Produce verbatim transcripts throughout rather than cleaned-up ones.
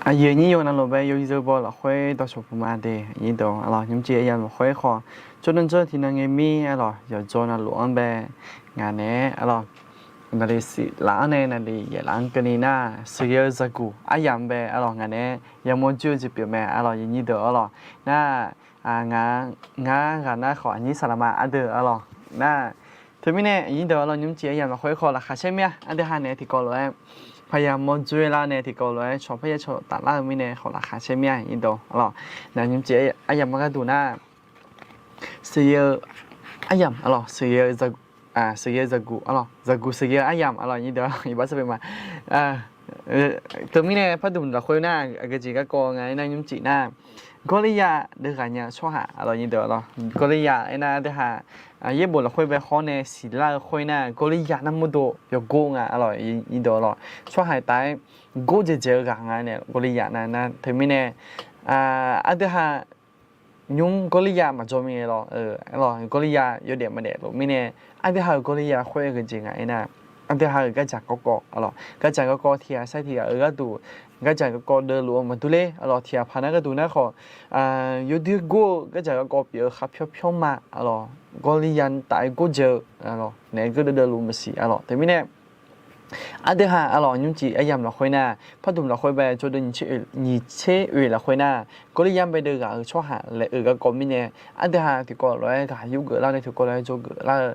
Aqyuif aqnyir yawqghaq navluf bae yawzeu baw lafkhoer dawqshawq puq ma de. Aqnyir deuq-awr, aqlawq, nymrcif aryamq lafkhoer khawf, jawrdanr jawr tiqnan ngae mir, aqlawq, yawqjawr navluf-anr bae ngaq naeq-aer, aqlawq, naqliq siq laf-anr nae naqliq yaef laf-anr keuvni nar, sheuqghae-eu zaqguq aryamq bae, aqlawq, ngaq naeq-aer yamawr joer-eu jeq pyeuf mae, aqlawq, aqnyir deuq-awr, aqlawq, nar, a, ngaq, ngar ghaq nar khawf aqnyir saqlaqma ardeuv, aqlawq, nar, teumirnae aqnyir deuq-awr, aqlawq, nymrcif aryamq lafkhoer khawf laqkhaq caer mir-a, aqdui ha naeq tiqkawv lof-aer, paqyaq mawr joer lar nae tiqkawv lof-aer cawq parya cawq taflar-eu mirnae khawf laqkhaq caer mir-a, aqnyir deuq, aqlawq, nar, nymrcif aryamq-anr gharduq nar, sheuqghae-eu aryamq, aqlawq, sheuqghae-eu zaq, sheuqghae-eu zaqguq, aqlawq, zaqguq sheuqghae-eu aryamq, aqlawq, aqnyir deuq, iqbax sar bae ma. Teumirnae pardmq lafkhoer nar, aqgeujeq garkawv nga aernar, nymrcif nar, Gawrliya deuv ghaq nya-eu tsawrhaq, aqlawq, aqnyir deuq, aqlawq, Gawrliya aernar, aqdui ha, yaerbof lafkhoer bae hawr nae siqlar-eu khoer nar, Gawrliya narmawr dov yawgor nga, aqlawq, aqnyir deuq, aqlawq, tsawrhaq taf-aer gordzaeq dzaeq-eu ghaq nga nae Gawrliya nar, nar, teumirnae, aqdui ha, nymr Gawrliya maqjawr mirnae lawr, aqlawq, Gawrliya yawdaef maqdaef luf mirnae, aqdui ha-euq Gawrliya khoer-eu jeq nga aernar, aqdui ha-euq gardzaq garkawv, aqlawq, gardzaq garkawv tiq ghaq sair tiq ghaq-euq gharduq, gardzaq garkawv deuvluf-eu maqdur ler, aqlawq, tiq ghaq paq nar gharduq nar khawf, yawdoer gor-eu gardzaq garkawv pyeuf-eu khar pyawr pyawr ma, aqlawq, Gawrliya taf-aer gordzaeq-eu, aqlawq, naeq-aer geur deuvdeuv luf maqsiq, aqlawq, teumirnae, aqdui ha, aqlawq, nymrcif aryamq lafkhoer nar, pardmq lafkhoer bae jawrdanr nyiq tser oeq lafkhoer nar, Gawrliya bae deuv ghaq-euq tsawrhaq laeq-euq garkawv mirnae, aqdui ha tiqkawv lof-aer ghaq yurgeuf lar nae tiqkawv lof-aer dzawgeuf lar-eu,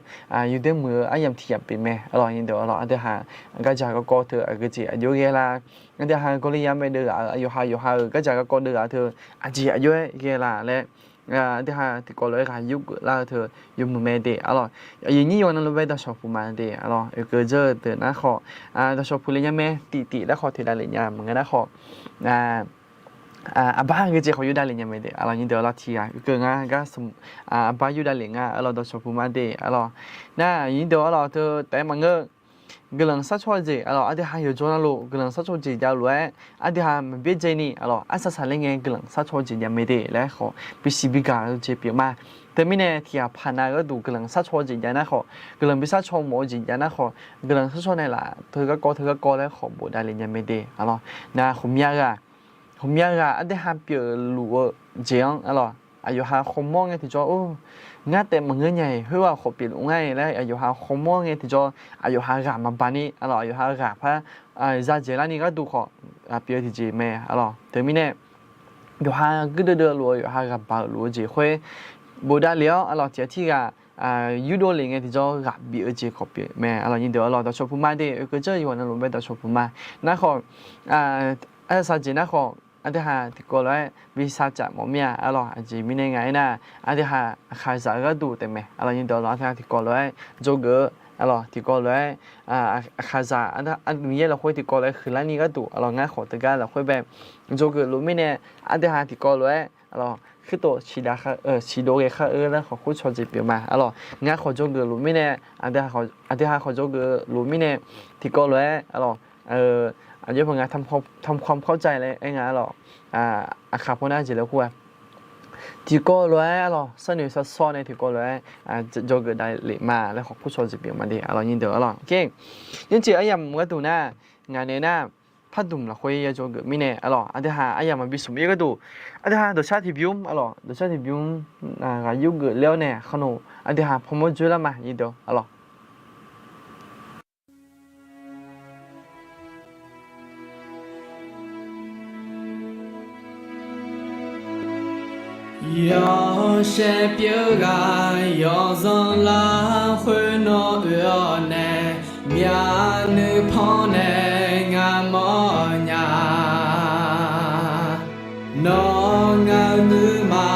yawdoer muiq-eu aryamq tiq yamq pyeuf mae, aqlawq, aqnyir deuq, aqlawq, aqdui ha gardzaq garkawv teu aqgeujeq aqjox ghae lar, aqdui ha Gawrliya bae deuv ghaq-euq aqyawf ha yawqha-euq gardzaq garkawv deuv ghaq teu aqjeq aqjox-aer ghae la laer, aqdui ha tiqkawv lof-aer ghaq yurgeuf lar-eu teu yawmuiq mae de, aqlawq, aqyuif aqnyir yawqghaq navluf bae dawqshawq puq ma de, aqlawq, oeqkeuv dzeur-eu deuq nar khawf, dawqshawq puq le nya mae, tiqtiq lar khawf teq davlef nya maqngeur nar khawf, aqbar geujeq khawf yurdavlef nya mae de, aqlawq, aqnyir deuq, aqlawq, tiq ghaq oeqkeuv ngar gar smq, aqbar yurdavlef nga, aqlawq, dawqshawq puq ma de, aqlawq, nar, aqnyir deuq, aqlawq, teu taef-aer maqngeur, guiqlanq sharcaw-eu jeq, aqlawq, aqdui ha yawqjawr navluf guiqlanq sharcaw-eu jeq jav-eu lof-aer, aqdui ha maqbyaer dzaeni, aqlawq, arsaq saqler ngae guiqlanq sharcaw-eu jeq jav mae de laer khawf bisiq biga-eu jeq pyeuf ma. Teumirnae tiq ghaq paq nav-eu gharduq guiqlanq sharcaw-eu jeq jav nar khawf, guiqlanq bi sharcaw mawf-eu jeq jav nar khawf, guiqlanq sharcaw naeqlaf teu garkawv teu garkawv laer khawf bofdavlef nya mae de, aqlawq, nar, ghawqmya ghaq, ghawqmya ghaq aqdui ha pyeufluf-eu jeq-anr, aqlawq, aqyawf ha khawmawr ngae tiqjawr-or, ngar taef maqngeur nya-iq, khoerghaq khawf pyeufluf ngar-iq laer aqyawf ha khawmawr ngae tiqjawr, aqyawf ha ghaq maqbaq ni, aqlawq, aqyawf ha ghaq par zadaeq larni gharduq khawf pyeuf-eu tiqjeq mae, aqlawq. Teumirnae yawqha guirdeuv deuv luf-eu yawqha ghaq baq-euq luf-eu jeq khoer bofdavlef-awr, aqlawq, tiq ghaq tirghaq yurdov lef ngae tiqjawr ghaq bif-eu jeq khawf pyeuf mae, aqlawq, aqnyir deuq, aqlawq, dawqshawq puq ma de, oeqkeuv dzeur-eu yawqghaq navluf bae dawqshawq puq ma. Nar khawf, arsaq jeq nar khawf, aqdui ha tiqkawv lof-aer bi sharcaf mawf mir-a, aqlawq, aqjeq mirnae nga aernar, aqdui ha aqkhaqzaq-eu gharduq taef mae, aqlawq, aqnyir deuq, aqlawq, aqdui ha tiqkawv lof-aer dzawgeuf-eu, aqlawq, tiqkawv lof-aer aqkhaqzaq, Miqyaer lafkhoer tiqkawv lof-aer huiqlarni gharduq, aqlawq, ngar khawf teugar lafkhoer bae dzawgeuf luf mirnae, aqdui ha tiqkawv lof-aer, aqlawq, khirtof siqdov ghae khar-eu laer khawf khoercaw jeq pyeuf ma, aqlawq, ngar khawf dzawgeuf luf mirnae, aqdui ha khawf dzawgeuf luf mirnae, tiqkawv lof-aer, aqlawq, aqjox paq nga ทำความเข้าใจ laer aer nga, aqlawq, aqkaq pawnar jeq laer kur-a. Tiqkawv lof-aer, aqlawq, sharnoeq sharsawr nae tiqkawv lof-aer dzawgeuf davlef ma laer khawf khoercaw jeq pyeuf ma de, aqlawq, aqnyir deuq, aqlawq, nymrcif aryamq gharduq nar, ngaq nae nar, pardmq lafkhoer ya dzawgeuf mirnae, aqlawq, aqdui ha aryamq maqbi smq-ir gharduq, aqdui ha dawqshar tiqbymr, aqlawq, dawqshar tiqbymr ghaq yurgeuf ler-awr nae khar nawq aqdui ha pawmawr dzoerlar ma, aqnyir deuq, aqlawq. Yawshaef pyeuf ghaq yawzanr lafkhoer nawr oe-awr nae, myavnuiv pannaeq ngamawr nya. Nawr ngaq-euq nuima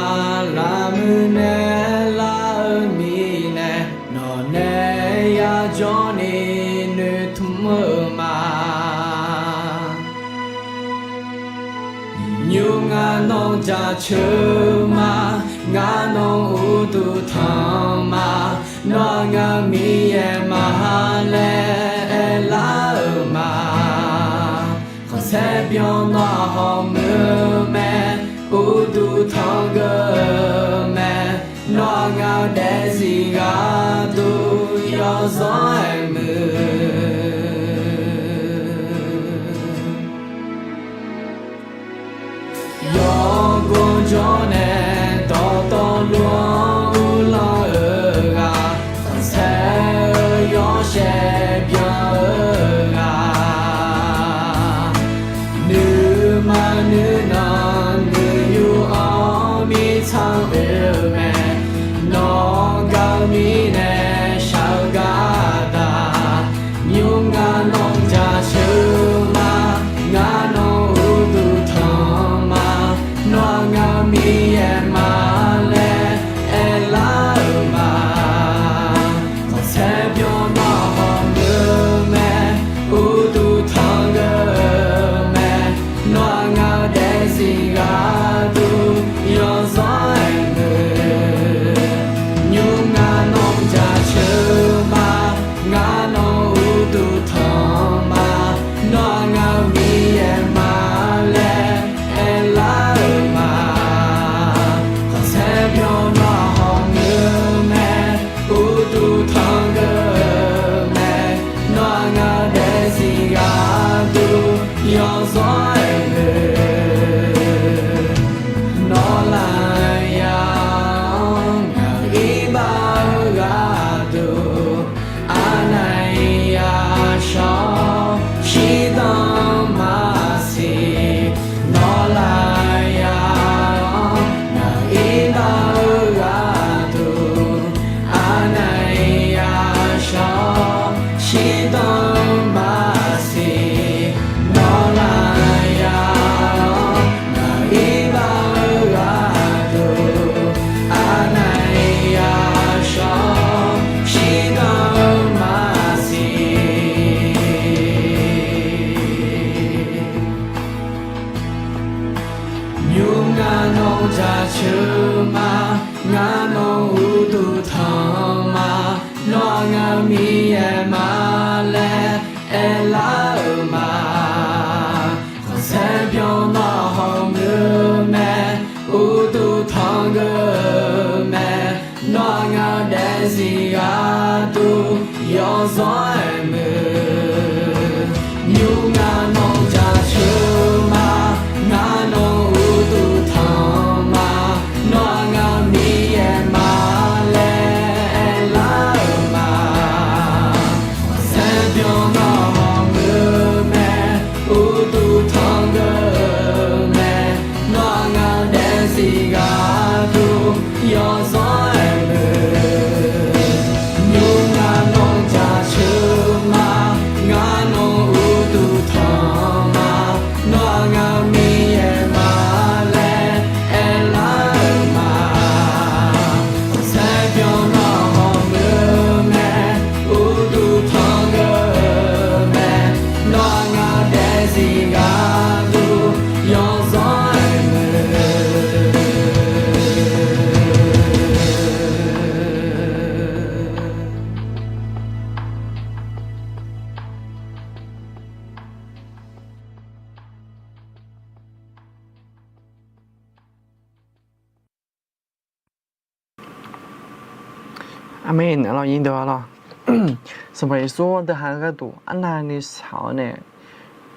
lafmuiq naeq lar-eu mirnae, nawq nae yajawr ni noeqtmq-eu ma. Nymr ngar nawq jaceuq ma, ngar nawq uqduq tanq ma, nawr ngaq-euq Miqyaer ma laer aerlar-euq ma. Khanqsaer byan nawr-aq hawmuiq-eu mae, uqduq tanqgeuf-eu mae, nawr ngaq-euq daefzir gharduq yawzanr-aer muiq. jawr nae dawqtawvluf-anr uvlanr-eu ghaq, khanqsaer-eu yawshaef byan-eu ghaq, nuima nuinan nuiyu-anr mirtsanr oe-eu mae. Nawq gaq-eu mirnae shaq-eu gardaq, nymr ngar nawq jaceuq-eu ma. Ngar nawq uqduq tanq ma. Nawr-aq ngar Miqyaer ma laer aerlar-euq ma. Khanqsaer byan nawr hawmuiq-eu mae. Uqduq tanq geuf-eu mae. Nawr-aq ngar daefzir gharduq yawzanr aermuiq. Nymr ngar nawq jaceuq ma. Ngar nawq uqduq tanq ma. Nawr-aq ngar Miqyaer ma laer aerlar-euq ma. Khanqsaer byan nawr hawmuiq-eu mae. Uqduq tanq geuf-eu mae. Nawr-aq ngar daefzir gharduq yawzanr aermuiq. Nawr lafyaq-anr ngaq-euq iqbax-eu gharduq, arnav-iq yashawr-awr shirdan maqsiq. Nawr lafyaq-anr ngaq-euq iqbax-eu gharduq, arnav-iq yashawr-awr shirdan maqsiq. Nawr lafyaq-anr ngaq-euq iqbax-eu gharduq, arnav-iq yashawr-awr shirdan maqsiq. Nymr ngar nawq jaceuq ma. Ngar nawq uqduq tanq ma. Nawr-aq ngar Miqyaer ma laer aerlar-euq ma. Khanqsaer byan nawr hawmuiq-eu mae. Uqduq tanq geuf-eu mae. Nawr-aq ngar daefzir gharduq yawzanr aermuiq. Nymr ngar nawq jaceuq ma. Ngar nawq uqduq tanq ma. Nawr-aq ngar Miqyaer ma laer aerlar-euq ma. Khanqsaer byan nawr hawmuiq-eu mae. Uqduq tanq geuf-eu mae. Nawr-aq ngar daefzir gharduq yawzanr aermuiq. Nymr ngar nawq jaceuq ma. Ngar nawq uqduq tanq ma. Nawr-aq ngar Miqyaer ma laer aerlar-euq ma. Khanqsaer byan nawr hawmuiq-eu mae. Uqduq tanq geuf-eu mae. Nawr-aq ngar daefzir gharduq yawzanr aermuiq. Aqmeq. Arlawr nyir deuq arlawr, Sanqpaq Yeqsur aqdui ha-eu gharduq arnavni shaq-awr nae,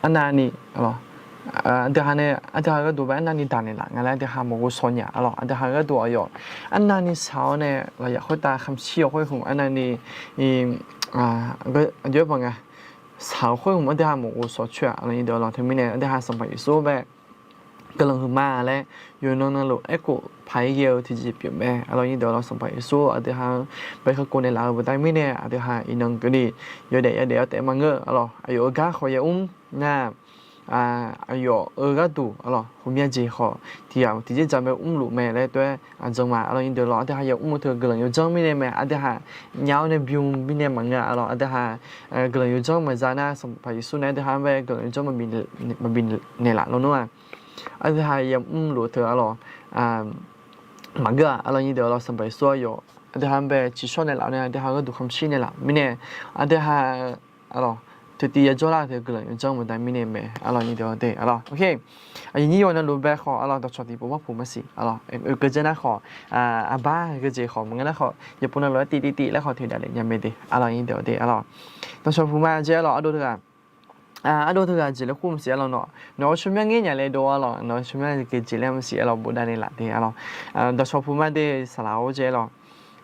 arnavni, aqdui ha nae aqdui ha-eu gharduq bae arnavni daqnaeq laf nga laer aqdui ha maqghovshaw nya arlawr. Aqdui ha-eu gharduq aqyawf arnavni shaq-awr nae lafyaq khoertav khamshir-awr khoerhmq arnavni, aqjox-aer baq nga, shaq-awr khoerhmq aqdui ha maqghovshaw coer-a arlawr nyir deuq arlawr. Teumirnae aqdui ha Sanqpaq Yeqsur bae guiqlanq huiqma laer yawqnan navluf aerkhof paq-aer ghae-eu tiqjeq pyeuf mae arlawr nyir deuq arlawr. Sanqpaq Yeqsur aqdui ha-anr bae kakhof naeqlaf-eu baqda mirnae aqdui ha iqnan keuvni yawdaef yadaef-awr taef-aer maqngeur arlawr. Aqyawf-euq gar khawf ya mr nar, aqyawf-euq gharduq arlawr ghawqmya jeq khawf tiqghaq tiqjeq jamae mrluf mae laer tov-aer aqjan ma arlawr nyir deuq arlawr. Aqdui ha ya mr-eu teu guiqlanq yawdzanr mirnae mae. Aqdui ha nya-awr nae bym mirnae maqngeur arlawr. Aqdui ha guiqlanq yawdzanr maqza nar Sanqpaq Yeqsur nae aqdui ha-anr bae guiqlanq yawdzanr maqbi naeqlaf lawnmr-aq, aqdui ha ya mrluf-eu teu arlawr maqngeur-aq arlawr nyir deuq arlawr. Sanqpaq Yeqsur aqyawf aqdui ha-anr bae tsiqshawr naeqlaf-awr nae aqdui ha-eu gharduq khamshir naeqlaf mirnae aqdui ha arlawr teutiv ya jawrlar-eu teu guiqlanq yawdzanr maqza mirnae mae arlawr nyir deuq de arlawr. Aqyuif nyir yawqnan luf bae khawf arlawr dawqcawq tiqpov barpuq maqsiq arlawr. Oekeuv dzeur nar khawf, aqbar geujeq khawf maqngeur nar khawf yawqpov navluf-aer tiv tiv tiv laer khawf toeqdaq lef nya mae de arlawr nyir deuq de arlawr. Dawqcawq puq ma jeq arlawr ardov deuq-aq ardov teughaq jeq laer kur maqsiq arlawq, nawq-eu tsawrmyanr ngaer nya laer dov arlawq, nawq-eu tsawrmyanr gaq jeq laer maqsiq arlawq, bofdav ni laf de arlawq. Dawqshawq puq ma de saqlaq-awr jae arlawq.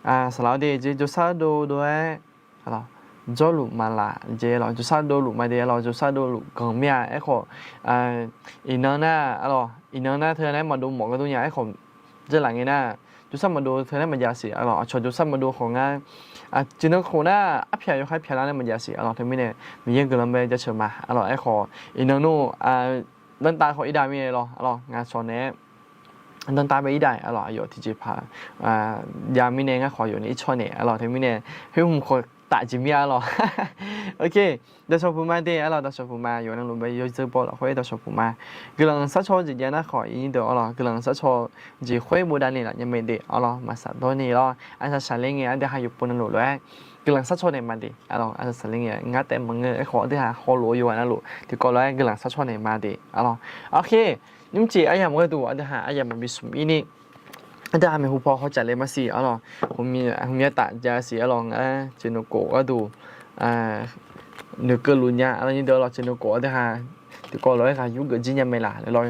Saqlaq-awr de jeq jawrsar dov dov-aer jawrluf maqlaf jeq arlawq, jawrsar dovluf ma de arlawq, jawrsar dovluf ganq mir-a. Aerkhawf, iqnan nar arlawq, iqnan nar teu nae maqdov mawf gardov nya. Aerkhawf, dzeurlaf ngae nar, jawrsar maqdov teu nae maqjav siq arlawq. Aqcawq jawrsar maqdov khawf ngar, jeq nan khof nar arpyaq yawkhaer pyaq lar nae maqjav siq arlawq. Teumirnae Miqyaer guiqlanq bae jaceuq ma arlawq. Aerkhawf, iqnan nmr, danrtav khawf irdav mirnae lawr arlawq, ngaq cawq naeq-aer danrtav bae irdav arlawq. Aqyawf tiqjeqpaq jav mirnae ngar khawf aqyawf nae ircawr naeq arlawq. Teumirnae khoer hmq khawf taf jeq mir-a arlawq. Dawqshawq puq ma de arlawq, dawqshawq puq ma yawqnan lof bae yawzeu baw lafkhoer dawqshawq puq ma. Guiqlanq sharcaw jeq jav nar khawf iqnyir deuq arlawq, guiqlanq sharcaw jeq khoer bofdav ni laf nya mae de arlawq. Maqsaq dawr ni lawr, aqsaq saqler ngae aqdui ha yawqpov navluf lof-aer guiqlanq sharcaw naeq ma de arlawq. Aqsaq saqler ngae ngar taef maqngeur. Aerkhawf aqdui ha hawlof-eu yawqghaq navluf tiqkawv lof-aer guiqlanq sharcaw naeq ma de arlawq. Oke, nymrcif aryamq gharduq aqdui ha aryamq maqbi smq ir ni, aqdui ha maeqhu paw hawcaf le maqsiq arlawq. Hmqmya taf jav siq arlawq. Ngar ceqnov khof gharduq noeqkeuv luf nya arlawq, nyir deuq arlawq. Ceqnov khof aqdui ha tiqkawv lof-aer ghaq yurgeuf jir nya mae laf laer lawr.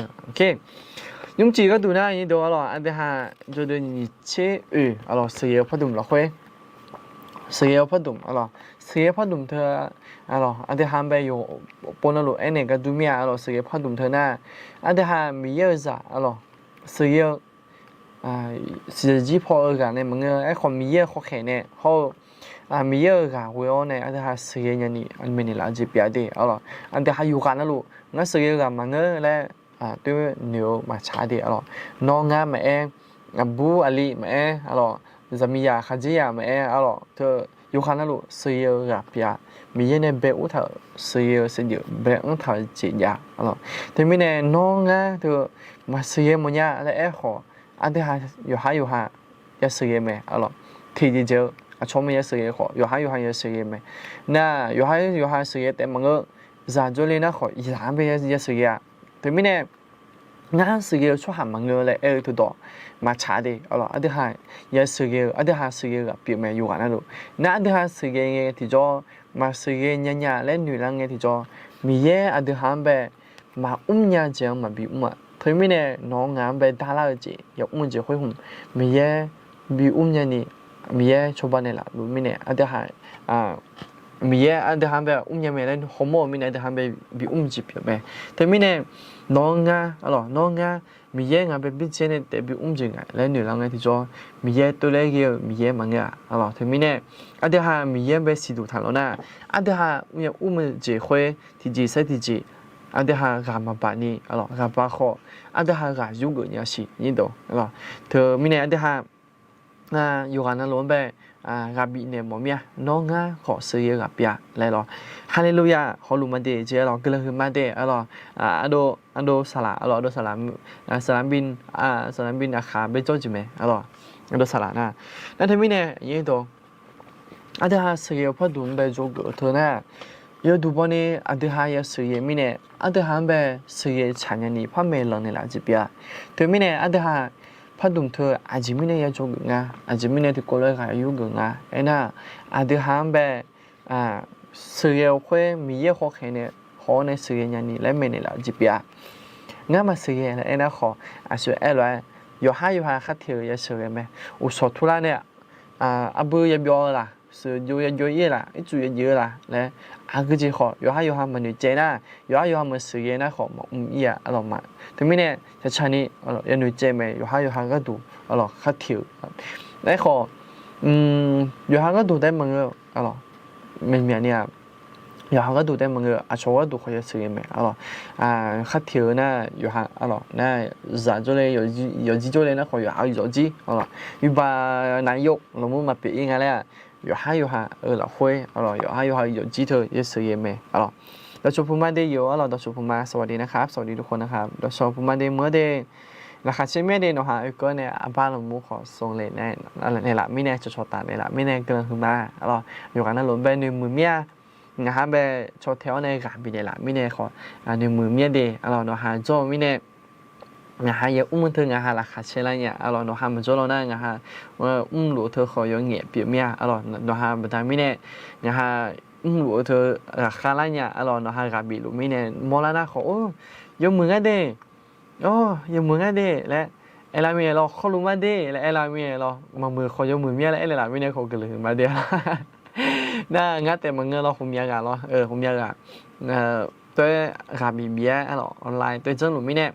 Nymrcif gharduq nar nyir deuq arlawq, aqdui ha jawrdeuv nyiq tser oeq arlawq, sheuqghae-eu pardmq lafkhoer, sheuqghae-eu pardmq arlawq. Sheuqghae-eu pardmq teu arlawq, aqdui ha bae yawqpov navluf aernaeq gar dur mir-a arlawq. Sheuqghae-eu pardmq teu nar, aqdui ha Miqyaer-eu zaq arlawq, sheuqghae-eu siqzaq jir paw-eu ghaq nae maqngeur. Aerkhawf Miqyaer-eu khawkhaeq nae hawr-eu Miqyaer-euq ghaq ghoe-awr nae aqdui ha sheuqghae nyani maeqnaeq laf-eu jeq pyeuf-a de arlawq. Aqdui ha yawqghaq navluf ngar sheuqghae-eu ghaq maqngeur laer toer noeq-eu maqtsaq de arlawq. Nawr ngar maqaer, aqbur aqli maqaer arlawq, zaqmiqzaq khaqdzerzaq maqaer arlawq, teu yawqghaq navluf sheuqghae-eu ghaq pyeuf-a. Miqyaer nae bae urtaq-euq sheuqghae-eu saevdzeuf bae anr taq-eu jeq jav arlawq. Teumirnae nawr ngar teu maqsheuqghae mawrnya laer aerkhawf, aqdui ha yawqhar yawqha ya sheuqghae mae arlawq. Tiqjeq jeq-eu aqcawq mae ya sheuqghae khawf, yawqhar yawqha ya sheuqghae mae. Nar yawqhar yawqha sheuqghae taef maqngeur. Zaq jawrle nar khawf zaq-anr bae ya sheuqghae-a. Teumirnae ngar sheuqghae-eu tsawrhaq maqngeur laer aer-eu teudawq maqtsaq de arlawq. Aqdui ha ya sheuqghae-eu, aqdui ha sheuqghae-eu ghaq pyeuf mae yawqghaq navluf. Nar aqdui ha sheuqghae ngae tiqjawr, maqsheuqghae nyanya laer noeqlar ngae tiqjawr, Miqyaer aqdui ha-anr bae maqmr nya jeq-anr maqbi mr-a. Teumirnae nawq-anr ngaq-anr bae darlar-eu jeq yamr-eu jeq khoer hmq Miqyaer bi mr nyani, Miqyaer cawba naeqlaf luf mirnae aqdui ha Miqyaer aqdui ha-anr bae mrnya mae laer hawmawr-eu mirnae aqdui ha-anr bae bi mr jeq pyeuf mae. Teumirnae nawq-anr ngar arlawq, nawr ngar Miqyaer ngaq bae byaerdzae nae taef bi mr jeq nga laer noeqlar ngae tiqjawr, Miqyaer tov laer ghae-eu Miqyaer maqngeur-a arlawq. Teumirnae aqdui ha Miqyaer-anr bae siqduq taqlanr nar, aqdui ha mrnya mr-eu jeq khoer tiqjeq saer tiqjeq aqdui ha ghaq maqbaq ni arlawq, ghaq baq khawf aqdui ha ghaq yurgeuf nya siq nyir deuq arlawq. Teumirnae aqdui ha yawqghaq navluf-anr bae ghaq bifnaeq mawf mir-a. Nawr ngar khawf sheuqghae-eu ghaq pyeuf-a laer lawr. Haleluya, hawluf ma de jeq arlawq, guiqlanq huiq ma de arlawq. Ardov saqlaq arlawq, ardov saqlaq, saqlaq bi, saqlaq bi aqkhaq bae jawr jeq mae arlawq. Ardov saqlaq nar, nar teumirnae nyir deuq aqdui ha sheuqghae-eu pardmq-anr bae jawrgeuf-eu teu nar, yawduq bawni aqdui ha ya sheuqghae mirnae aqdui ha-anr bae sheuqghae tsaq nyani par maeqlanq naeqlaf jeq pyeuf-a. Teumirnae aqdui ha pardmq teu aqjeq mirnae ya jawrgeuf nga, aqjeq mirnae tiqkawv lof-aer ghaq yurgeuf nga aernar, aqdui ha-anr bae sheuqghae-eu khoer Miqyaer khawkhaeq nae haw-awr nae sheuqghae nyani laer maeqnaeq laf-eu jeq pyeuf-a. Ngar maqsheuqghae laer aernar khawf, aqsur aer lof-aer yawqhar yawqha khar teq-eu ya sheuqghae mae. Uqshawq turlar nae arbui ya byawv-eu laq, sheuqjov ya jov-ir-eu laq, ircuf ya jif-eu laq laer aqgeu jeq khawf yawqhar yawqha maqnoeq caev nar, yawqhar yawqha maqsheuqghae nar khawf maqmr ir-a arlawq ma. Teumirnae caqcaq ni ya noeq caev mae, yawqhar yawqha gharduq arlawq khar teq-eu. Aerkhawf yawqha gharduq taef maqngeur arlawq, maeqmyaq ni-a, yawqha gharduq taef maqngeur, aqcawq gharduq khawf ya sheuqghae mae arlawq. Khar teq-eu nar yawqha arlawq nar, zaq jawrle, yawqjir jawrle nar khawf yawqha yawqjir arlawq. Iqbax naqyawf lafmur maqpyeuf ir nga laer-aq, yawqhar yawqha-euq lafkhoer arlawq, yawqhar yawqha-euq yawqjir teu ya sheuqghae mae arlawq. Dawqcawq puq ma de yawf arlawq, dawqcawq puq ma สวัสดีนะครับ สวัสดีทุกคนนะครับ dawqcawq puq ma de meuq-anr de, laqkhaq caer mir-a de, nawq ha oekeuv nae aqbar lafmur khawf sanq le naeqlaf mirnae, cawqcawq taf naeqlaf mirnae guiqlanq huiqma arlawq. Yawqghaq navluf bae noeqmuiq mir-a, ngaq ha bae caw tae-awr nae ghaq bifnaeq laf mirnae khawf noeqmuiq mir-a de arlawq. Nawq ha jawr-eu mirnae ngaq ha ya mr-eu teu ngaq ha laqkhaq caer lar nya arlawq. Nawq ha maqjawr law nar ngaq ha mrluf teu khawf yawngaef pyeuf mir-a arlawq. Nawq ha baqda mirnae ngaq ha mrluf-eu teu ghaqkhav lar nya arlawq, nawqha ghaq bif luf mirnae mawrlar nar khawf, or, yawmuiq ngar de, or, yawmuiq ngar de laer aerlar mirnae lawr, khawrluf mar de laer aerlar mirnae lawr, maqmuiq khawf yawmuiq mir-a laer aernaeq laf mirnae khawf guiqlanq huiqma de. Nar ngar taef maqngeur lawr, khawf myav ghaq lawr, khawf myav ghaq, toer ghaq bif bif-aer arlawq, online toer janrluf mirnae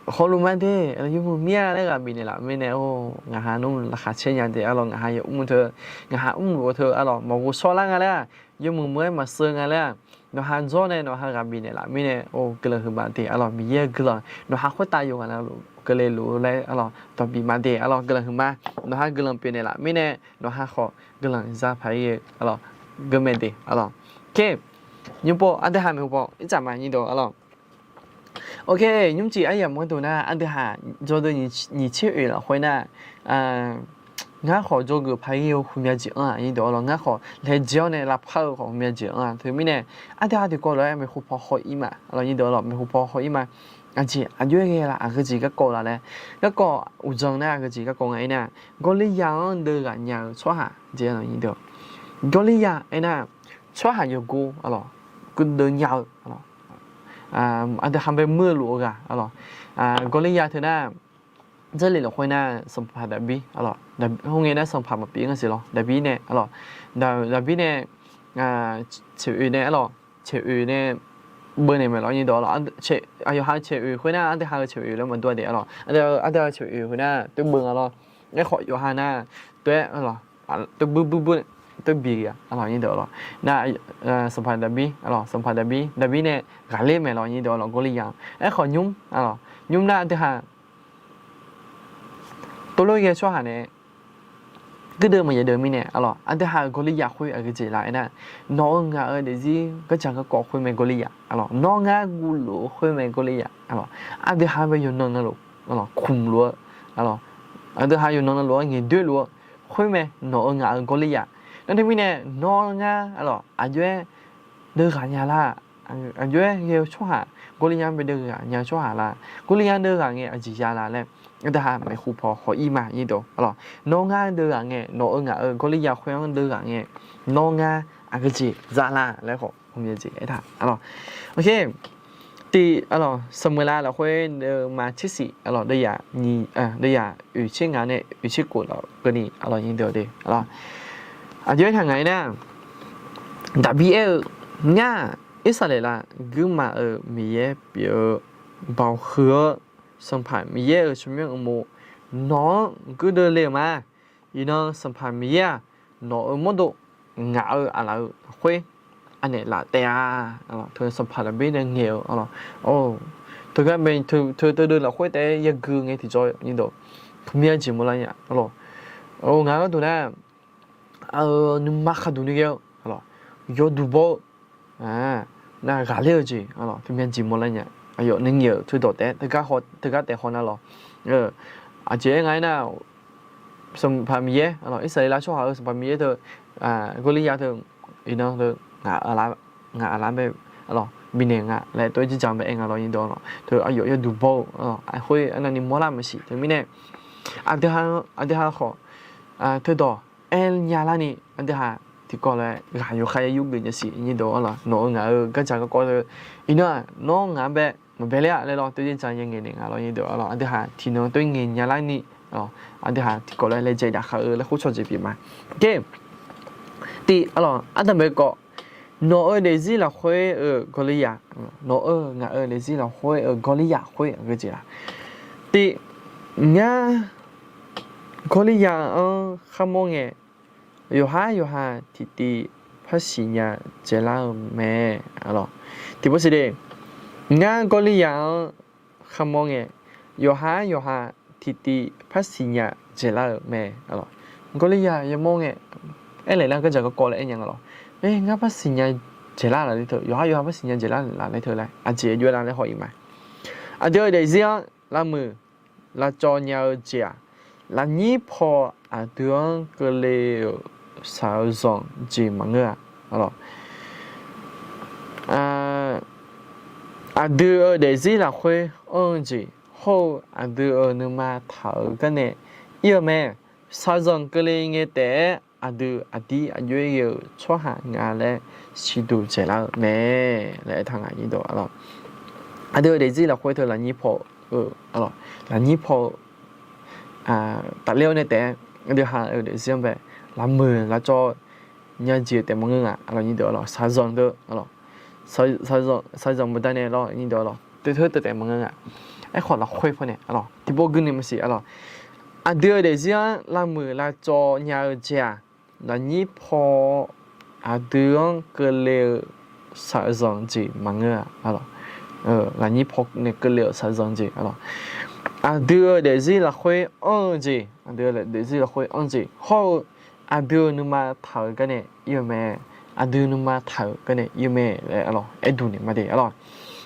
khawrluf mar de, yawmuiq mir-a laer ghaq bifnaeq laf mirnae, or, ngaqha nmr laqkhaq caer nya de arlawq, ngaqha yawmr teu, ngaqha mrluf-eu teu arlawq, maqghov shawrlar nga laer-aq, yawmuiq muiq-aer maqsheu nga laer-aq, nawqha jawr nae nawqha ghaq bifnaeq laf mirnae, or, guiqlanq huiqma de arlawq, Miqyaer-euq guiqlanq nawqqha khoertav yawqghaq navluf keuvle luf-eu laer arlawq, dawq bif ma de arlawq, guiqlanq huiqma, nawqha guiqlanq pyeufnaeq laf mirnae, nawqha khawf guiqlanq za paq-ir-eu arlawq, geumae de arlawq. Ker, nymr pov aqdui ha maeqhu paw irtsaq ma nyir deuq arlawq. Ok, nymrcif aryamq gharduq nar, aqdui ha jawrdeuv nyiq tser oeq lafkhoer nar, ngar khawf jawrgeuf paq-ir-eu huiqmya jeq anr-aq nyir deuq arlawq, ngar khawf laejae-awr nae lavpar-eu khawf huiqmya jeq anr-aq, teumirnae aqdui ha tiqkawv lof-aer maeqhu paw haw-ir ma arlawq, nyir deuq arlawq, maeqhu paw haw-ir ma. Aqjeq aqjox-aer ghae la, aqgeujeq garkawv la laer, garkawv uqdzan nar aqgeujeq garkawv nga aernar, Gawrlirya-anr deuv ghaq nya-eu tsawrhaq jeq, Gawrlirya aernar, tsawrhaq yawqgov arlawq, guvdeuv nya-eu arlawq, aqdui ha bae muir-eu luf-eu ghaq arlawq, Gawrlirya teu nar, Jarlif lafkhoer nar sanqpaq Daqbir arlawq, khoerngae nar sanqpaq maqpyeuf ngar siq lawr, Daqbir nae arlawq, Daqbir nae tseq oeq nae arlawq, tseq oeq nae beunaeq maeq lawr nyir deuq arlawq, aqyawf ha tseq oeq khoer nar aqdui ha-eu tseq oeq laer maqdur-a de arlawq, aqdui ha-eu tseq oeq khoer nar toer beu nga lawr, aerkhawf yawqha nar toer-aer arlawq, toer bur bur bur, toer bi-a arlawq nyir deuq arlawq, nar sanqpaq Daqbir arlawq, sanqpaq Daqbir, Daqbir nae ghaqler maeq lawr nyir deuq arlawq, Gawrlirya-anr. Aerkhawf nymr arlawq, nymr nar aqdui ha tov lof ghae tsawrhaq nae guirdeuv maqya deuv mirnae arlawq, aqdui ha-euq Gawrlirya khoer aqgeujeq la aernar, nawq-euq ngaq-euq daefzir gardzaq garkawv khoer mae Gawrlirya arlawq, nawr ngar guvluf-eu khoer mae Gawrlirya arlawq, aqdui ha bae yawqnan navluf arlawq, kmq luf-eu arlawq, aqdui ha yawqnan navluf-anr ngaeqdoer luf-eu khoer mae nawq-euq ngaq-euq Gawrlirya. Nar teumirnae nawr ngar arlawq aqjox-aer deuv ghaq nya lar, aqjox-aer ghae-eu tsawrhaq, Gawrlirya-anr bae deuv ghaq nya-eu tsawrhaq la, Gawrlirya-anr deuv ghaq ngae aqjeq ya la laer, aqdui ha maeqhu paw haw-ir ma nyir deuq arlawq, nawr ngar deuv ghaq ngae, nawq-euq ngaq-euq Gawrlirya khoer-anr deuv ghaq ngae, nawr ngar aqgeujeq za la laer khawf huiqmya jeq aertaq arlawq. Tiq arlawq, Sanqmuiqlav lafkhoer deuvma tsersiq arlawq, deuvzaq oeqtser ngaq nae oeqtser khof lafkhoer ni arlawq nyir deuq de arlawq, aqjox-aer taq ngaq-aer nar, Daqbir aer-eu, Ngar-aq, Irsaqleqlav guirmaf-euq Miqyaer pyeuf-eu baoq huiq-eu Sanqpaq Miqyaer-euq tsawrmyanr uqmov nawq-anr guirdeuv le-euq ma. Iqnan Sanqpaq Miqyaer-aq, nawq-euq mawrdo ngaq-euq aqlaf-euq lafkhoer anaeq laf taef-a. Teu Sanqpaq Daqbir nae ngaeq-eu arlawq, teugar mae, teu teudeuv lafkhoer taef-aer yagui ngae tiqjawr nyir deuq, huiqmya jeq mawrlar nya arlawq. Ngaq-euq gharduq nar, nuima khaqduq ni ghae-eu arlawq, yawduq baw-eu nar ghaqler-eu jeq arlawq, huiqmya jeq mawrlar nya. Aqyawf nae ngaeq-euq teudawq taef-aer teugar taef haw nar lawq. Aqjeq-aer nga aernar, Sanqpaq Miqyaer arlawq, Irsaqleqlav tsawrhaq-euq Sanqpaq Miqyaer teu, Gawrlirya teu, iqnan teu, ngaq aqlaf bae arlawq bifnaeq nga laer tov-aer jirjaq bae aer nga lawr nyir deuq arlawq, teu aqyawf yawduq baw-eu arlawq, khoer arnavni mawrlar maqsiq. Teumirnae aqdui ha khawf teudawq aer nya larni aqdui ha tiqkawv lof-aer ghaq yawkhav yayur geuf nya siq nyir deuq arlawq, nawq-euq ngaq-euq gardzaq garkawv teu, iqnan-aq nawr ngaq-anr bae maqbae ler-a laer lawr tov-aer jirjaq ya ngaeqnaeq nga lawr nyir deuq arlawq, aqdui ha tiqnan tov-aer ngaeq nya larni aqdui ha tiqkawv lof-aer laejae jaqkhav-eu laer khoer tsawrjeuq pyeuf ma. Ker, tiq arlawq, ardanqbae kawv, nawq-euq daefzir lafkhoer-euq Gawrliya, nawq-euq ngaq-euq daefzir lafkhoer-euq Gawrliya khoer aqgeujeq la? Tiq, ngar Gawrliya-anr kharmawr ngae, yawqhar yawqha tiqtiv par siqnya dzaeqlar-euq mae. Tiqpov siq de, ngar Gawrliya-anr kharmawr ngae, yawqhar yawqha tiqtiv par siqnya dzaeqlar-euq mae. Gawrliya yamawr ngae, aernaeq nar gardzaq garkawv laer aer nya nga lawq. Ngar par siqnya dzaeqlar laf ler teu, yawqhar yawqha par siqnya dzaeqlar laf ler teu laer aqjeq jov-aer lar laer haw-iq ma. Aqdui-euq daefzir-anr lavmuiq lavcawv nya-eu jeq-aq, lafnyir paw aqdui-anr keuvle-euq shaq-eu zanq jeq maqngeur-a. Aqdui-euq daefzir lafkhoer anr-eu jeq hawr-eu aqdui-euq nuima taq-euq garnae ir-eu mae. Shaqzanq keuvle ngae taef-aer aqdui aqdir aqjox-aer ghae-euq tsawrhaq nga laer siqduq dzaeqlar-eu mae laer aertaq nga. Aqdui-euq daefzir lafkhoer teu lafnyir paw-eu, lafnyir paw-eu tafler-awr nae taef-aer aqdui ha-euq daefzir-anr bae lafmuiq lavcawv nya jeq-eu taef maqngeur nga. Shaqzanq deu, shaqzanq baqdanae lawr, teu teu taef taef maqngeur nga. Aerkhawf lafkhoer pawnae tiqpov gui ni maqsiq. Aqdui-euq daefzir-anr lavmuiq lavcawv nya-eu jeq-aq, lafnyir paw aqdui-anr keuvle-eu shaqzanq jeq maqngeur-a. Lafnyir paw nae keuvle-euq shaqzanq jeq, aqdui-euq daefzir lafkhoer anr-eu jeq, aqdui-euq daefzir lafkhoer anr jeq hawr-eu aqdui-euq nuima taq-euq garnae ir-eu mae. Aqdui nuima taq-euq garnae ir-eu mae laer aerduq naeq ma de.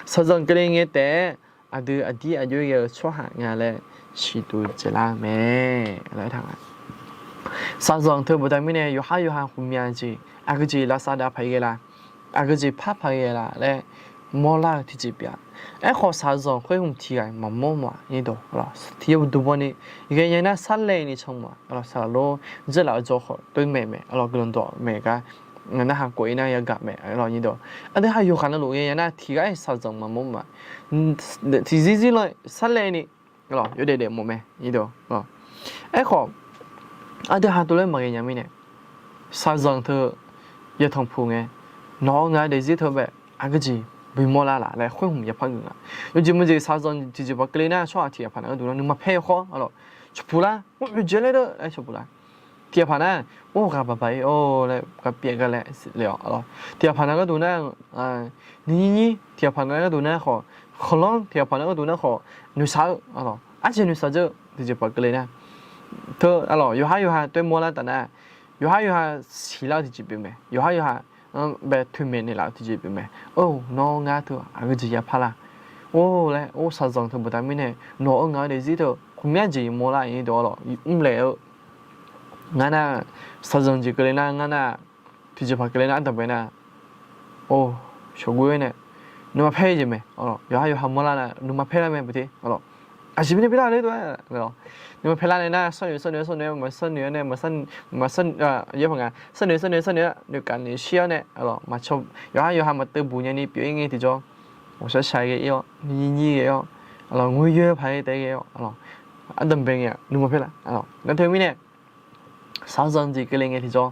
Shaqzanq keuvle ngae taef-aer aqdui aqdir aqjox-aer ghae-eu tsawrhaq nga laer siqduq dzaeqlar-eu mae laer aertaq nga. Shaqzanq teu baqda mirnae yawqhar yawqha khmqmya jeq aqgeu jeq lavsav dav paq-aer ghae la, aqgeu jeq par paq-aer ghae la laer mawrlar-eu tiqjeq pyeuf-a. Aerkhawf shaqzanq khoer hmq tiq ghaq maqmawr mawf-a. Tiq yawduq bawni ghaenya nar sarlaevni can mawf-a. Saqlaq lor dzeurlaf-eu jawr khawf tov maeq mae, guiqlanq dawq maeq gar, narhaq kov-ir nar yagaq mae. Aqdui ha yawqghaq navluf ghaenya nar tiq ghaq-aer shaqzanq maqmawr mawf-a. Tiqzir zir lan sarlaevni yawdaef daef mawf mae. Aerkhawf aqdui ha tov laer maqghae nya mirnae, shaqzanq teu yatanq puq ngae, nawq-eu ngaq-eu daefzir teu bae aqgeu jeq bimawr lar laf laer khoer hmq yapar geuf nga. Yawjeq maqjeq shaqzanq tiqjeq paq keuvle nar tsawrhaq tiq ghaq paq nar gharduq nar nuima paer-eu khawf, cawqpuq lar, oe, oe, jeq laer deu laer cawqpuq lar. Tiq ghaq paq nar, or, ghaq baq baq-ir or laer ghaq pyaev gar laer le-awq. Tiq ghaq paq nar gharduq nar, nuinyir nyir, tiq ghaq paq nar gharduq nar khawf, khanqlanr, tiq ghaq paq nar gharduq nar khawf, noeqshaq-eu, arjeq noeqshaq dzeur-eu tiqjeq paq keuvle nar, teu, arlawq, yawqhar yawqha toer mawrlar taf nar, yawqhar yawqha siqlar-eu tiqjeq pyeuf mae. Yawqhar yawqha-anr bae toeqmaeq naeqlaf-eu tiqjeq pyeuf mae. Or, nawr ngar teu aqgeu jeq yapar lar. Or laer, or, shaqzanq teu baqda mirnae nawq-eu ngaq-eu daefzir teu khmqmya jeq mawrlar-ir dawq-awr lawq, mrlaeq-eu ngar nar, shaqzanq jeq keuvle nar ngar nar, tiqjeq paq keuvle nar ardanqbae nar, or, shawqguv-aer nae nuima paer jeq mae. Yawqhar yawqha mawrlar nar nuima paer lar mae baqte. Aqjeq mirnae paer lar le dov-aer, nuima paer lar nae nar sarnoeq sarnoeq sarnoeq maqsarnoeq-aer nae maqsar, maqsar, yaer paq nga sarnoeq sarnoeq sarnoeq-aer noeqkaf noeqshir-awr nae, yawqhar yawqha maqteuv buq nyani pyeuf-ir ngae tiqjawr, ghawqshaq shaq ghae-ir-awr, nuinyir nyir ghae-awr, arlawq, ngoer yoer paq-aer taef ghae-awr, arlawq, ardanqbae ngae-aq nuima paer lar, arlawq, nar teumirnae shaqzanq jeq keuvle ngae tiqjawr,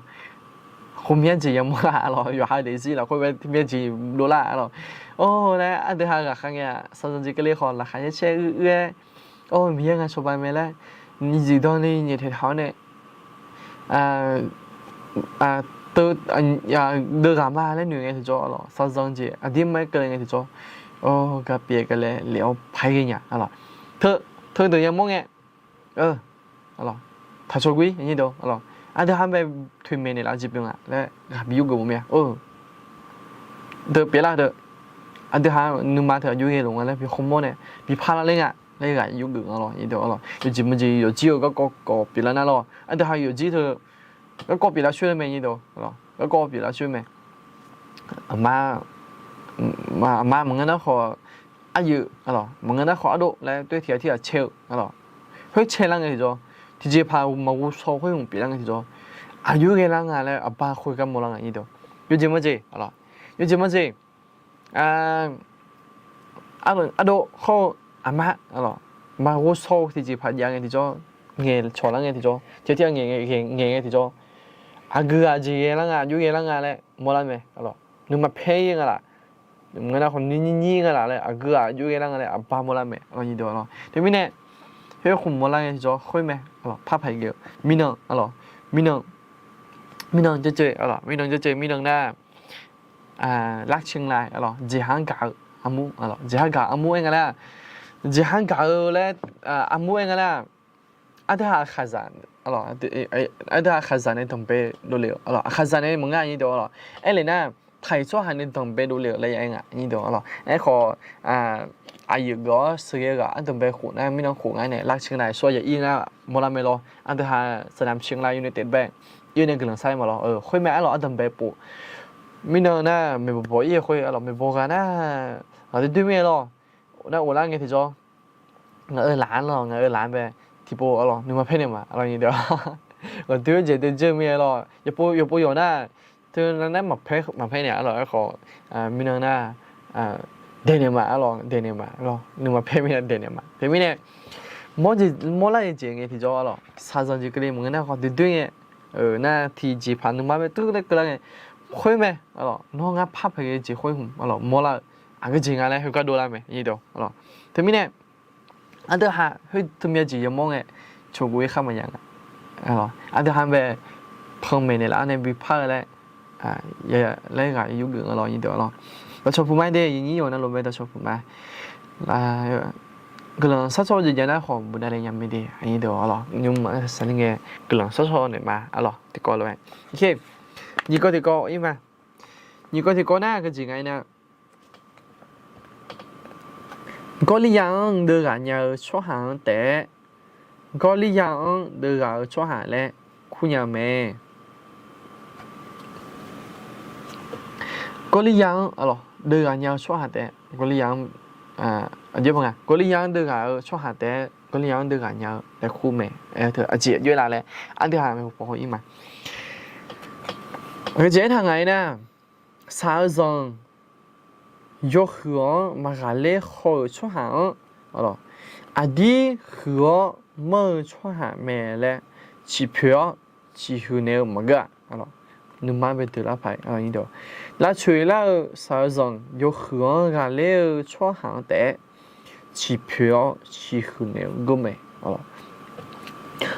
khmqmya jeq yamawr lar, arlawq, yawqha-eu daefzir lafkhoer bae khmqmya jeq dovlar, arlawq. Or laer aqdui ha ghaqkhaer ngae-aq shaqzanq jeq keuvle khawf laqkhaq yaer caer uir uir-aer, or, Miqyaer nga cawba mae laer nyiq danni nyaeftaeq taq-awr nae, deuv ghaq ma laer noeq ngae tiqjawr, arlawq, shaqzanq jeq aqdirma-aer keuvle ngae tiqjawr, or, gapyeuf galae lef-awr paq-aer ghae nya, arlawq. Teu deuq yamawr ngae, arlawq, taqcawq guir, arlawq, aqdui ha bae toeqmaeq naeqlaf-eu jeq pyeuf nga laer ghaq bi yurgeuf mawf mae-a. Deuq pyeuflar deuq, aqdui ha nuima teu aqjox ghae luf nga laer bi khawmawr nae bi parlar ler nga laer ghaq yurgeuf nga lawr, arlawq. Yawjeq maqjeq yawqjir-eu garkawv kawv pyeuflar nar lawr, aqdui ha yawqjir teu garkawv pyeuflar coer mae, arlawq, garkawv pyeuflar coer mae. Aqma, aqma maqngeur nar khawf, aryeuf, arlawq, maqngeur nar khawf ardov laer toer tiq ghaq tirghaq cae-eu, arlawq, khoer cae lar ngae tiqjawr, tiqjeqpaq maqghov shaw khoer hmq pyeuflar ngae tiqjawr, aqjox ghae lar nga laer aqbar khoergar mawrlar nga, arlawq. Yawjeq maqjeq, arlawq, yawjeq maqjeq, ardov hawr-eu aqma, arlawq, maqghov shaw-eu tiqjeqpaq jav ngae tiqjawr, ngaeq cawq lar ngae tiqjawr, tiq ghaq tirghaq ngaeq ngae tiqjawr, aqgeu ghaq jeq ghae lar nga, aqjox ghae lar nga laer mawrlar mae, arlawq. Nuima paer-ir nga laf, maqngeur nar khawf nuinyir nyir nga laf laer aqgeu ghaq aqjox ghae lar nga laer aqbar mawrlar mae, arlawq. Teumirnae khoer khmq mawrlar ngae tiqjawr khoer mae, arlawq, parpaq-iq ghae-eu mirnan, arlawq, mirnan, mirnan jaceuq, arlawq, mirnan jaceuq mirnan nar, รักเชียงราย, arlawq, jeqhar gaq-eu armur, arlawq, jeqhar gaq armur aer nga laer, jeqhar gaq-eu laer, armur aer nga laer, aqdui ha aqkhaqzaq, arlawq, aqdui ha aqkhaqzaq nae danqbae dovle-euq, arlawq, aqkhaqzaq nae maqngar, arlawq, aerlef nar, taq-iq tsawrhaq nae danqbae dovle-euq laer ya aer nga, arlawq. Aerkhawf, aqyuif geuf-awr sheuqghae ghaq ardanqbae khof nar mirnan khof ngar nae รักเชียงราย sawr ya ir ngar mawrlar mae lawr, aqdui ha สนามเชียงราย United bae ir nae guiqlanq sar-aer ma lawr, khoer mae, arlawq, ardanqbae pov. Mirnan nar maeqbawq bawq ir-eu khoer, arlawq, maeqbawq ghaq nar, ghaq doer doer mir-aer lawr, nar ghoflar ngae tiqjawr, ngaq-euq laf-anr lawr, ngaq-euq laf-anr bae tiqpov, arlawq, nuima paer naeq ma, arlawq, nyiq deuq-a. Ghawqdoer jeq doe dzeur-eu mirnae lawr, yawqpov yawqpov yawq nar, teu nar maqpaer maqpaer naeq arlawq, aerkhawf, mirnan nar, daeqnaeq ma arlawq, daeqnaeq ma arlawq, nuima paer mirnae daeqnaeq ma. Teumirnae, mawr jeq mawrlar-eu jeq ngae tiqjawr arlawq, shaqzanq jeq keuvle maqngeur nar khawf doe doer ngae, nar tiqjeqpaq nuima bae teuv laer keuvlar ngae, khoer mae arlawq, nawr ngar par paq ghae jeq khoer hmq arlawq mawrlar-eu, aqgeu jeq nga laer heugar dovlar mae. Teumirnae, aqdui ha khoer teumya jeq yamawr ngae, coqgov-ir khar maqya nga. Aqdui ha bae panmaeq naeqlaf-awr nae bipar-eu laer, laer ghaq yurgeuf nga lawr nyirdeuq arlawq. Dawqcawq puq ma de, yawnyir yawq navluf bae dawqcawq puq ma. Guiqlanq sharshawr-eu jeq jav nar khawf buq davle nya mae de, nyirdeuq arlawq. Nymr-aq saqni ngae guiqlanq sharshawr naeq ma arlawq tiqkawv lof-aer. Nyiq kawv tiqkawv ir ma. Nyiq kawv tiqkawv nar geujeq nga-ir nar, Gawrlirya-anr deuvghaq nya-eu tsawrhaq-anr taef-aer, Gawrlirya-anr deuvghaq-eu tsawrhaq laer kurnya-eu mae. Gawrlirya-anr deuvghaq nya-eu tsawrhaq taef-aer, Gawrlirya-anr, aqjeq nga, Gawrlirya-anr deuvghaq-eu tsawrhaq taef-aer Gawrlirya-anr deuvghaq nya-eu laer kur mae. Aer teu aqjeq aqjox-aer laf laer aqdui ha maeqhu paw haw-ir ma. Aqjeq aertaq ngaq-ir nar, shaq-eu zanq yawhuiq-anr maqghaqler haw-euq tsawrhaq-anr, aqdir huiq-awr manr-eu tsawrhaq mae laer ciqpoeq-awr ciqhuiq naeq-eu maqgeur-a. Nuima bae deuq lar paq-aer, lavcoeq lar-eu shaq-eu zanq yawhuiq-anr ghaqler-eu tsawrhaq-anr taef-aer ciqpoeq-awr ciqhuiq naeq-eu geur mae.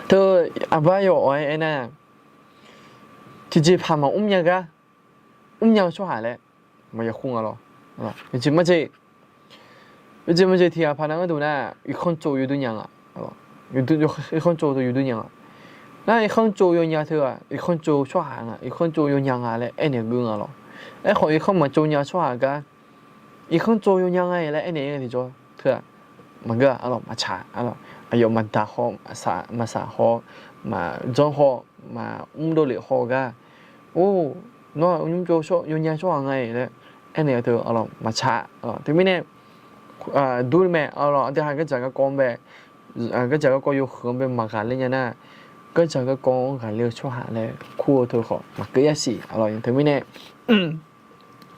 Teu aqbar yawf awq-aer aernar, tiqjeqpaq maqmr nya gar mrnya-eu tsawrhaq laer maqya kur nga lawr. Jeq maqjeq, jeq maqjeq tiqghaq paq nav gharduq nar, irkanr tsov yawdui nya nga. Irkanr tsov teu yawdui nya nga. Nar irkanr tsov yawnya teu-aq, irkanr tsov tsawrhaq nga, irkanr tsov yawnya nga laer aernaeq geur nga lawr. Aerkhawf irkanr maqtsov nya tsawrhaq gar, irkanr tsov yawnya nga-iq laer aernaeq-aer tiqjawr teu-aq, maqgeur-a arlawq, maqtsaq arlawq. Aqyawf maqdaq haw, maqsaq haw, maqjanr haw, maqmr dovlef haw gar, or, nawr-aq nymr tsov yawnya tsawrhaq nga-iq laer aernaeq-eu teu arlawq maqtsaq. Teumirnae, dur mae arlawq, aqdui ha gardzaq garkawv-anr bae, gardzaq garkawv yawhuiq-anr bae maqghaqler nya nar, gardzaq garkawv-anr ghaqler-eu tsawrhaq laer kur-eu teu khawf maqkeuv yasiq arlawq. Teumirnae,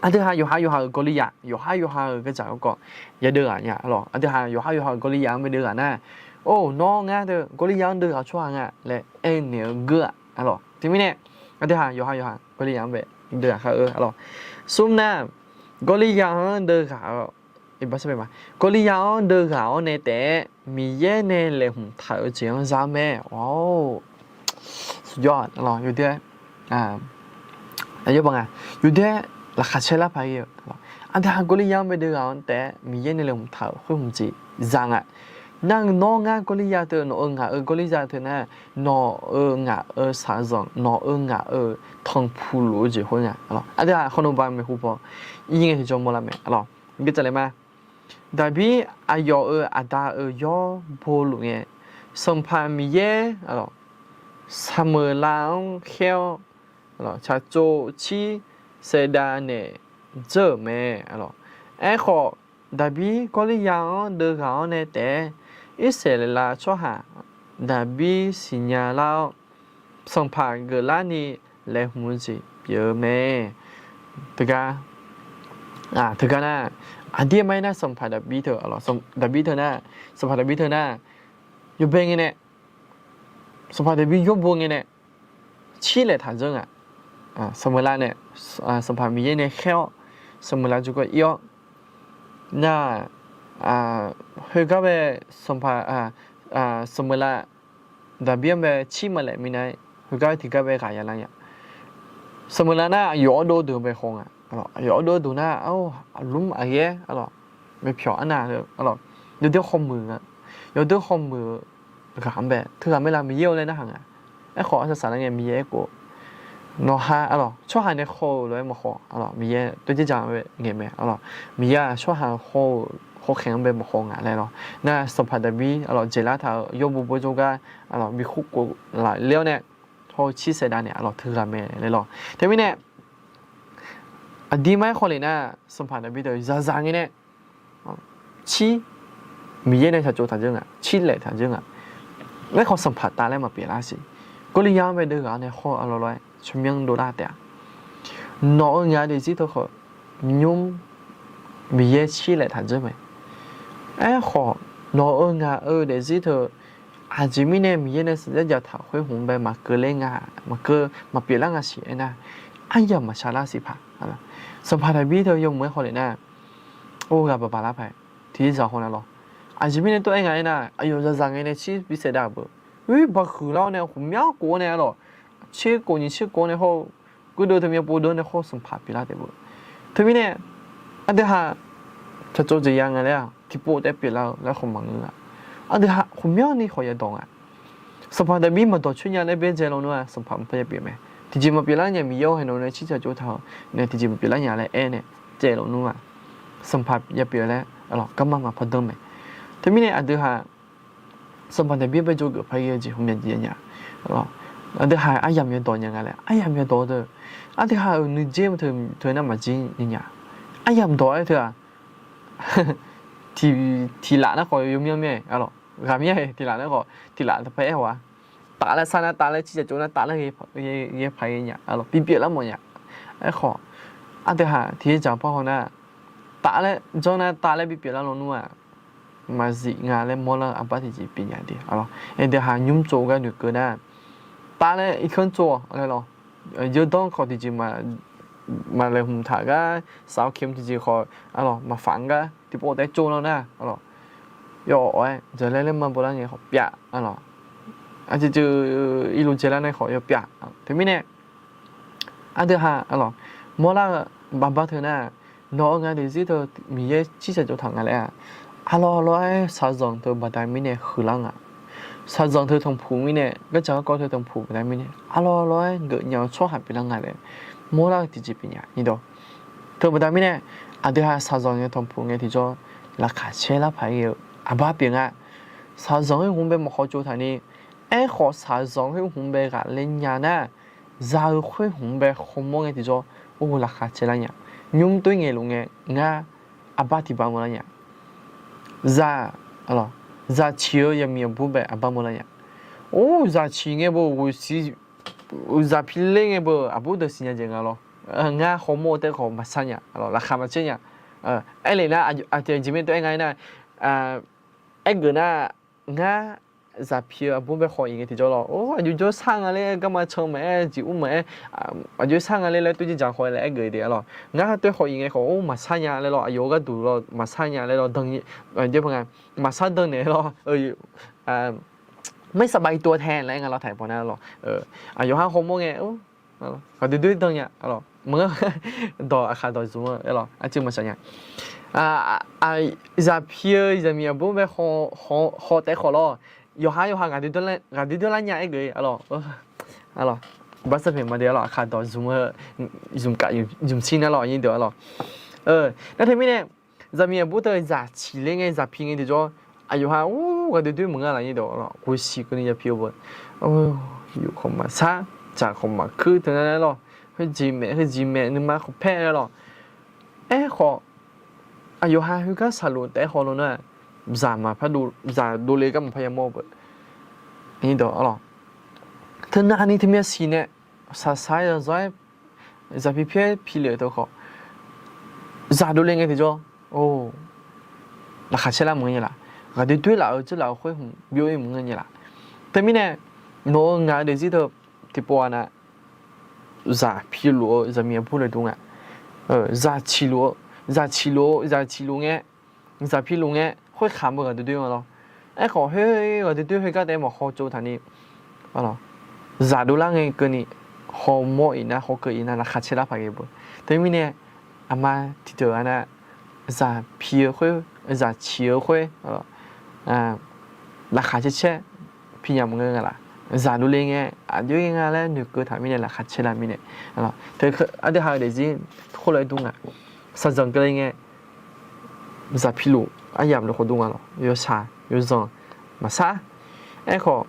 aqdui ha yawqha yawqha-euq Gawrlirya, yawqha yawqha-euq gardzaq garkawv yadeuv ghaq nya arlawq. Aqdui ha yawqha yawqha-euq Gawrlirya-anr bae deuv ghaq nar, or, nawr ngar deuv Gawrlirya-anr deuv ghaq tsawrhaq nga laer aernaeq-eu geur-a arlawq. Teumirnae, aqdui ha yawqha yawqha Gawrlirya-anr bae deuv ghaq khar-eu arlawq. Smr nar, Gawrlirya-anr deuv ghaq-eu, Gawrlirya-anr deuv ghaq-awr nae taef-aer Miqyaer nae laeqhmq taq-eu jeq-anr za mae. Yawdoer-aer, yawdoer-aer laqkhaq caer lar paq-ir-eu, aqdui ha Gawrlirya-anr bae deuv ghaq-anr taef-aer Miqyaer nae laeqhmq taq-euq khoer hmq jeq za nga. Nar nawr ngar Gawrlirya teu, nawq-euq ngaq-euq Gawrlirya teu nar, nawq-euq ngaq-euq shaqzanq, nawq-euq ngaq-euq tanqpuq luf-eu jeq khoer nga. Aqdui ha khawfnaba maeqhu paw ir ngae tiqjawr mawrlar mae arlawq. Geutsaf le ma. Daqbir aqyawf-euq aqda-euq yawr bo luf ngae, Sanqpaq Miqyaer Saqmeuqlav-anr khaer-awr, tsaqtsov tsir saevdav naeq dzeur-euq mae. Aerkhawf, Daqbir Gawrlirya-anr deuv ghaq-awr nae taef-aer, Irsaqleqlav tsawrhaq Daqbir siqnya lar-awr, sanqpaq geuflarni laeqhmq-eu jeq pyeuf-eu mae. Teugar, teugar nar, aqdir maqaer nar sanqpaq Daqbir teu, Daqbir teu nar, sanqpaq Daqbir teu nar, yawbae ngae nae, sanqpaq Daqbir yawr bo ngae nae, tsir laeq taq dzeur nga. Saqmeuqlav nae, Sanqpaq Miqyaer nae khaer-awr, Saqmeuqlav jawrgar ir-awr, nar, khoergar bae, Sanqpaq, Saqmeuqlav Daqbir-anr bae tsir maqlaeq minav-aer, khoergar tiqgar bae ghaq ya lar nya. Saqmeuqlav nar aqyawf awrdov deuq bae haw nga. Aqyawf awrdov deuq nar, lmr aqghaer, aqlawq, myavpyawq arnav, aqlawq, yawdoer hawmuiq nga. Yawdoer hawmuiq-eu ghaq-anr bae teughaq mae laer Miqyaer-eu laer narhaq nga. Aerkhawf arsaq saqlar ngae Miqyaer aerkhof, nawqha, aqlawq, tsawrhaq nae haw-euq lof-aer maqhaw, aqlawq, Miqyaer toejer dzaq-anr bae ngaeq mae, aqlawq, Miqyaer-aq tsawrhaq haw-euq hawkhaeq-anr bae maqhaw nga laer lawq. Nar Sanqpaq Daqbir, aqlawq, dzaeqlar taq-euq yawr bo bawr jawrgar, aqlawq, bi khurkhof lafler-awr nae, hawr-eu tsir saevdav naeq, aqlawq, teughaq mae laer lawq. Teumirnae, aqdir maqaer khawf le nar, Sanqpaq Daqbir deuq zaqzaq ngae nae, tsir, Miqyaer nae shaqtsov taq dzeur nga, tsir laeq taq dzeur nga. Aerkhawf sanqpaq tav laer maqpyeuf lar siq. Kawrliyar-anr bae deuv ghaq-awr nae hawr-eu arlawr lof-aer tsawrmyanr dovlar taef-a. Nawq-euq ngaq-eu daefzir teu khawf, nymr Miqyaer shir laef taq dzeur mae. Aerkhawf, nawq-euq ngaq-euq daefzir teu aqjeq mirnae Miqyaer nae sheuqdzaq dzaqtaq khoer hmq bae maqkeuv ler nga, maqkeuv maqpyeuf lar nga siq aernar, aryamq maqshar lar siq paq. Sanqpaq Daqbir teu yawmuiq-aer hawlef nar, or ghaq baq baq lar paq-aer tiqzaq haw na lawr. Aqjeq mirnae tov-aer nga aernar, aqyawf zaqzaq ngae nae shir bi saef dav-euq beu, oer baq huiq lar-awr nae ghawqmyanr khof-awr nae arlawq, tser khof nyiq tser khof-awr nae hawr-eu, guirdeuv teumyan pov deuv-awr nae hawr-eu sanqpaq pyeuflar taef beu. Teumirnae aqdui haq caqcawv jeq ya nga laer-aq tiqpov taef pyeuflar-eu laer khawf maqngeur-a. Aqdui haq ghawqmyanrni khawf yadawq nga. Sanqpaq Daqbir maqdawq coer nya laer byaerdzae lawnmr-aq, sanqpaq maqpar yapyeuf mae. Tiqjeq maqpyeuf lar nya, Miqyaer-awr haeq nawq nae shir caqcawv taq-eu nae tiqjeq maqpyeuf lar nya laer aer nae tsaev lawnmr-aq, sanqpaq yapyeuf laer arlawq garma maqpar danr mae. Teumirnae aqdui haq Sanqpaq Daqbir bae jawrgeuf paq-aer ghae-eu jeq ghawqmya jeq nya. Aqdui haq aryamq yadawq nya nga laer, aryamq yadawq-eu teu, aqdui haq-euq nuijer teu nar maqjir nya nya. Aryamq dawq-aer teu-aq, tiqlaf nar khawf yawmyanr mir-aer arlawq, ghaq mir-aer tiqlaf nar khawf tiqlaf taqpaer aer haw-a. Taf laer sar nar taf laer, cir caqcawv nar taf laer ghae paq-aer nya arlawq, bi pyeuf lar mawf nya. Aerkhawf, aqdui haq tiqjeq dzaq par haw nar, taf laer janr nar taf laer bi pyeuf lar lawnmr-aq, maqzif nga laer mawrlar-eu aqbar tiqjeq pyeuf nya de arlawq. Aqdui haq nymr tsov gar noeqkeuv nar, taf laer irkanr tsov-awq laer lawq. Yawdanr khawf tiqjeq maqlaeqhmq taq gar, saq-awr kemq tiqjeq khawf arlawq maqfaf-anr gar tiqpov taef tsov lar nar arlawq, yawawf-aer dzaqlaer laer ma bawlar ngae khawf pyav arlawq. Aqjeq jeq irluf dzaelar nae khawf yawpyav. Teumirnae aqdui haq arlawq, mawrlar-eu baqbar teu nar, nawq-euq ngaq daefzir teu Miqyaer cirshaq jov taq nga laer-aq, arlawr arlawr-aer shaqzanq teu baqda mirnae huiqlar nga. Shaqzanq teu tanqpuq mirnae, gardzaq garkawv teu tanqpuq baqda mirnae arlawr arlawr-aer geufnya-eu tsawrhaq pyeuflar nga laer mawrlar-eu tiqjeq pyeuf nya. Nyiqdawq teu baqda mirnae, aqdui haq shaqzanq ngae tanqpuq ngae tiqjawr laqkhaq caer lar paq-aer ghae-eu aqbar pyeuf nga. Shaqzanq khoer hmq bae maqkhawf tsov taq ni, aerkhawf shaqzanq khoer hmq bae ghaqler nya nar, za-eu khoer hmq bae khawmawr ngae tiqjawr, or laqkhaq caer lar nya. Nymr toer ngaeqluf ngae, ngar aqbar tiqbar mawrlar nya. Zaq, zaq ciq-eu zaqmiq aqbur bae aqbar mawrlar nya. Or zaq ciq ngae beu, zaq pi ler ngae beu, aqbur deuq siqnya jeq nga lawr. Ngar khawmawr-eu taef khawf maqsar nya, laqkhaq maqcaer nya. Aerlef nar, aqjeq mirnae tov-aer nga aer nar, aergeuf nar, ngar zaq pi-eu aqbur bae khawf-iq ngae tiqjawr lawr. Or aqjox jawr sar nga laer garma can maqaer, jeq ur maqaer, aqjox sar nga laer laer toer jir dzaq khawf laer aergeuf de arlawr. Ngar toer khawf-iq ngae khawf or maqsar nya laer lawr, aqyawf-eu gharduq lawr maqsar nya laer lawr, maqsar dan naeq lawr. ไม่สบายตัวแทน laer aer nga lawr, taq paw nar lawr. Aqyawf ha hawmawr ngae, ghaqdoer doer dan nya lawr. Maqngeur, dawq aqkhaq dawq zmq-eu lawr, arcuiv maqshaq nya. Zaq pi-eu zaqmiq aqbur bae haw taef khawf lawr, yawqha yawqha ghaqdoer doer lar nya aergeuf lawr. Bar sarpeq maqde lawr, aqkhaq dawq zmq-eu, zmq kaf zmq shir nar lawr, nyir deuq lawr. Nar teumirnae, zaqmiq aqbur teu zaq ciq ler ngae zaq pi ngae tiqjawr, aqyawf ha ur ghaqdoer doer maqngeur laf nyir deuq lawr, ghoe siq keuvni ya pi-eu beu. Yuf khawf maqsar, dzaq khawf maqkuir teu nar lawr, heujeq maeq heujeq maeq nuima khawf paer lawr. Aerkhawf, aqyawf ha khoergar saqlof taef-aer haw lawr nar, zaq maqpar, zaq dovle gar maqpar yamawr-eu beu. Nyir deuq lawr, teunavni teumya siq nae saqsaq-aer zanzanr-aer zaq pi pyaer pi lef-eu teu khawf, zaq dovle ngae tiqjawr, laqkhaq caer lar maqngeur nya laf. Ghaqdoer doer laf-eu dzeurlaf-eu khoer hmq byov-ir maqngeur nya laf. Teumirnae, nawq-eu ngaq-eu daefzir teu tiqpov-a nar, zaq pi luf-eu zaqmiq aqbur laer dur nga. Zaq ciq luf-eu, zaq ciq luf-eu, zaq ciq luf ngae, zaq pi luf ngae, khoerkhaq beu ghaqdoer doer nga lawr. Aerkhawf khoer ghaqdoer doer khoergar taef-aer maqhaw tsov taq ni, zaq dovlar ngae keuvni hawmawr-iq nar, hawkeuv-iq nar laqkhaq caer lar paq ghae beu. Teumirnae, aqma tiqdeuq-a nar, zaq pi-eu khoer, zaq ciq-eu khoer laqkhaq caer caer pi nya maqngeur nga laf. Zaq dovle ngae aqjox-aer nga laer noeqkeuv taq mirnae laqkhaq caer lar mirnae, aqdui ha-eu daefzir khoerlof-aer dur nga. Shaqzanq keuvle ngae, zaq pi luf aryamq luf khawf dur nga lawr. Yawshaq yawzanq maqsar. Aerkhawf,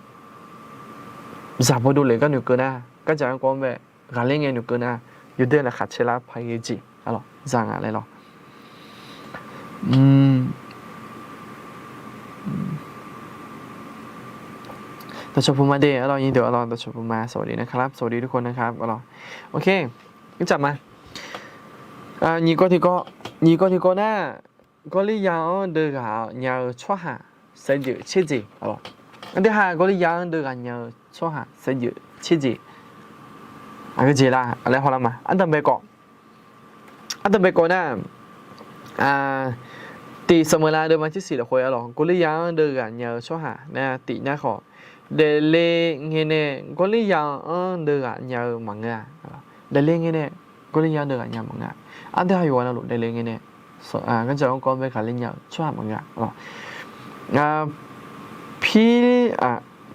zaq baw dovle gar noeqkeuv nar, gardzaq garkawv-anr bae ghaqler ngae noeqkeuv nar, yawdoer laqkhaq caer lar paq ghae jeq lawr, zaq ngaq laer lawr. ดอกชมพูมาเด arlawr, nyiq deuq arlawr, ดอกชมพูมา สวัสดีนะครับ สวัสดีทุกคนนะครับ arlawr. Ok, ircaf ma. Nyiq kawv tiqkawv, nyiq kawv tiqkawv nar, Gawrlirya-anr deuv ghaq nya-eu tsawrhaq saevdzeuf tserjeq, arlawr. Aqdui ha Gawrlirya-anr deuv ghaq nya-eu tsawrhaq saevdzeuf tserjeq, aqgeujeq la laer hawlar ma. Ardanqbae kawv, ardanqbae kawv nar, tiq Saqmeuqlav deuvma tsersiq lafkhoer, arlawr, Gawrlirya-anr deuv ghaq nya-eu tsawrhaq nar tiq nar khawf, daefle ngae nae Gawrlirya-anr deuv ghaq nya-eu maqngeur-a. Daefle ngae nae Gawrlirya-anr deuv ghaq nya maqngeur-a. Aqdui ha yawqghaq navluf daefle ngae nae, gardzaq-anr kawv bae ghaqler nya-eu tsawrhaq maqngeur-a.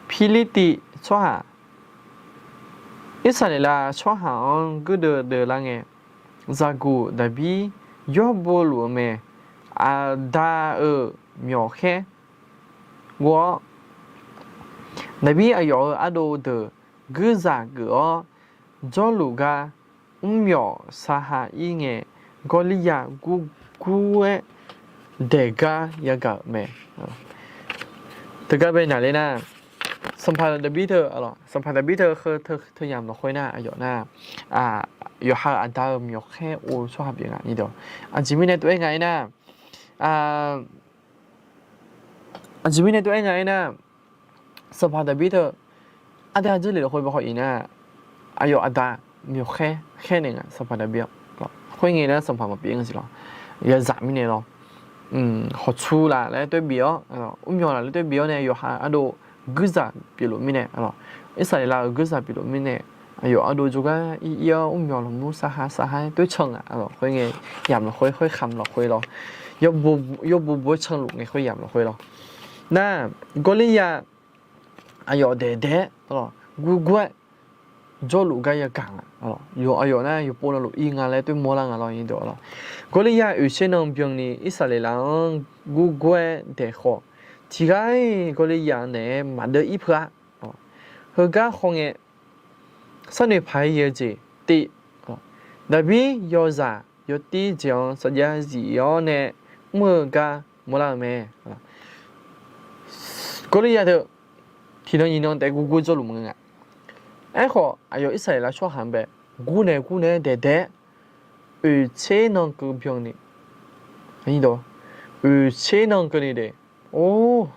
Pirlirtiv tsawrhaq, Irsaqleqlav tsawrhaq-anr guirdeuv deuvlar ngae, zaqguq Daqbir yawr bo luf-eu mae. Aqda-euq myawqkhaer ghov-awr, Daqbir aqyawf-euq ardov deuq guirzaq geuf-awr, jawrluf gar mrmyawf sar ha ir ngae, Gawrlirya gurgur-aer daeq gar yagaq-euq mae. Teugar bae naqler nar, sanqpaq Daqbir teu, sanqpaq Daqbir teu heu teu yamq lafkhoer nar, aqyawf nar, yawqha-euq aqda-euq myawqkhaer ov-eu tsawrhaq pyeuf nga. Aqjeq mirnae tov-aer nga aernar, aqjeq mirnae tov-aer nga aernar, sanqpaq Daqbir teu aqdui ha dzeurlef lafkhoer bae haw-iq nar, aqyawf aqda myawqkhaer khaer naeq nga sanqpaq Daqbir-a. Khoerngae nar sanqpaq maqpyeuf nga siq lawr. Yazaq mirnae lawr, hawqtsu laf laer toer bif-awr, mrmyawq laf laer toer bif-awr nae yawqha ardov guirzaq pyeufluf mirnae, Irsaqleqlav-euq guirzaq pyeufluf mirnae, aqyawf ardov jawrgar ir ir-awr mrmyawq lafmur sar ha sar ha-aer toer can nga. Khoerngae yamq lafkhoer, khoerkhamq lafkhoer lawr, yawbo bu-aer canluf ngae khoer yamq lafkhoer lawr. Nar, Gawrlirya aqyawf daeq daeq-aer gurgur-aer jawrluf gar yagaq nga. Aqyawf nar yawqpov navluf ir nga laer toer mawrlar nga lawr. Gawrlirya oeqtser nan byanni Irsaqleqlav-anr gurgur-aer daeq khawf, tiqghaq-iq Gawrlirya naeq-aer maqdeuv ir peuq-a. Heugar hawngae, sarnoeq paq-aer yae-eu jeq tiv, Daqbir yawzaq yawtir jeq-anr sarjax zif-awr nae mr-eu gar mawrlar-eu mae. Gawrlirya teu tiqnan nyiqnan taef gurgur jawrluf maqngeur nga. Aerkhawf aqyawf Irsaqleqlav tsawrhaq-anr bae gurnaeq gurnaeq-aer daeq daeq-aer, oeqtser nan keuv byanni, oeqtser nan keuvni de, or,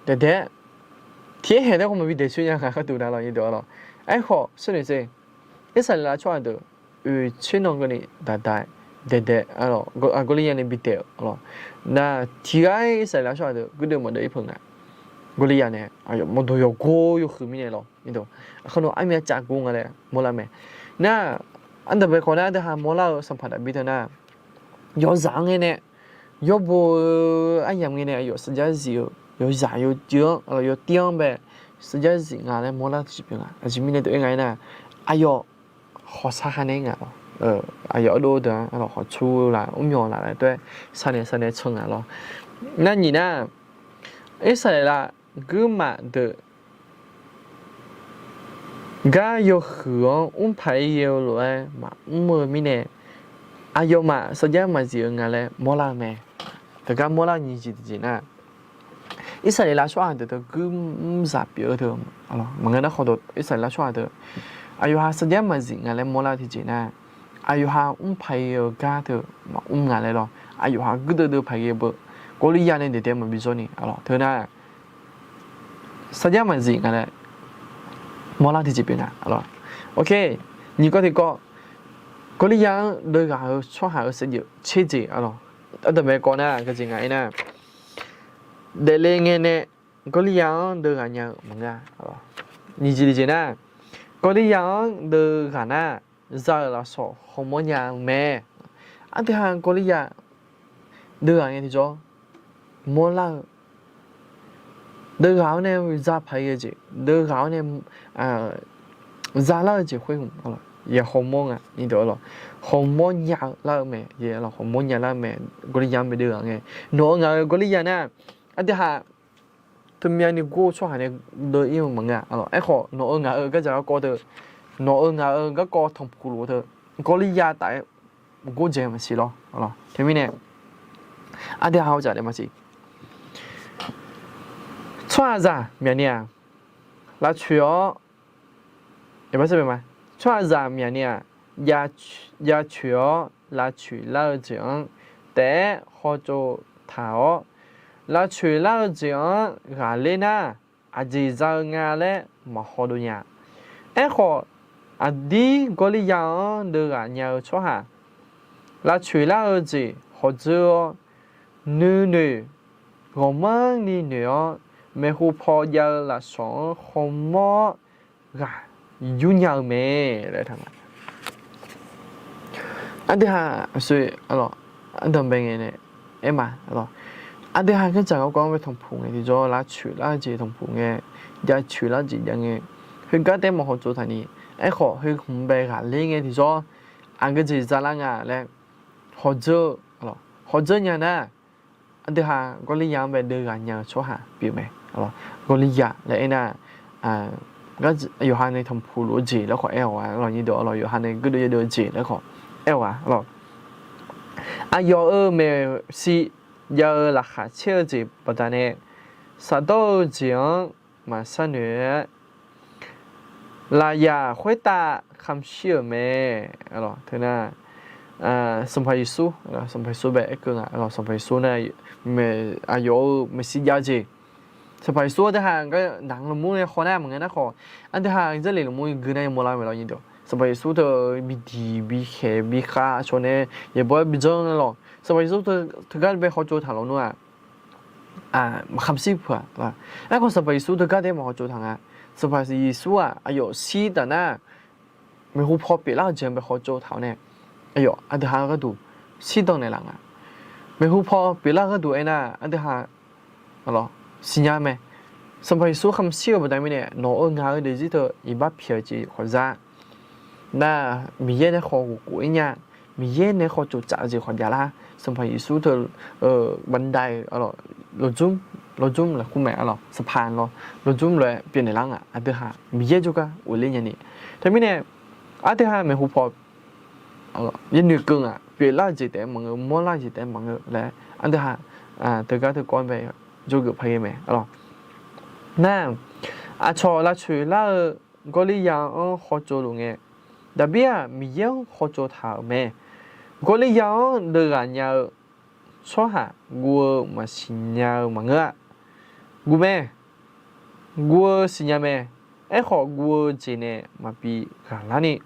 daeq daeq-aer, tiq aer haeq taer khawf maqbi daeq coer nya nga gharduq nar lawr. Aerkhawf sarnoeq tser, Irsaqleqlav tsawrhaq deuq oeqtser nan keuvni daqdaq-aer daeq daeq, Gawrlirya nae bi daeq-euq lawr. Nar tiqghaq-iq Irsaqleqlav tsawrhaq deuq guirdeuv maqdeuv ir peuq nga. Gawrlirya nae aqyawf mawrdo yawgor yawhuiq mirnae lawr. Aqkar nawr armyav cavgor nga laer mawrlar mae. Nar, ardanqbae kawv nar aqdui ha mawrlar-eu sanqpaq Daqbir teu nar, yawzaq-anr ngae nae yawbo-eu aryamq ngae nae aqyawf sarjax zif-eu, yawzaq yawtir-anr, yawtir-anr bae sarjax zif nga laer mawrlar tiqjeq pyeuf nga. Aqjeq mirnae tov-aer nga aernar, aqyawf hawqsar ha nae nga lawr. Aqyawf ardov deuq-anr hawqtsu laf mrmyawq laf laer toer-aer sar nae sar nae can nga lawr. Nar nyiq nar, Irsaqleqlav guirmaf deuq gar yawhuiq-anr mr paq-ir ghae-eu lof-aer maqmr-eu mirnae, aqyawfmaf sarjax maqzif-eu nga laer mawrlar-eu mae. Teugar mawrlar-eu nyiq jeq tiqjeq nar, Irsaqleqlav tsawrhaq deuq teu guirmr zaq pyeuf-eu teu maqngeur nar khawf dawq Irsaqleqlav tsawrhaq deuq aqyawf ha sarjax maqzif nga laer mawrlar-eu tiqjeq nar, aqyawf ha mr paq-ir-eu gar teu maqmr nga laer lawr. Aqyawf ha guirdeuv deuv paq-ir-eu beu, Gawrlirya nae daeq daeq maqbi zawr ni, teu nar sarjax maqzif nga laer mawrlar tiqjeq pyeuf nga. Ok, nyiq kawv tiqkawv, Gawrlirya-anr deuv ghaq-eu tsawrhaq-eu saevdzeuf tser jeq, ardanqbae kawv nar gaq jeq nga aernar, daefle ngae nae Gawrlirya-anr deuv ghaq nya-eu maqngeur-a. Nyiq jeq tiqjeq nar, Gawrlirya-anr deuv ghaq nar, za-euq lafsawq hawmawr nya-eu mae. Aqdui ha Gawrlirya deuv ghaq ngae tiqjawr mawrlar-eu, deuv ghaq-awr nae za paq-ir ghae jeq, deuv ghaq-awr nae zalar-eu jeq khoer hmq ya hawmawr nga. Hawmawr nya lar-eu mae, hawmawr nya lar-eu mae. Gawrlirya-anr bae deuv ghaq ngae, nawq-eu ngaq-eu Gawrlirya nar, aqdui ha teumyav ni gor-eu tsawrhaq nae deuv-ir-eu maqngeur-a. Aerkhawf nawq-eu ngaq-eu gardzaq garkawv teu, nawq-eu ngaq-eu garkawv tanqpuq luf-eu teu, Gawrlirya taf-aer gordzaeq maqsiq lawr. Teumirnae aqdui ha-eu jaq daef maqsiq. Tsawrhaqzaq myaqni-aq, lavcoeq-awr, tsawrhaqzaq myaq ni-aq, javcoeq-awr lavcoeq lar-eu jeq-anr taef-aer hawtsov taq-awr, lavcoeq lar-eu jeq-anr ghaqler nar, aqjeq za-eu nga laer maqhaw dov nya. Aerkhawf, aqdir Gawrliqya-anr deuv ghaq nya-eu tsawrhaq lavcoeq lar-eu jeq hawdzeur-awr, nuinoeq ghawqmanrni noeq-awr, maeqhu paw jav-eu lafsawq-anr hawmawr-awr ghaq yur nya-eu mae laer taq nga. Aqdui haq aqsur, ardanqbae ngae nae aer ma. Aqdui haq gardzaq garkawv-anr bae tanqpuq ngae tiqjawr, lavcoeq lar-eu jeq tanqpuq ngae, javcoeq lar-eu jeq jav ngae, khoergar taef-aer maqhaw tsov taq ni, aerkhawf khoer hmq bae ghaqler ngae tiqjawr, aqgeu jeq za lar nga laer hawdzeur, hawdzeur nya nar, aqdui haq Gawrliqya-anr bae deuv ghaq nya-eu tsawrhaq pyeuf mae. Gawrliqya laer aernar, yawqha nae tanqpuq luf-eu jeq laer khawf aer-awq-a, yawqha nae guirdeuv yadeuv-eu jeq laer khawf aer-awq-a. Aqyawf-euq maeqshi jav-eu laqkhaq caer-eu jeq baqdanae, shafdawr-eu jeq-anr maqshar noeq-aer, lafyaq khoertav kamq shir-euq mae. Teunar, Sanqpaq Yeqsur, Sanqpaq Yeqsur bae aerkeuv nga. Sanqpaq Yeqsur nar, aqyawf-euq maeqshi jav-eu jeq, Sanqpaq Yeqsur aqdui haq naq lmqmr nae haw nar maqngeur nar khawf, aqdui haq Jarlif lmqmr gui nar yamawr lar mae lawr nyiq deuq. Sanqpaq Yeqsur teu bidiq bikhaeq bikhav cawq nae yaeqbawq-aer bijanr nar lawq. Sanqpaq Yeqsur teu teugar bae hawtsov taq lawnmr-aq, maqkhamq shir peuq-aq. Aerkhawf Sanqpaq Yeqsur teugar taef-aer maqhawtsov taq nga. Sanqpaq Yeqsur-aq aqyawf shir taf nar, maeqhu paw pyeuflar-eu jeq-anr bae hawtsov taq-awr nae, aqyawf aqdui haq-eu gharduq shirdan naeqlaf nga. Maeqhu paw pyeuflar-eu gharduq aernar, aqdui haq siqnya mae. Sanqpaq Yeqsur khamq shir-eu baqda mirnae, nawq-euq ngaq-eu daefzir teu iqbax pyaeq-eu jeq khawf za nar, Miqyaer nae khawf ghofkhof-ir nya. Miqyaer nae khawf tsoftsaf-eu jeq khawf javlar. Sanqpaq Yeqsur teu baqda'euq lawqjmr, lawqjmr lafkhoer mae, sanqpaq lawr, lawqjmr lof-aer pyeufnaeq lar nga. Aqdui haq Miqyaer jawrgar ghofler nyani. Teumirnae aqdui haq maeqhu paw yanoeq keuv ngaq, pyeuflar-eu jeq taef-aer maqngeur, mawrlar-eu jeq taef-aer maqngeur laer aqdui haq teugar teukawv-anr bae jawrgeuf paq ghae mae. Nar, aqcawq lavcoeq lar-eu Gawrliqya-anr hawtsov luf ngae, Daqbir-aq Miqyaer-anr hawtsov taq-euq mae. Gawrliqya-anr deuv ghaq nya-eu tsawrhaq guv-eu maqsiq nya-eu maqngeur-a. Guv mae. Guv-eu siqnya mae. Aerkhawf guv-eu jeq nae maqbi ghaqlar ni,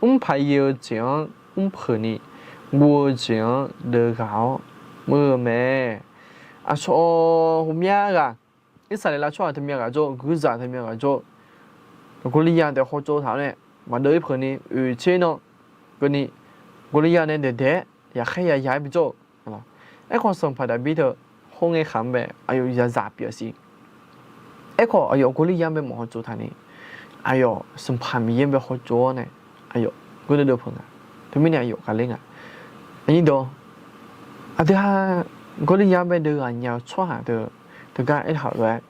mr paq-ir-eu jeq-anr mr peuq ni, guv-eu jeq-anr deuv ghaq-awr muir-eu mae. Aqcawq ghawqmya ghaq, Irsaqleqlav tsawrhaq teumya ghaq jawr, guirzaq teumya ghaq jawr, Gawrliqya taef hawtsov taq-awr nae maqdeuv-ir peuq ni, oeq tser nan keuvni, Gawrliqya nae daeqdaeq-aer yaqkhaer yaya-aer bijawr-eu. Aerkhawf Sanqpaq Daqbir teu khoerngae khaq-anr bae aqyawf zaqzaq pyeuf siq. Aerkhawf aqyawf Gawrliqya-anr bae maqhawtsov taq ni, aqyawf Sanqpaq Miqyaer-anr bae hawtsov-awr nae aqyawf guirdeuv deuv peuq nga. Teumirnae aqyawf ghaqler nga. Aqnyir dawq, aqdui haq Gawrliqya-anr bae deuv ghaq nya-eu tsawrhaq teu teugar aertaq-euq lof-aer,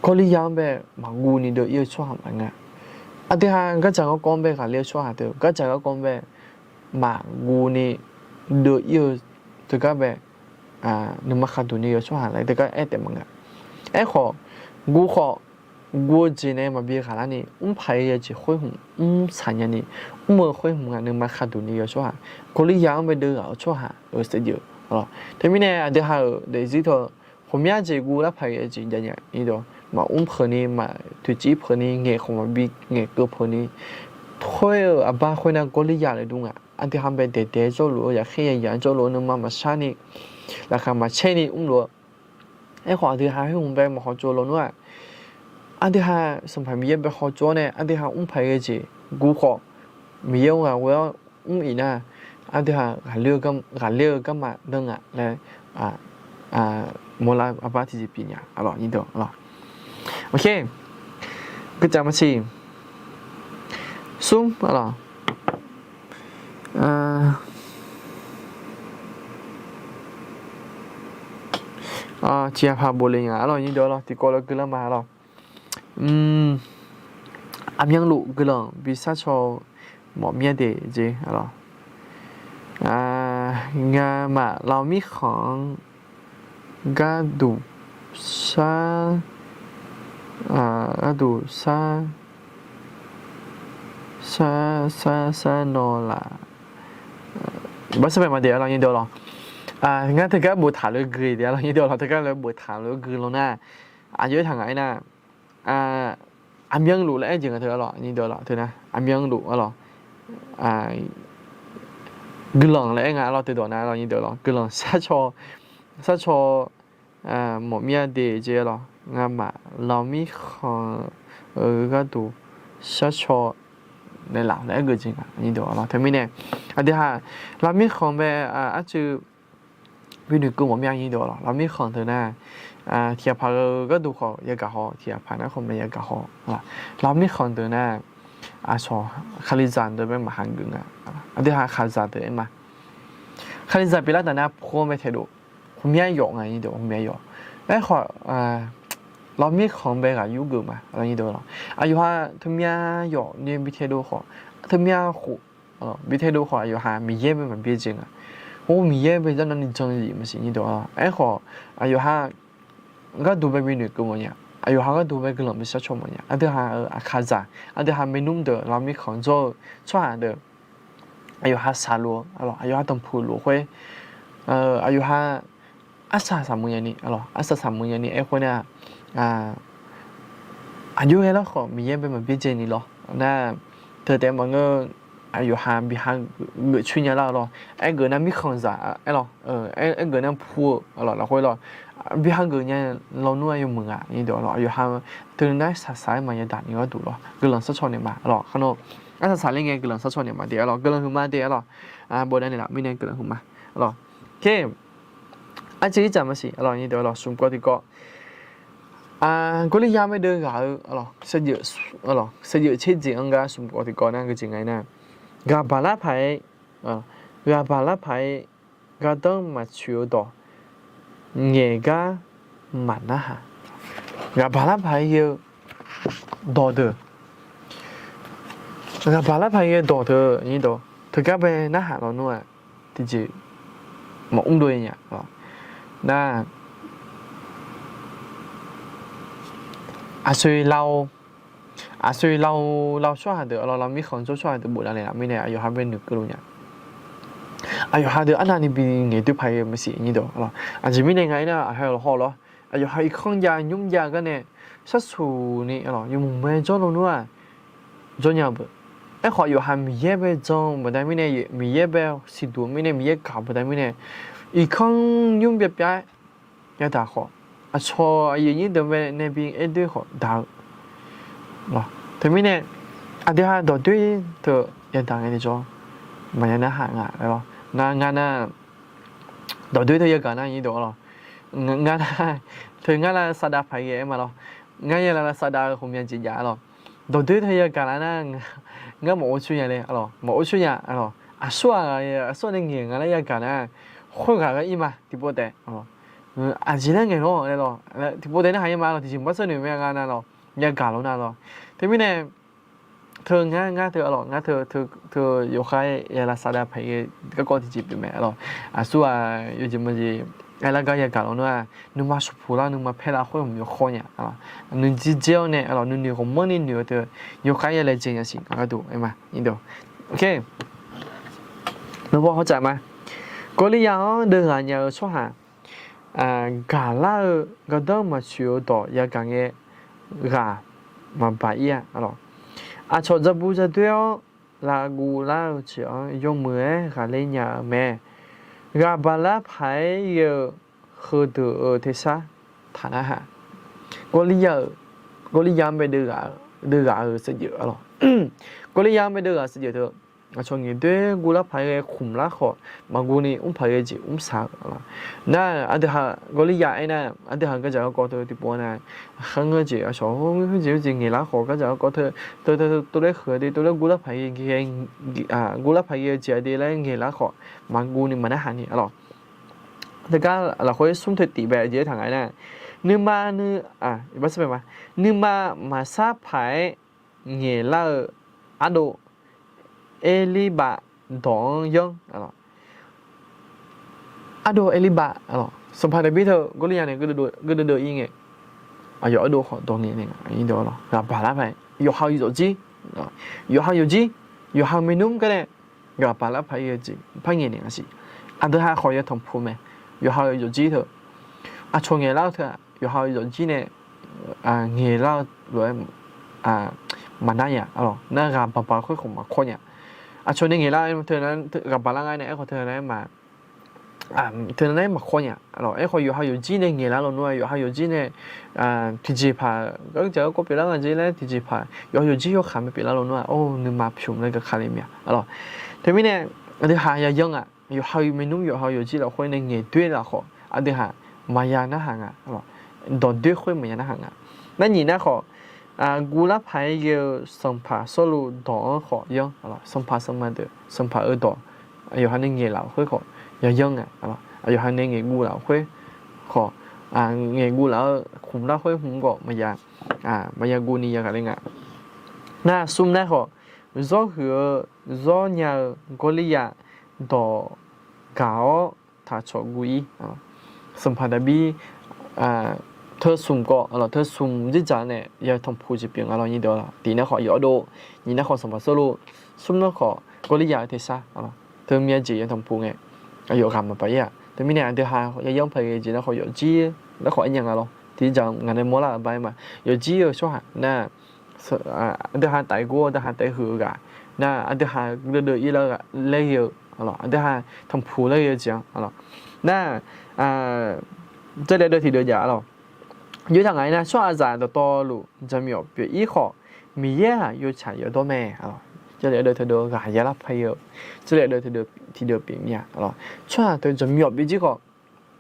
Gawrliqya-anr bae maqguv ni deuv-ir-eu tsawrhaq maqngeur-a. Aqdui haq gardzaq garkawv-anr bae ghaqler-eu tsawrhaq teu gardzaq garkawv-anr bae maqguv ni deuv-ir-eu teugar bae nuima khaqduq ni yawqha tsawrhaq laer teugar aer taef maqngeur-a. Aerkhawf, guv khawf, guv-eu jeq nae maqbi ghaqlar ni, mr paq-ir-eu jeq khoer hmq mr saq nya ni, mr-eu khoer hmq-aq nuima khaqduq ni yawqha tsawrhaq, Gawrliqya-anr bae deuv ghaq-eu tsawrhaq-euq saevdzeuf-eu. Teumirnae aqdui haq-euq daefzir teu ghawqmya jeq guv lar paq-ir-eu jeq jav nya-ir dawq, maqmr peuq ni, maqtoeqciv peuq ni, ngaeq khawf maqbi ngaeqkeuv peuq ni, khoer-eu aqbar khoernar Gawrliqya laer dur nga. Aqdui haq bae daeqdaeq jawrluf-eu, yaqkhaer yaya jawrluf-eu, nuima maqshar ni, laqkhaq maqcaer ni mrluf-eu. Aerkhawf aqdui haq khoer hmq bae maqhawtsov lawnmr-aq, aqdui haq Sanqpaq Miqyaer bae hawtsov-awr nae aqdui haq mr paq-ir-eu jeq guv khawf, Miqyaer-anr ghaq ghoe-awr mr-iq nar, aqdui haq ghaqler-eu garma dan ngaq laer mawrlar aqbar tiqjeq pyeuf nya-a lawq, nyiq dawq lawq. Geucaf maqsiq. Smr-a lawq. Tiqghaq paq bofle nya-a lawq, nyiq dawq lawq, tiqkawv lawq guiqlanq ma-a lawq. Aqmyanluf guiqlanq bi sharcaw-eu mawf myaer de jeq-a lawq. Ngamaf lavmir khanq-anr gharduq shar Aq, gharduq sar, sar, sar, sar nawq laf. Baqsar paeq maqdeq arlawr nyir deuq lawq. Ngar teugar boftaq lof-aer gui de arlawr nyir deuq lawq, teugar lof-aer boftaq lof-aer gui law nar, aqjox-aer taq ngaq-aer nar, aqmyanluf laer aer jeq nga teu arlawr nyir deuq lawq, teu nar aqmyanluf arlawr. Guiqlanq laer aer nga arlawr, teudawq nar arlawr nyir deuq lawq, guiqlanq sarcaw, sarcaw mawf mir-a de jeq arlawr. Ngamaf lawq mirkhanq-eu gharduq sarcaw naeqlaf laer aer geujeq nga nyir deuq arlawr. Teumirnae aqdui haq lawq mirkhanq bae arcuiv binoeq keuv mawf mir-a nyir deuq arlawr. Lawq mirkhanq deuq nar, tiqghaq paq-eu gharduq khawf yagaq haw, tiqghaq paq nar khawf mae yagaq haw. Lawq mirkhanq deuq nar, aqcawq Kalizaq deuq bae maqha geuf nga. Aqdui haq Kalizaq deuq aer ma. Kalizaq pyeuflar taf nar pu-anr bae taedov, ghawqmya yawf nga nyir deuq, ghawqmya yawf. Aerkhawf, lawq mirkhanq bae ghaq yurgeuf ma arlawr nyir deuq lawq. Aqyawf ha teumya yawf ni bi taedov khawf, teumya khof bi taedov khawf, aqyawf ha Miqyaer bae maqbyaer jeq nga. Or, Miqyaer bae janrnavni jan-eu jeq maqsiq nyir deuq arlawr. Aerkhawf, aqyawf ha gharduq bae binoeq keuv mawf nya, aqyawf ha gharduq bae guiqlanq bi sarcaw mawf nya. Aqdui haq-euq aqkaqzaq, aqdui haq maernmr deuq lawq mirkhanq jawr-eu tsawrhaq deuq, aqyawf ha shaqluf-eu arlawr, aqyawf ha tanqpuq luf khoer, aqyawf ha arsaq saqmeuq nyani arlawr, arsaq saqmeuq nyani aer khoer nar, aqjox ghae lar khawf Miqyaer bae maqbyaer dzaeni lawr nar, teu taef maqngeur, aqyawf ha bi ha geuf coer nya lar-eu lawr. Aergeuf nar mirkhanqzaq aer lawr, aergeuf nar pu-eu lawr, lafkhoer lawr, bi ha geuf nya lawnmr-aer yawmuiq nga nyir deuq lawr. Aqyawf ha teu nar saqsaq-aer maqya daq ni gharduq lawr, guiqlanq sarcaw naeq ma lawr. Kharnan arsaq saqler ngae guiqlanq sarcaw naeq ma de arlawr, guiqlanq huiqma de arlawr. Bofdav naeqlaf mirnae guiqlanq huiqma lawr. Arcuiv ircaf maqsiq arlawr nyir deuq lawr, smq kawv tiqkawv. Gawrliqya bae deuv ghaq-eu, saevdzeuf tser jeq-anr gar smq kawv tiqkawv nar geujeq nga-aer nar, ghaq baq lar paq-aer, ghaq baq lar paq-aer gardanr maqtsoeq-eu dawq ngaeq gar maqnarhaq. Ghaq baq lar paq-aer ghae-eu dawqdeuq, ghaq baq lar paq-aer ghae-eu dawqdeuq nyir deuq teugar bae narhaq lawnmr-aq, tiqjeq maqmr dov nya lawr. Nar, aqsoeq laf-eu, aqsoeq laf-eu laf-eu tsawrhaq deuq arlawr, lawq mirkhanq jawr tsawrhaq deuq bofdav naeqlaf mirnae aqyawf ha bae noeqkeuv luf nya. Aqyawf ha deuq arnavni bi ngaeq doer paq-aer ghae-eu maqsiq nyir deuq arlawr. Aqjeq mirnae nga-aer nar, aqha lawq haw lawr, aqyawf ha irkanr jav nymr jav gar nae sharsuq ni arlawr yawmuiq mae jawr lawnmr-aq, jawr nya-eu beu. Aerkhawf yawqha Miqyaer bae jan-eu baqda mirnae, Miqyaer bae siqduq-eu mirnae, Miqyaer gaq-eu baqda mirnae, irkanr nymr byav byav-aer yadaq khawf, aqcawq aqyuif aqnyir deuq bae nae bi aerdoer khawf daq-eu lawr. Teumirnae aqdui ha dawqdoer teu yadaq ngae tiqjawr maqya narhaq nga lawr. Ngar, ngar nar dawqdoer teu yagaq nar nyir deuq arlawr, ngar nar teu ngar lavsav dav paq-aer ghae-aer ma lawr. Ngar ya lavsav dav-eu ghawqmya jeq jav arlawr. Dawqdoer teu yagaq lar nar, ngar maqghov coer nya le arlawr, maqghov coer nya arlawr. Aqsur-aq, aqsur nae ngaeq nga laer yagaq nar, khoerghaq ghae ir ma tiqpov taef. Aqjeq nar ngaeq lawr laer lawr, tiqpov taef narhaq ir ma lawr, tiqjeq maqbar sar noeq mae nga nar lawr, yagaq lawr nar lawr. Teumirnae teu ngar, ngar teu arlawr, ngar teu, teu yawkhav ya lavsav dav paq-aer ghae garkawv tiqjeq pyeuf mae arlawr. Aqsur-aq, yawjeq maqjeq aerlar gar yagaq lawr nar-aq, nuima shawqpuq lar, nuima paer lar khoer hmq yawkhawr nya arlawr. Nuijir dzer-awr nae arlawr, nuinoeq ghawqmanrni noeq-eu teu yawkhav ya laejae nya siq gharduq aer ma. Nawr baw hawr tsaf ma. Gawrliqya-anr deuv ghaq nya-eu tsawrhaq gaqlar-eu gardanr maqtsoeq-eu dawq yagaq ngae ghaq maqbaq ir-a arlawr. Aqcawq dzaqbu dzaqdoer-awr lavguv lar-eu jeq-anr yawmuiq-aer ghaqler nya-eu mae. Ghaq baq lar paq-aer ghae-eu heudeuq-euq tersar taq narhaq. Gawrliqya-euq, Gawrliqya-anr bae deuv ghaq-eu saevdzeuf arlawr. Gawrliqya-anr bae deuv ghaq saevdzeuf teu, aqcawq ngaeqdoer guvlar paq-aer ghae khmq lar khawf, maqguv ni mr paq ghae jeq mr saq-eu arlawr. Nar aqdui haq Gawrliqya aernar, aqdui haq gardzaq garkawv teu tiqpov nar, kharngeur jeq aqcawq heujeq heujeq ngaeqlar khawf gardzaq garkawv teu, teu, teu, teu laer huiq-a de, teu laer guvlar paq ghae, guvlar paq ghae-eu jeq-a de laer ngaeqlar khawf, maqguv ni maqnarhaq ni arlawr. Teugar lafkhoer smr teu tif bae jeq aertaq nga-aer nar, nuima, nuima maqsar paq-aer ngaeqlar-eu ardov Erlirbav dawq-anr yanr. Ardov Erlirbav, Sanqpaq Daqbir teu Gawrliqya nae gardeuv deuv ir ngae, aqyawf ardov khawf dawq ngaeq naeq nga. Ghaq baq lar paq-aer yawqha-euq yawfjir, yawqha-euq yawfjir, yawqha-euq maernmr gar nae ghaq baq lar paq-aer ghae jeq par ngaeq naeq nga siq. Aqdui ha khawf ya tanqpuq mae. Yawqha-euq yawfjir teu, aqcawq ngaeqlar-eu teu-aq, yawqha-euq yawfjir nae ngaeqlar-eu lof-aer maqnar nya. Nar ghaq baq baq khoer khawf maqkawr nya. Aqcawq nae ngaeqlar-eu teu ghaq baq lar nga nae aerkhawf teu nar-aer ma teu nar-aer maqkawr nya. Aerkhawf yawqha yawfjir nae ngaeqlar lawnmr-aq, yawqha yawfjir nae tiqjeqpaq gardzaq garkawv pyeuflar nga jeq laer tiqjeqpaq yawqha yawfjir yawkaq mae pyeuflar lawnmr-aq, or nuima pymq laer garkaq le mya. Teumirnae aqdui ha yayanr ngaq, yawqha-euq maernmr yawqha yawfjir lafkhoer nae ngaeqdoer lafkhawf aqdui ha maqya narhaq nga. Dawqdoer khoer maqya narhaq nga. Nar nyiq nar khawf, guvlar paq-aer ghae-eu sanqpaq Sawrluv dawq-anr khawf yanr. Sanqpaq sanqma deuq sanqpaq-eu dawq yawqha nae ngaeqlaf-euq khoer khawf yayanr nga. Yawqha nae ngaeqguv laf-euq khoer khawf, ngaeqguv laf-eu khmq lar khoer hmq gawf maqya, maqya guv ni yaghaq le nga. Nar smr nar khawf, zawr huiq-eu zawr nya-eu Gawrliryaq dawq gaq-awr taqcawq guv-ir. Sanqpaq Daqbir teu smq kawv, teu smq dzerdzaq nae ya tanqpuq jeq pyeuf nga lawr nyiq deuq-a. Tiq nar khawf yawf ardov, nyiq nar khawf sanqpaq Sawrluv, smr nar khawf Gawrliryaq-eu tersar teu myav jeq ya tanqpuq ngae, aqyawf ghaq maqpar-ir-aq. Teumirnae aqdui ha yayanr paq ghae jeq nar khawf yawfjir nar khawf aernya nga lawr. Tiqjeq ngaq nae mawrlar-euq ba-aer ma, yawfjir-eu tsawrhaq nar aqdui ha taef gor-eu, aqdui ha taef huiq-eu ghaq nar, aqdui ha guirdeuv ir lar-eu laer ghae-eu, aqdui ha tanqpuq laer ghae-eu jeq-anr nar, Jarlif ardeuv tiqdeuv jav lawr. Yawtaq ngaq-aer nar, tsawrhaqzaq dawqtawvluf jaqmyawf pyeuf-ir khawf, Miqyaer-aq yawtsaq yawdawr mae. Jarlif ardeuv tiqdeuv ghaq yalar paq-ir-eu, Jarlif ardeuv tiqdeuv pyeuf mir-a. Tsawrhaq teu jaqmyawf pyeuf jir khawf,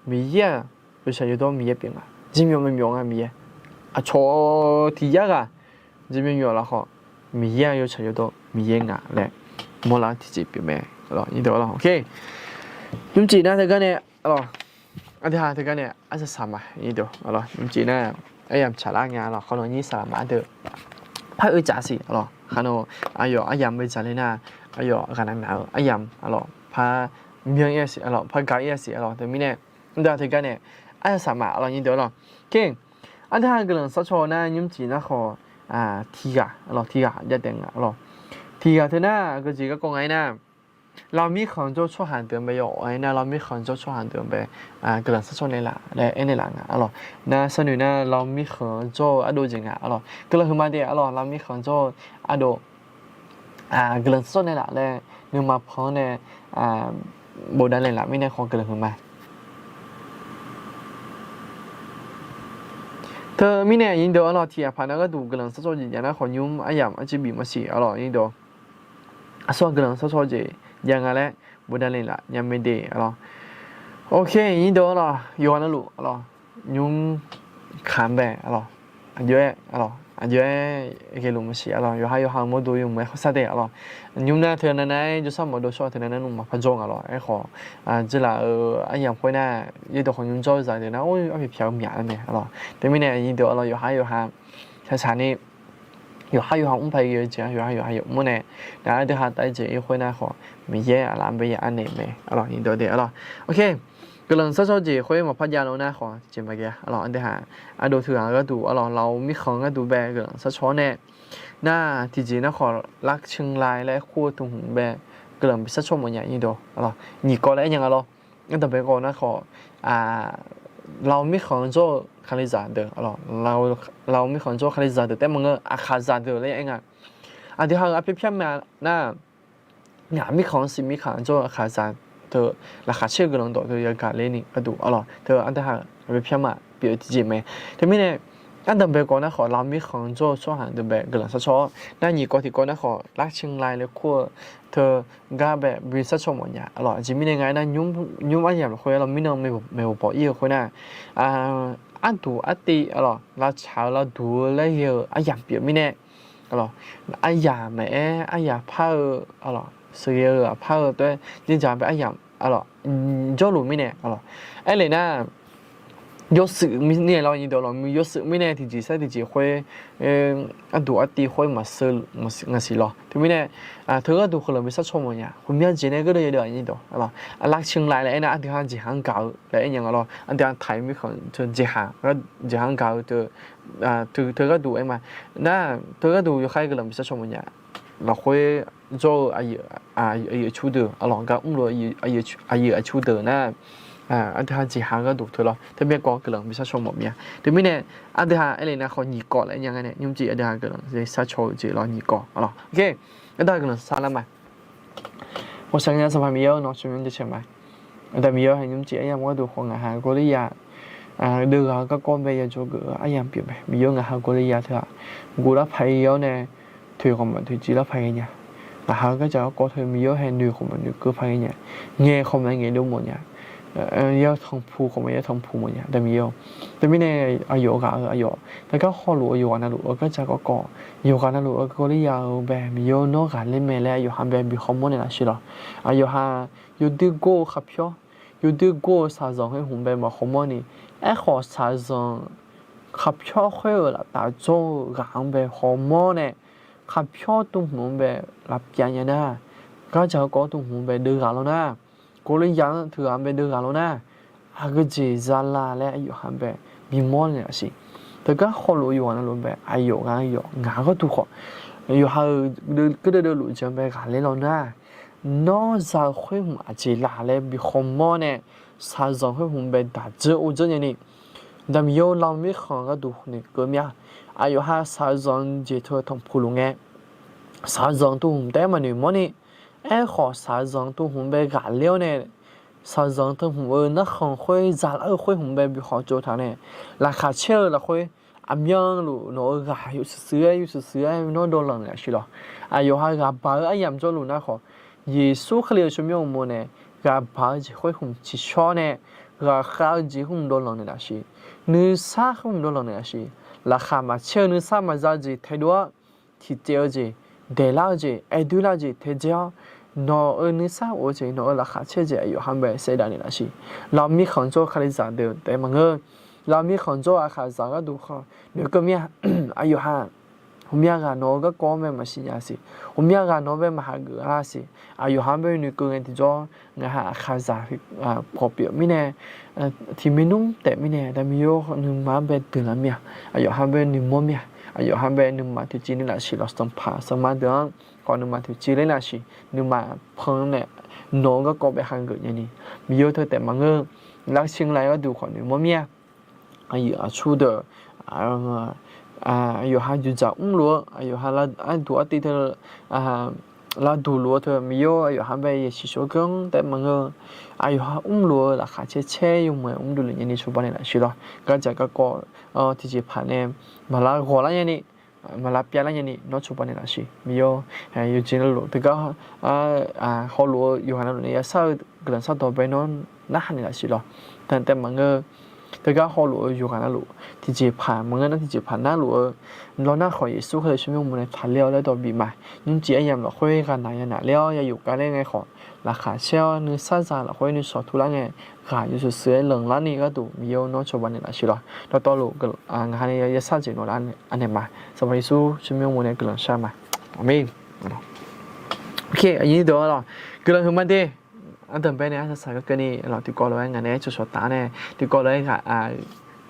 Miqyaer-aq yawtsaq yawdawr Miqyaer pyeuf nga. Jaqmyawf maqmyawf nga Miqyaer. Aqcawq tiq yar ghaq jaqmyawf myawf laf khawf, Miqyaer-aq yawtsaq yawdawr Miqyaer nga laer mawrlar-eu tiqjeq pyeuf mae. Nymrcif nar teugar nae, aqdui ha teugar nae arsaq saq ma. Nymrcif nar aryamq tsaqlar nya lawr, khawf nawq nyir saqlaq ma ardeuv par oe tsaf siq lawr. Khawf nawq aqyawf aryamq oe tsaf le nar, aqyawf ghaqnav naq-eu aryamq lawr par myan-ir-a siq lawr, par ga-ir-a siq lawr. Teumirnae aqdui ha teugar nae arsaq saq ma lawr nyiq deuq lawr. Aqdui ha guiqlanq sarcaw nar nymrcif nar khawf tiq ghaq lawr, tiq ghaq jav taef nga lawr. Tiq ghaq teu nar aqgeu jeq garkawv nga-aer nar, Lavmir khanq jawr-eu tsawrhaq deuq-anr bae yaw-awq-aer nar, Lavmir khanq jawr-eu tsawrhaq deuq-anr bae guiqlanq sarcaw naeqlaf laer aernaeq laf nga lawr. Nar sharnoeq nar Lavmir khanq jawr-eu ardov jeq nga lawr. Guiqlanq huiqma de lawr, Lavmir khanq jawr-eu ardov guiqlanq sarcaw naeqlaf laer nuima pan-anr nae bofdav naeqlaf mirnae khawf guiqlanq huiqma. Teumirnae aqnyir deuq-anr lawr, tiq ghaq paq nar gharduq guiqlanq sarcaw jeq jav nar khawf nymr aryamq arciv bif maqsiq lawr nyiq deuq. Aqsur-aq guiqlanq sarcaw jeq jav nga laer bofdav naeqlaf nya mae de lawr. Ok, aqnyir deuq-anr lawr, yawqghaq navluf lawr, nymr kaq-anr bae lawr, aqjox-aer lawr, aqjox-aer ghaeluf maqsiq lawr, yawqha yawqha-euq mawrdo yawmuiq-aer kharshar de lawr. Nymr nar teunav nav-aer jawrshar mawqdo shawr-eu teunav nar nmr maqpar jawr nga lawr. Aerkhawf, jir laf-euq aryamq khoer nar, yaerdawq khawf nymr jawr-eu zaq deuq nar, or, arpoeq pyaq-eu myaq-eu mae lawr. Teumirnae aqnyir deuq-anr lawr, yawqha yawqha shaqshaq ni yawqha yawqha mr paq-aer ghae-eu jeq-anr yawqha yawqha yawf mr nae, nar aqdui ha taef-aer jeq-ir khoer nar khawf, Miqyaer aqlaf-anr bae ya anaeq mae lawr nyiq deuq de lawr. Ok, guiqlanq sarcaw jeq khoer maqpar jav lar nar khawf tiqjeq maqghae lawr. Aqdui ha ardov teughaq gharduq lawr, Lavmir khanq gharduq bae guiqlanq sarcaw-awr nae, nar tiqjeq nar khawf Lavceuq Lai laer kur-eu teu hmq bae guiqlanq bi sarcaw mawfnya nyiq deuq lawr. Nyiq kawv laer aernya nga lawr. Ardanqbae kawv nar khawf, Lavmir khanq jawr-eu Kalizaq deuq lawr, Lavmir khanq jawr-eu Kalizaq deuq taef maqngeur, Aqkaqzaq deuq laer aer nga. Aqdui ha-euq arpoeq pyar ma nar, ngaq mirkhanq-anr siq mirkhanq jawr-eu Aqkaqzaq teu laqkhaq caer-eu guiqlanq dawq teu yagaq ler ni gharduq lawr, teu aqdui ha-euq arpoeq pyar ma pyeuf-eu tiqjeq mae. Teumirnae ardanqbae kawv nar khawf Lavmir khanq jawr-eu tsawrhaq deuq bae guiqlanq sarcaw-awr nar, nyiq kawv tiq kawv nar khawf Lavceuq Lai laer kur-eu teu gar bae bi sarcaw mawfnya lawr. Aqjeq mirnae nga aernar, nymr aryamq lafkhoer lawr, mirnan maeqhu bawq ir-eu khoer nar, arduq artiv lawr, lavtsaq-eu lavduq-eu laer ghae-eu aryamq pyeuf mirnae lawr, aryamq maqaer aryamq par-eu lawr, sheuqghae-eu aqpar-eu taef-aer dzerdzaq bae aryamq lawr, jawrluf mirnae lawr. Aerlef nar, yawshuif mirnae lawr, nyiq deuq lawq, yawshuif mirnae tiqjeq sar tiqjeq khoer, arduq artiv khoer maqseuv ngaq siq lawr. Teumirnae, teu gharduq keuqlanq bi sharcaw mawf nya. Ghawqmya jeq nae gardeuv yadeuv aqnyir dawq lawr, lavcan lav laer aernar, aqdui ha jeqha-anr gaq-eu laer aer nya nga lawr. Aqdui ha taq-iq mirkhanq teu jeqha, jeqha-anr gaq-eu teu, teu gharduq aer ma. Nar, teu gharduq yawkhaer keuqlanq bi sharcaw mawf nya. Lafkhoer jawr-eu aqyuif aqcu deuq, aqlawq gar mrluf-eu aqyuif aqcu deuq nar, aqdui ha jeqha gharduq teu lawr, teumirnae kawv keuqlanq bi sharcaw mawf mir-a. Teumirnae, aqdui ha aerle nar khawf nyiq kawv laer aer nya nga nae, nymrcif aqdui ha keuqlanq sharcaw-eu jeq lawr nyiq kawv lawr. Aqdui ha keuqlanq sharlar ma. Ghawqshaq nya Sanqpaq Miqyaer-eu nawq shawrmyanr jaceuq ma. Aqda Miqyaer-eu, nymrcif aryamq gharduq khawf ngaq ha Gawrliya deuv ghaq-eu garkawv bae yajawr geuf-eu aryamq pyeuf mae. Miqyaer-eu, ngaq ha Gawrliya teu-aq, guv lar paq-ir-awr nae, toeq khawf maqtoeq cif lar paq ghae nya. Ngaq ha-eu gardzaq garkawv teu Miqyaer-eu, hae noeq khawf maqnoeq keuv paq ghae nya. Ngaeq khawf maqngaeq dov mawf nya. Yatanqpuq khawf maqyatanqpuq mawf nya, Aqda Miqyaer-eu. Teumirnae, aqyawf ghaq-eu aqyawf teugar hawluf-eu yawqghaq navluf-eu gardzaq garkawv, yawqghaq navluf-eu Gawrliya-eu bae Miqyaer-eu, nawr ghaqler mae laer aqyawf ha bae bi hawmawr naeq laf siq lawq. Aqyawf ha yawdoer gor-eu khaqpyawr, yawdoer gor-eu shaqzanq khoer hmq bae maqhawmawr ni, aerkhawf shaqzanq khaqpyawr khoer-euq laftaf jawr-eu ghaq-anr bae hawmawr nae, khaqpyawr tuvhmq-anr bae lavpyav nya nar, gardzaq garkawv tuvhmq-anr bae deuv ghaq lawr nar, Gawrliya-anr teughaq-anr bae deuv ghaq lawr nar, aqgeujeq zala laer aqyawf ha bae bimawr naeq laf siq. Teugar hawluf-eu yawqghaq navluf bae aqyawf ghaq-eu yawq ngaq gharduq khawf, yawqha-euq keuv deuv deuv luf jeq-anr bae ghaqler lawr nar, nawr za-eu khoer hmq aqjeq la laer bi hawmawr nae, shaqzanq khoer hmq bae daq dzeur or dzeur nyani, Aqda Miqyaer-eu, lar-eu mirkhanq gharduq noeqkeuv mir-a. Aqyawf ha shaqzanq jeq teu tanqpuq luf ngae, shaqzanq tuvhmq taef-aer maqnoeq mawr ni, aerkhawf shaqzanq tuvhmq bae ghaqler-awr nae, shaqzanq tuvhmq-eu narkhan khoer zalar-eu khoer hmq bae bi khawf tsov taq nae, laqkhaq caer-eu lafkhoer, aqmyanluf nawq-euq ghaq yawshuif shuif-aer yawshuif shuif-aer nawr dawvlanq naeq laf siq lawq. Aqyawf ha ghaq baq-eu aryamq jawrluf nar khawf, Yeqsur Kali-euq tsawrmyanr uqmov nae, ghaq baq-eu jeq khoer hmq tsiqshawr nae, ghaqkhav-eu jeq khoer hmq dawvlanq naeq laf siq. Nuisar khoer hmq dawvlanq naeq laf siq. Laqkhaq maqcaer-eu nuisar maqza-eu jeq taedov-awr, tiqcaev-eu jeq, daeqlar-eu jeq, aerdoer lar-eu jeq taedzae-awr, nawq-euq nuisar of-eu jeq, nawq-euq laqkhaq caer-eu jeq aqyawf ha bae saevdav naeq laf siq. Lar-eu mirkhanq jawr-eu Kalizaq deuq taef maqngeur. Lar-eu mirkhanq jawr-eu aqkhaqzaq gharduq khawf noeqkeuv mir-a. Aqyawf ha ghawqmya ghaq nawq-euq garkawv-anr bae maqsiq nya siq. Ghawqmya ghaq nawq-anr bae maqhageuf lar siq. Aqyawf ha bae noeqkeuv ngae tiqjawr, ngaq ha aqkhaqzaq pawqpyeuf mirnae, tiqmaernmr taef mirnae, Aqda Miqyaer-or, nuima-anr bae deuqlar mir-a. Aqyawf ha bae noeqmawr mir-a. Aqyawf ha bae nuima toeqciv ler laf siq lawq. Sanqpaq sanqma deuq-anr khawf nuima toeqciv ler laf siq. Nuima pan nae nawq-euq garkawv bae hageuf nyani, Miqyaer-or, teu taef maqngeur. Lavshuir lav-aer gharduq khawf noeqmawr mir-a. Aqyuif aqcu deuq, aqyawf ha juqdzaq mrluf-eu, aqyawf ha arduq artiv teu lavduq luf-eu teu Miqyaer-or, aqyawf ha bae yasiq shawr geur-anr taef maqngeur. Aqyawf ha mrluf-eu laqkhaq caer caer yawmuiq-aer mrduq lef nyani cawba naeq laf siq lawq. Gardzaq garkawv tiqjeqpaq nae maqlar ghawq lar nyani, maqlar pyav lar nyani nawr cawba naeq laf siq. Miqyaer-or, yawqjeq navluf teugar hawluf-eu yawqghaq navluf nae yashar-eu guiqlanq shardawq bae nawr narhaq naeq laf siq lawq. Taef maqngeur. Teugar hawluf-eu yawqghaq navluf tiqjeqpaq maqngeur nar tiqjeqpaq narluf-eu lawnar khawf, Yeqsur Kali-euq tsawrmyanr uqmov nae taqler-awr laer dawq bif ma. Nymrcif aryamq lafkhoer ghaqnaq yanaq ler-awr yayuf kavler ngae khawf, laqkhaq caer-awr nuisar zaq lafkhoer nuisawq turlar ngae, ghaq yawshuif shuif-aer lanqlar ni gharduq Miqyaer-or, nawr cawba naeq laf siq lawq. Dawqtawvluf ngaq ha nae yashar jeq nawq lar anaeq ma. Sanqpaq Yeqsur tsawrmyanr uqmov nae guiqlanq shar ma. Aqmeq. Aqnyir deuq-ar lawq, guiqlanq huiqma de. Ardanqbae nae arsaq saq garkawv ni lawq, tiqkawv lof-aer ngaq nae aer cawshawq taf-awr nae tiqkawv lof-aer ghaq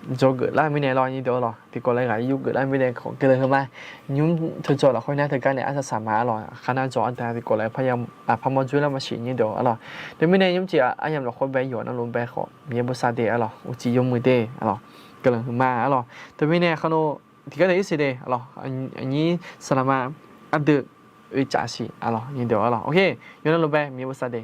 dzawgeuf lar mirnae lawq, nyir deuq-ar lawq, tiqkawv lof-aer ghaq yur geuf lar mirnae khawf guiqlanq huiqma. Nymr teu dzaw lafkhoer nar teugar nae arsaq saq ma-ar lawq, khar nar dzaw ardanq tiqkawv lof-aer parmawr dzoer lar maqsiq, nyir deuq-ar lawq. Teumirnae nymrcif aryamq lafkhoer bae yawq navluf bae khawf Miqyaer bosav de-ar lawq, uqcif yawmuiq de-ar lawq, guiqlanq huiqma-ar lawq. Teumirnae khar no tiqgar nae irsiq de-ar lawq, aqnyir saqlaqma ardeuv oecaf siq-ar lawq, nyir deuq-ar lawq. Ok, yawq navluf bae Miqyaer bosav de.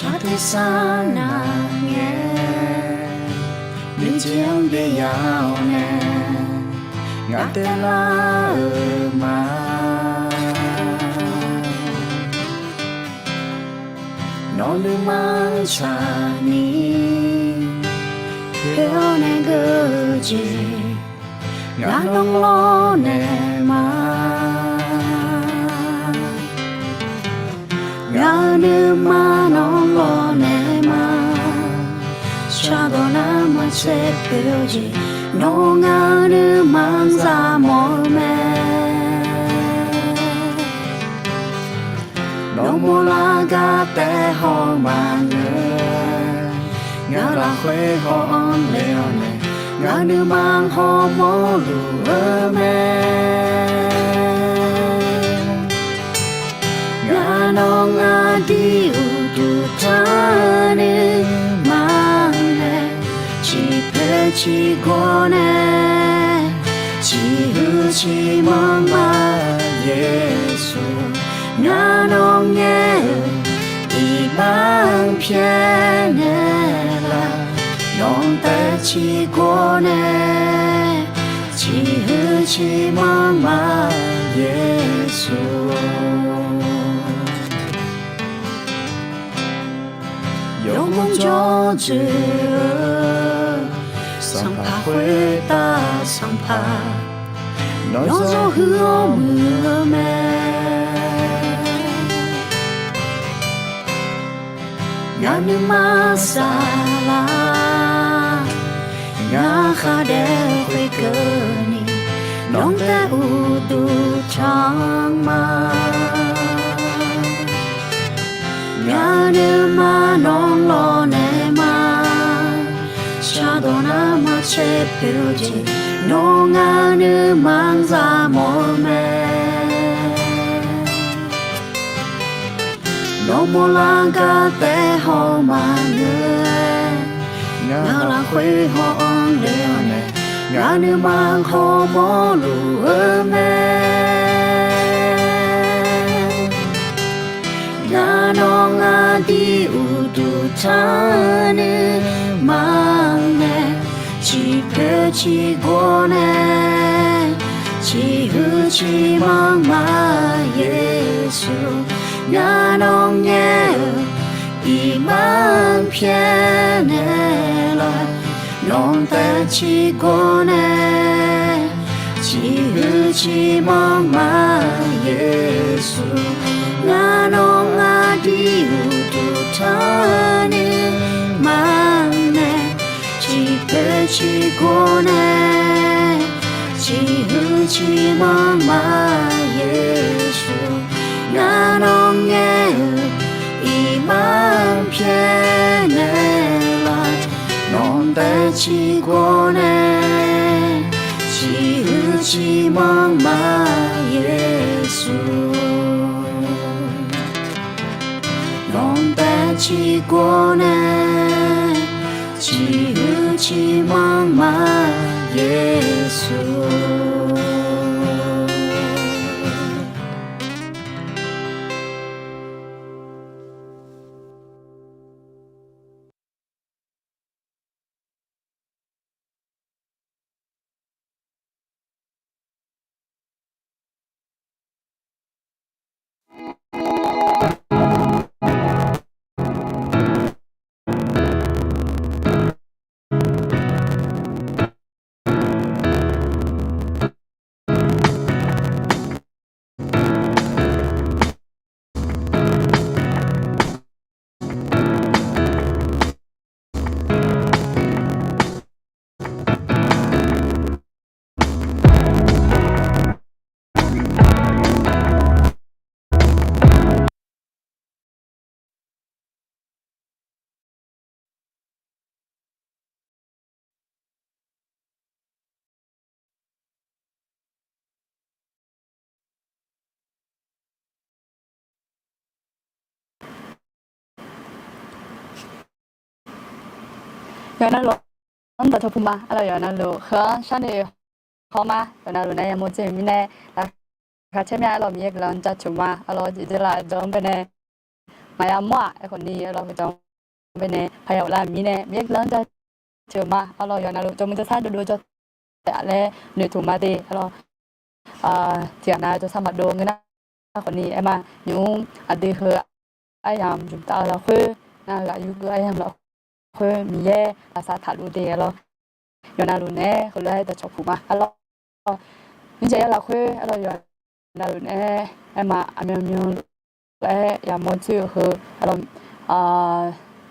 Tsawrtuiq sar nar ngae, miqjeq-anr byav-awr nae, ngaq taev lar-euq ma. Nawq nuima-anr tsaqni Poer-awr nae geur-eu jeq, ngaq nawr lawrnaeq ma. Ngaq-euq nuima nawr lawrnaeq ma. Shardawq nar maqtser poer-eu jeq, nawr ngaq-euq nuima-anr za mawf-eu mae. Nawr mawrlar gar taef haw maqngeur, ngaq-euq lafkhoer haw-anr le-awr nae, ngaq-euq nuima hawmawr luf-eu mae. Ngaq nawr ngaq dui uqduq tanr nuima nae, ciqpoer ciqgawr nae, ciqhuiq ciqmanr ma. Yeqsur, ngaq nawr ngaer-eu iqbax-anr pyaer naeqlaf, nawq-anr taef ciqgawr nae, ciqhuiq ciqmanr ma. Yeqsur, yawmuiq jawr dzoeq-eu, sanqpaq khoertav sanqpaq, nawr zawr huiq-awr muiq-eu mae. Ngaq nuima saflar, ngaq khardaef khoerkeuvni, nawq-anr taef uqduq tanr ma. Ngaq-euq nuima nawr lawrnaeq ma. Shardawq nar maqtser poer-eu jeq, nawr ngaq-euq nuima-anr za mawf-eu mae. Nawr mawrlar gar taef haw maqngeur, ngaq-euq lafkhoer haw-anr le-awr nae, ngaq nuima hawmawr luf-eu mae. Ngaq nawr ngaq dui uqduq tanr nuima nae, ciqpoer ciqgawr nae, ciqhuiq ciqmanr ma. Yeqsur, ngaq nawr ngaer-eu iqbax-anr pyaer naeqlaf, nawq-anr taef ciqgawr nae, ciqhuiq ciqmanr ma. Yeqsur, ngaq nawr ngaq dui uqduq tanr nuima nae, ciqpoer ciqgawr nae, ciqhuiq ciqmanr ma. Yeqsur, ngaq nawr ngaer-eu iqbax-anr pyaer naeqlaf, nawq-anr taef ciqgawr nae, ciqhuiq ciqmanr ma. Yeqsur, nawq-anr taef ciqgawr nae, ciqhuiq ciqmanr ma. Yeqsur. Yawqha navluf anr dawqtawq puq ma. Arlawq yawqha navluf heu-anr sharnoeq haw ma. Yawqha navluf nae yamawr dzer-euq mirnae laqkhaq caer mya. Arlawq Miqyaer guiqlanq jaceuq ma. Arlawq jeq dzeurlaf-eu jawr-anr baenae maqya mawr-aq. Aerkhawf ni arlawq heu jawr-anr baenae paqya ghoflar-euq mirnae Miqyaer guiqlanq jaceuq ma. Arlawq yawqha navluf jawrmuiq jawrshar dovdov jawr taef-a laer noeqtmq ma de. Arlawq tiqghaq nav jawrshar maqdov ngeur nar khawf ni aer ma. Nymq-mr aqdui heu aryamq yumq taf-eu lafkhoer, nar-eu ghaq yurgeuf aryamq lafkhoer lafkhoer Miqyaer lavsav taqluf de-a lawr. Yawqnavluf naeq-aer heulof-aer dawqcawq puq ma-a lawr. Nymrjaev-aer lafkhoer-a lawr, yawqnavluf naeq-aer aerma aqmyanmyan luf-aer yamawr dzoer-eu heu-a lawr,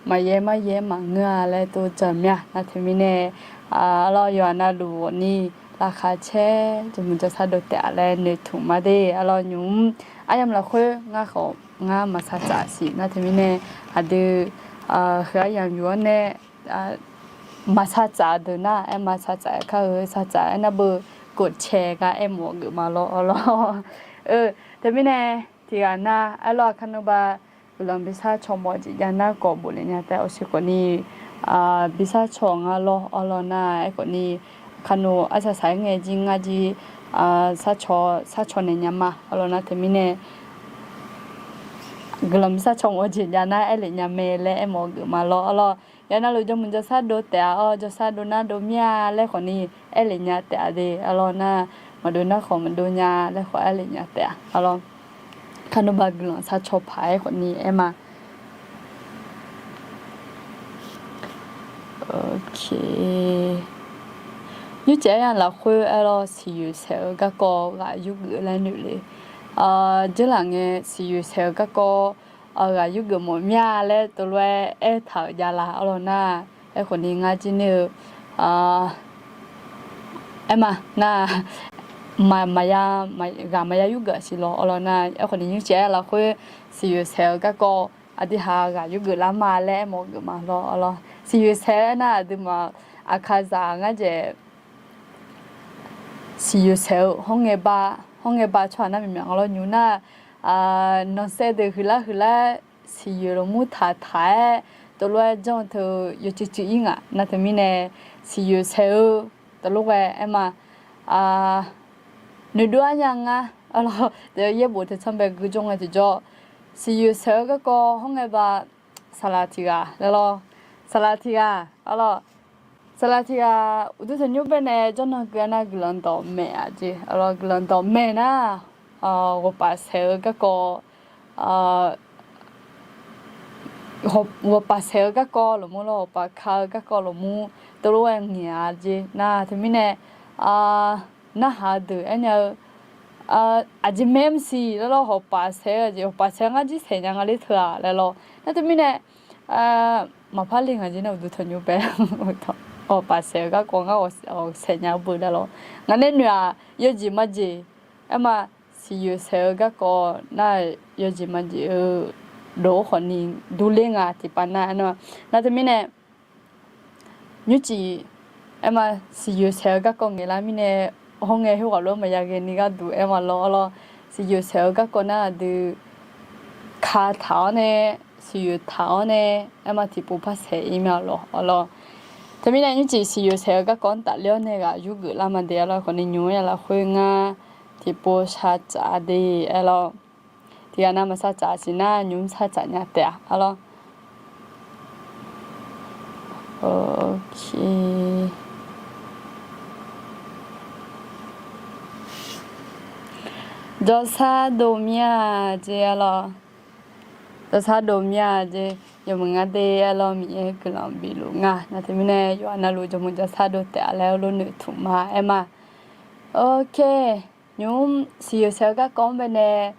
maqyaer maryaer maqngeur-a laer tov dzaq mya. Nar teumirnae-a lawr, yawqnavluf ghawqni laqkhaq caer jawrmuiq jawrshar dov taef-a laer noeqtmq ma de-a lawr. Nymq-mr aryamq lafkhoer ngar khawf ngar maqsar tsaf siq. Nar teumirnae aqdui heu aryamq yuf-awr nae maqsar tsaf deuq nar-aer maqsar tsaf-aer kar-eu sar tsaf-aer nar beu kov cae gar aermawf geuf ma lawr-a lawr. Teumirnae tiqghaq nar-aer lawr, aqkar nmr ba guiqlanq bi sar caw mawf jeq jav nar kawv bof lef nya taef-a. Awqshe khawfni bi sar caw nga lawr-a lawr nar-aer khawfni aqkar nmr arsaq saq-aer ngae jir ngar jir sar caw naeq nya ma-a lawr. Nar teumirnae guiqlanq bi sar caw mawf jeq jav nar aer lef nya mae laer aermawf geuf ma lawr-a lawr. Yawqnavluf jawrmuiq jawrshar dov taef-a, awr jawrshar dov nar dov mir-a laer khawfni aer lef nya taef-a de-a lawr nar, maqdov nar khawf maqdov nya laer khawf aer lef nya taef-a-a lawr. Aqkar nmr ba guiqlanq sar caw paq-aer khawfni aer ma. Nymrcif aryamq lafkhoer-a lawr, siqyoeq saeq-eu garkawv ghaq yurgeuf laer noeq le. Dzeurlaf ngae siqyoeq saeq-eu garkawv ghaq yurgeuf mawf mir-a laer tov lof-aer aertaq-euq jav la-a lawr nar, aerkhawfni ngar jir ner-eu aerma nar, maq, maq, ghaq maqya yurgeuf-a siq lawr-a lawr nar, aerkhawfni nymrcif aryamq lafkhoer siqyoeq saeq-eu garkawv aqdui ha ghaq yurgeuf lar ma laer aermawf geuf ma lawr-a lawr. Siqyoeq saeq-eu aernar aqduimaf aqkazaq ngar dzaeq siqyoeq saeq-eu hawr ngae ba, hawr ngae ba tsawrhaq nar myaqmyaq nga lawr. Nymq nar nanqsaev deuq huiqlar huiqlar siqyoeq lafmur taqtaq-aer tov lof-aer janr teu yawcuiv cuiv-ir ngaq. Nar teumirnae siqyoeq saeq-eu tov lof ghae aerma noeqdov-aer nya ngar-a lawr. Yaerbof teu tsanr bae guijawr ngae tiqjawr, siqyoeq saeq-eu garkawv hawr ngae ba saqlaq tiq ghaq laer lawr. Saqlaq tiq ghaq-a lawr. Saqlaq tiq ghaq uqduq tanqnymr bae nae jawrnan keuv-a nar guiqlanq dawq maeq-a jeq-a lawr. Guiqlanq dawq maeq nar ghawqpaf saeq-eu garkawv ghawqpaf saeq-eu garkawv lafmur lawr, ghawqpaf ka-eu garkawv lafmur tov lof-aer ngaeq-a jeq nar teumirnae narhaq deuq aernya-eu aqjeq mae maqsiq laer lawr, ghawqpaf saeq-eu jeq, ghawqpaf saeq-eu ngar jir saeq nya nga ler teu-aq laer lawr. Nar teumirnae maqpar le ngaq jir nar uqduq tanqnymr bae ghawqpaf saeq-eu garkawv ngar saeq nya-eu beu laer lawr. Ngaq nae noeq-aq yawjeq majeq aerma siqyoeq saeq-eu garkawv nar yawjeq majeq-eu dov khawfni durler nga tiqpav nar aernar. Nar teumirnae nymrcif aerma siqyoeq saeq-eu garkawv ngaeqlar mirnae hawr ngae khoerghaq lof-aer maqya ghaeni gharduq aerma lawr-a lawr. Siqyoeq saeq-eu garkawv nar aqdui kataq-awr nae siqyoeq taq-awr nae aerma tiqpov par saeq-ir ma lawr-a lawr. Teumirnae nymrcif siqyoeq saeq-eu garkawv-anr tafler-awr nae ghaq yurgeuf lar ma de-a lawr. Khawfni nymq-mr ya lafkhoer ngar tiqpov sar tsaf de-a lawr. Tiqghaq nav maqsar tsaf siq nar nymq-mr sar tsaf nya taef-a lawr. Jawrshar dov mir-a jeq-a lawr. Jawrshar dov mir-a jeq, yawmuiq ngar de-a lawr, Miqyaer guiqlanq bifluf nga. Nar teumirnae yawqha navluf jawrmuiq jawrshar dov taef-a laer heulof noeqtmq ma aerma. Ok, nymq-mr siqyoeq saeq-eu garkawv-anr bae nae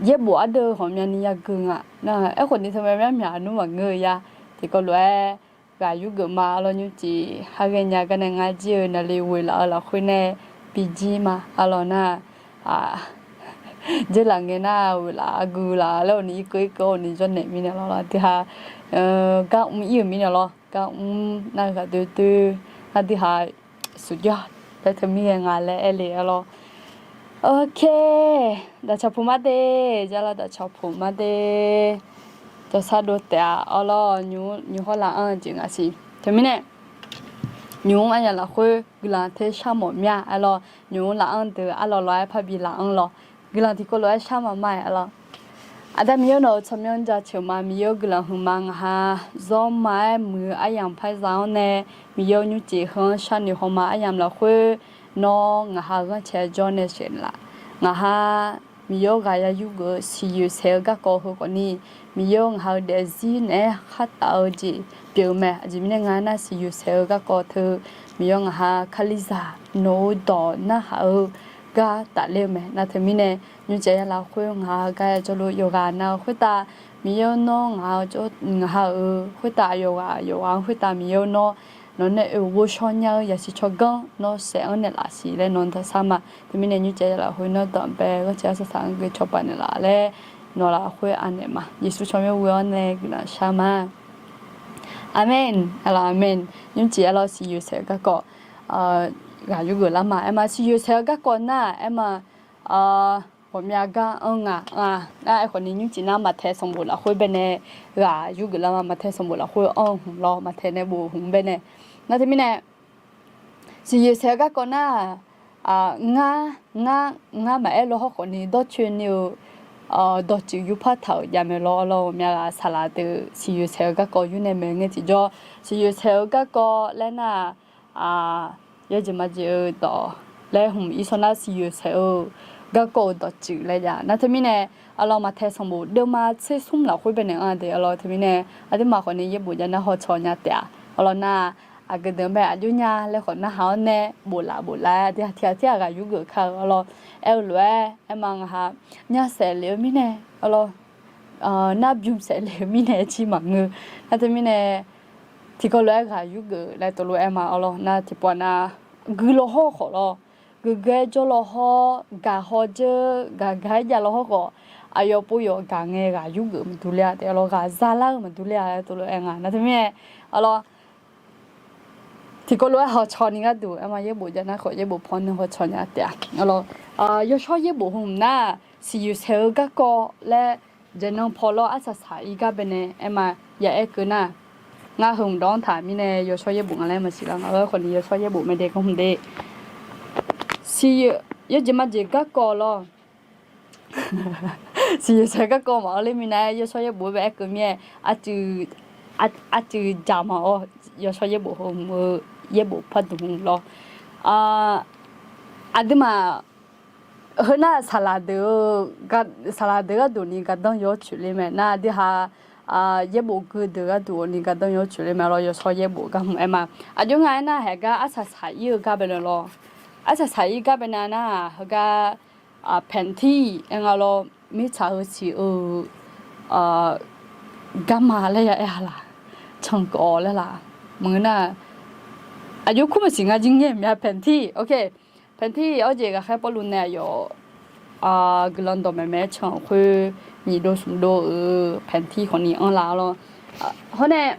yaerbof ardeuv ghawqmyani yageuf nga. Aerkhawfni teu mae myar myaq nmr maqngeur-eu ya. Tiqkawv lof-aer ghaq yurgeuf ma-a lawr. Nymrcif har ghaenya gar nae ngar jir-eu navli ghoeq laf-eu lafkhoer nae bijir ma-a lawr nar, dzeurlaf ngae nar ghoeq laf-a gui laf laer awqni irkeuv irkeuv awqni jawrnaeq mirnae lawr lar dui ha gar mr ir-euq mirnae lawr. Gar mr nar-eu ghaq doer doer nar dui ha สุดยอด laer teu mir ghae nga laer aer le-a lawr. Ok, daqcawq puq mar de, jar lar daqcawq puq mar de. Jawrshar dov taef-a awr lawr, nymq-mr nymq hawr laf-anr-eu jeq ngaq siq. Teumirnae nymq-mr aryamq lafkhoer guiqlanq ter shar mawf mir-a aer lawr. Nymq-mr laf-anr deuq arlawr lawr-aer parbi laf-anr lawr. Guiqlanq tiqkawv lof-aer shar ma ma-aer lawr. Aqda Miqyaer nawq-euq tsawrmyanr jaceuq ma, Miqyaer-euq guiqlanq huiqma ngaq ha zawr ma-aer muiq-eu aryamq par za-anr nae, Miqyaer-euq nymrcif heu-anr sharnoeq haw ma aryamq lafkhoer, nawr ngaq ha ghanrcae jawr nae saef laf. Ngaq ha Miqyaer-awr ghaq ya yurgeuf-eu siqyoeq saeq-eu garkawv heu khawfni, Miqyaer-awr ngaq ha-eu daefzir naeq-aer khartaf-eu jeq pyeuf-eu mae. Aqjeq mirnae nga aernar, siqyoeq saeq-eu garkawv teu Miqyaer-awr ngaq ha Kalizaq nawq-eu dawq narhaq-eu gar tafler-eu mae. Nar teumirnae, nymrcif ya lafkhoer ngaq ha gar ya jawrluf yawqghaq nav-eu khoertav, Miqyaer-awr nawr ngaq ha-eu jawr-, ngaq ha-euq khoertav yawqghaq yawqghaq-anr khoertav Miqyaer-awr nawr nawq nae oeq ghovshaw nya-eu yasiq tsawrganr nawr saef-anr naeqlaf siq laer nawq-anr dawrsar ma. Teumirnae nymrcif ya lafkhoer nawr danqbae ghanrcae arsaq saq-anr guiqlanq cawba naeqlaf laer nawq lafkhoer anaeq ma. Yeqsur tsawrmyanr ghoe-awr nae guiqlanq shar ma. Aqmeq. Aqlawq aqmeq. Nymrcif ya lawr siqyoeq saeq-eu garkawv ghaq yurgeuf lar ma. Aerma siqyoeq saeq-eu garkawv nar-aq aerma ghawqmya gar anr nga. Nar aerkhawfni nymrcif nar Maqtae sanqbof lafkhoer baenae ghaq yurgeuf lar ma. Maqtae sanqbof lafkhoer anr-eu hmq lawr, Maqtae nae bof hmq baenae. Nar teumirnae siqyoeq saeq-eu garkawv nar-aq, ngar, ngar, ngar maqaer law hawr khawfni dawrcoeni-eu dawqtsuif yurpar taq-euq javmae lawr. Arlawr ghawqmya ghaq saqlaq deuq siqyoeq saeq-eu garkawv yur nae maeq ngae tiqjawr, siqyoeq saeq-eu garkawv laer nar-aq, yawjeq majeq-eu dawq laer hmq ir sawr nar siqyoeq saeq-eu garkawv-eu dawqtsuif laer jav. Nar teumirnae, arlawr Maqtae sanqbof deuvma tser smr lafkhoer baenae anr-a de. Arlawr teumirnae, aqduimaf khawfni yaerbof jav nar hawcaw nya taef-a. Arlawr nar, aqgeu deuq-anr bae aqjox nya laer khawf narhaq-awr nae boflaf boflaf-aer tiqghaq tiqghaq ghaq yurgeuf kar-eu. Arlawr aer-eu lof-aer aerma ngaq ha nya saef lef-eu mirnae, arlawr nar bym saef lef-eu mirnae jir maqngeur. Nar teumirnae, tiqkawv lof-aer ghaq yurgeuf laer tov lof-aer ma. Arlawr nar tiqpawf nar guilaw hawr khawf lawr, guiqgae jawrlaw hawr, gaqhaw dzeur gaqgaq-aer javlaw hawr khawf, aqyawf pov yawf gaq ngae ghaq yurgeuf maqdur ler-a taef. Arlawr ghaq zalar-eu maqdur ler-a laer tov lof-aer nga. Nar teumirnae, arlawr tiqkawv lof-aer hawcaw ni gharduq aerma yaerbof jav nar khawf yaerbof paw ni hawcaw nya taef-a. Arlawr yawshawr yaerbof hmq nar, siqyoeq saeq-eu garkawv laer jaqnan paw lawr arsaq saq-ir gar baenae aerma ya aer keuv nar, ngar heu hmq dawq-anr taq mirnae yawshawr yaerbof nga laer maqsiq lar nga. Aerkhawfni yawshawr yaerbof mae de, gar hmq de. Siqyoeq, yawjeq majeq garkawv lawr, siqyoeq saeq garkawv maqanr ler minav-aer yawshawr yaerbof-aer bae aer keuv mir-aer, arcuiv jaq ma-awr, yawshawr yaerbof heu hmq-eu yaerbof pardmq hmq lawr. Aqduimaf heunar saqlaq deuq-eu, saqlaq deuq gharduq ni gardanr yawr coeq ler mae. Nar aqdui ha yaerbof gui deuq gharduq ni gardanr yawr coeq ler mae. Arlawr yawshawr yaerbof gar hmq aer ma. Aqjox nga aernar, haeq gar arsaq saq-ir-eu gar bae nae lawr, arsaq saq-ir gar bae nae nar, heugar paentir aer nga lawr, mirtsaq heu siq-eu garma laer ya aer-a laq, canqkawv laer laq, maqngeur nar, aqjox kur maqsiq nga jir ngae mya paentir. Ok, paentir awr jeq ghaqkhaer Pawrluv nae aqyawf guiqlanq dawqmaeq maeq-aer can-euq khoer nyiq dov smq dov-euq paentir khawfni anr laf lawr. Hawr nae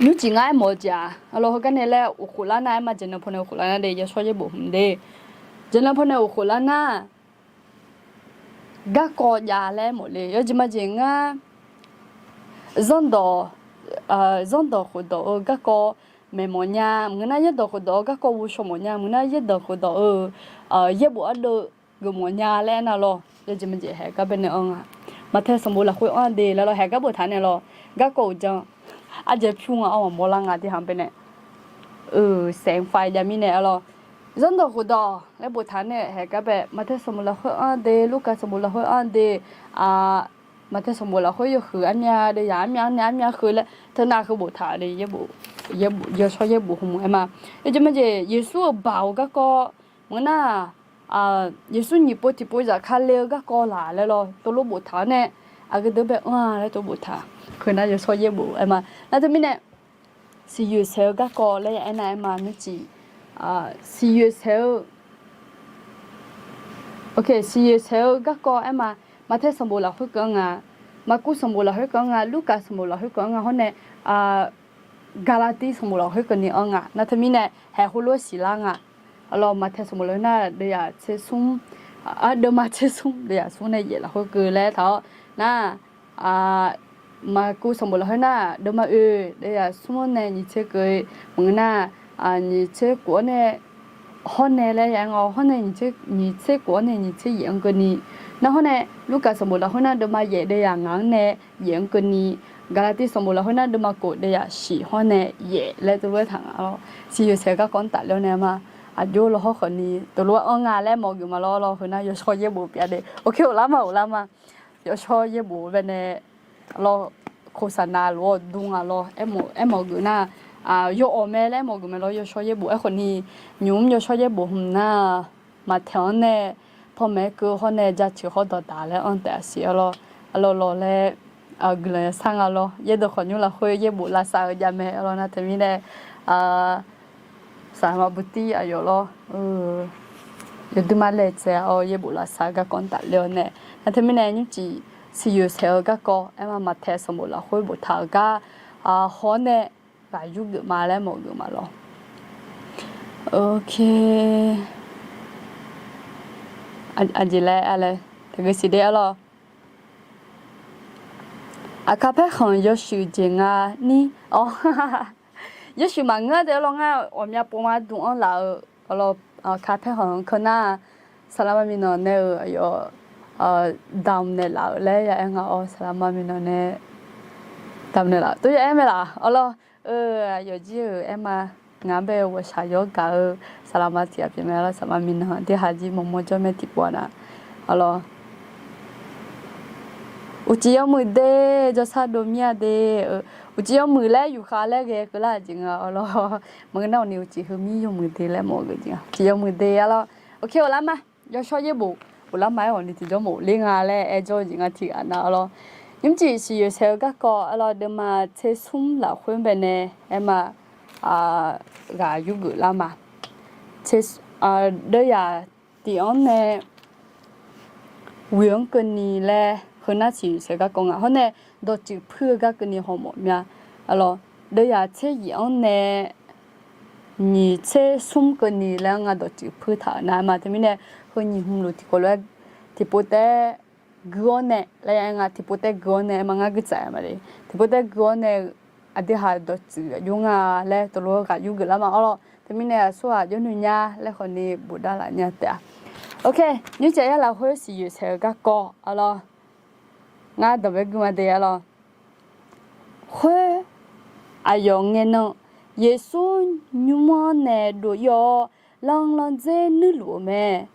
nymrcif ngar aermawf-eu jeq-aq, arlawr heugar nae laer uqkhof lar nar aer ma, jaqnan paw nae uqkhof lar nar de, yawshawr yaerbof hmq de. Jaqnan paw nae uqkhof lar nar, garkawv jav laer aermawf le. Yawjeq majeq ngar zanrdawq, zanrdawq khofdawq-eu garkawv maeq mawf nya, maqngeur nar yaerdawq khofdawq-eu garkawv ghovshaw mawf nya, maqngeur nar yaerdawq khofdawq-eu yaerbof ardeuv geufmawf nya laer aer nar lawr. Yawjeq majeq haeq gar bae nae anr nga. Maqtae sanqbof lafkhoer anr-a de laer lawr, haeq gar boftaq nae lawr, garkawv uqdzan arjaev pyur nga-awr maqmawr lar nga tiq haq bae nae, eu, saef fai jav mirnae arlawr, zanrdawq khofdawq laer boftaq nae haeq gar bae Maqtae sanqbof lafkhoer anr-a de, Lurkaf sanqbof lafkhoer anr-a de, Maqtae sanqbof lafkhoer yawhuiq armyav deuvyaq armyav-anr nae armyav heu laer teunav heu boftaq le. Yawshawr yaerbof hmq aer ma. Yawjeq majeq Yeqsur-euq baoq-eu garkawv maqngeur nar, Yeqsur nyiq pov tiqpov zaf kale-eu garkawv laq laer lawr tov lof boftaq-awr nae, aqgeu deuq bae anr-a laer tov boftaq. Khoernar yawshawr yaerbof aer ma. Nar teumirnae siqyoeq saeq-eu garkawv laer ya aer nar aer ma nymrcif, siqyoeq saeq-eu, ok, siqyoeq saeq-eu garkawv aer ma. Maqtae sanqbof lafkhoer keuv-anr nga, Maqkuv sanqbof lafkhoer keuv-anr nga, Lurkaf sanqbof lafkhoer keuv-anr nga hawr nae, Gaqlaqtiv sanqbof lafkhoer keuvni anr nga. Nar teumirnae haeq heulof-aer siqlar nga. Arlawr Maqtae sanqbof lafkhoer nar deuvyaq tser smr, deuvma tser smr deuvyaq smr nae yaef lafkhoer keuv laer taq-awr nar, Maqkuv sanqbof lafkhoer nar deuvma oe deuvyaq smr-anr nae nyiq tser keuv-e, maqngeur nar, nyiq tser kof-awr nae hawr nae laer ya-aer nga, hawr nae nyiq tser kof-awr nae nyiq tser yaef-anr keuvni. Nar hawr nae Lurkaf sanqbof lafkhoer nar deuvma yaef deuvyaq ngaq-anr nae yaef-anr keuvni. Gaqlaqtiv sanqbof lafkhoer nar deuvma kof deuvyaq shif hawr nae yaef laer tov lof-aer taq nga lawr. Siqyoeq saeq-eu garkawv-anr tafler-awr nae ma. Aqjox lawhawr khawfni teulof-aer anr nga laer mawf geuf ma lawr lawr. Heu nar yawshawr yaerbof pyeuf-a de. Ok, ghoflar ma, ghoflar ma. Yawshawr yaerbof baenae lawr, โฆษณา lof-awr dur nga lawr. Aermawf, aermawf geuf nar, yawawq mae laer aermawf geuf mae lawr. Yawshawr yaerbof aerkhawfni, nymq-mr yawshawr yaerbof hmq nar, maqtaeq-anr nae, panmaeq-aer keuv hawr nae jaceuq hawr dawqdaq laer anr taef-a siq-a lawr. Arlawr lawr laer guiqlanq yasar nga lawr. Yaerdeuq khawf nymr lafkhoer yaerbof lavsav-eu jav mae lawr. Nar teumirnae saqlaqma butir aqyawf lawr, yawduima laejae-awr yaerbof lavsav-eu garkawv tafler-awr nae, nar teumirnae nymrcif siqyoeq saeq-eu garkawv aerma maqtaeq sanqbof lafkhoer boftaq-euq gar haw-awr nae ghaq yurgeuf ma laer mawf geuf ma lawr. Ok. Aqjeq laer-a laer taeqgeu siq de-a lawr. Aqkar paerkhanq yawshuif jeq nga ni-awr, yawshuif maqngeur-a de-a lawr. Ngar ghawqmya pov ma dm-anr laf-eu, aqkar paerkhanq keuv nar, saqlaqma minaeq nae-euq aqyawf damq naeqlaf-euq laer ya aer nga-awr, saqlaqma minaeq nae damq naeqlaf-euq tov ya aer mae laf-a lawr. Aqyawf jir-euq aerma, ngaq-anr bae ghawqshaq yawr gaq-eu saqlaqma tiq ghaq pyeuf mae lawr. Saqlaqma minaeq aqdui haq jir mawrmawr jawr mae tiqpov-a nar, a lawr. Uqcif yawmuiq de, jawrsar dov mir-a de. Uqcif yawmuiq laer yufkhav laer ghae keuvlar-euq jeq nga-a lawr. Maqngeur nar-awq ni uqcif heumir yawmuiq de laer mawf-eu jeq nga. Uqcif yawmuiq de-a lawr. Ok, ghoflar ma. Yawshawr yaerbof ghoflar ma-aer ghawqni tiqjawr mawf ler nga laer aer jawr-eu jeq nga tiq ghaq nar-a lawr. Nymrcif siqyoeq saeq-eu garkawv-a lawr, deuvma tser smr lafkhoer baenae aerma ghaq yurgeuf lar ma. Deuvyaq tiq-anr nae ghoeq-anr keuvni laer heu nar siqyoeq saeq-eu garkawv nga. Hawr nae dawqtsuif puir-eu gar keuvni hawmawf mya. A lawr, deuvyaq tser yif-anr nae nyiq tser smr keuvni laer-anr nga dawqtsuif puir taq-euq nar ma. Teumirnae heu nyiq hmq luf tiqkawv lof-aer tiqpov taef-aer gui-awr nae laer ya aer nga. Tiqpov taef-aer gui-awr nae aerma ngar gui tsaf-a ma de. Tiqpov taef-aer gui-awr nae aqdui haq dawqtsuif aqjox nga laer teulof-aer ghaq yurgeuf lar ma-awr lawr. Teumirnae aqsurghaq jawrnuiv nya laer khawfni bofdav laf nya taef-a. Ok, nymrcif yar lafkhoer siqyoeq saeq-eu garkawv-a lawr, ngar dawq bae gui ma de-a lawr. Khoer aqyawf ngaenan Yeqsur nymr-anr nae dov-ir-awr, lanlandzer nuirluf-eu mae.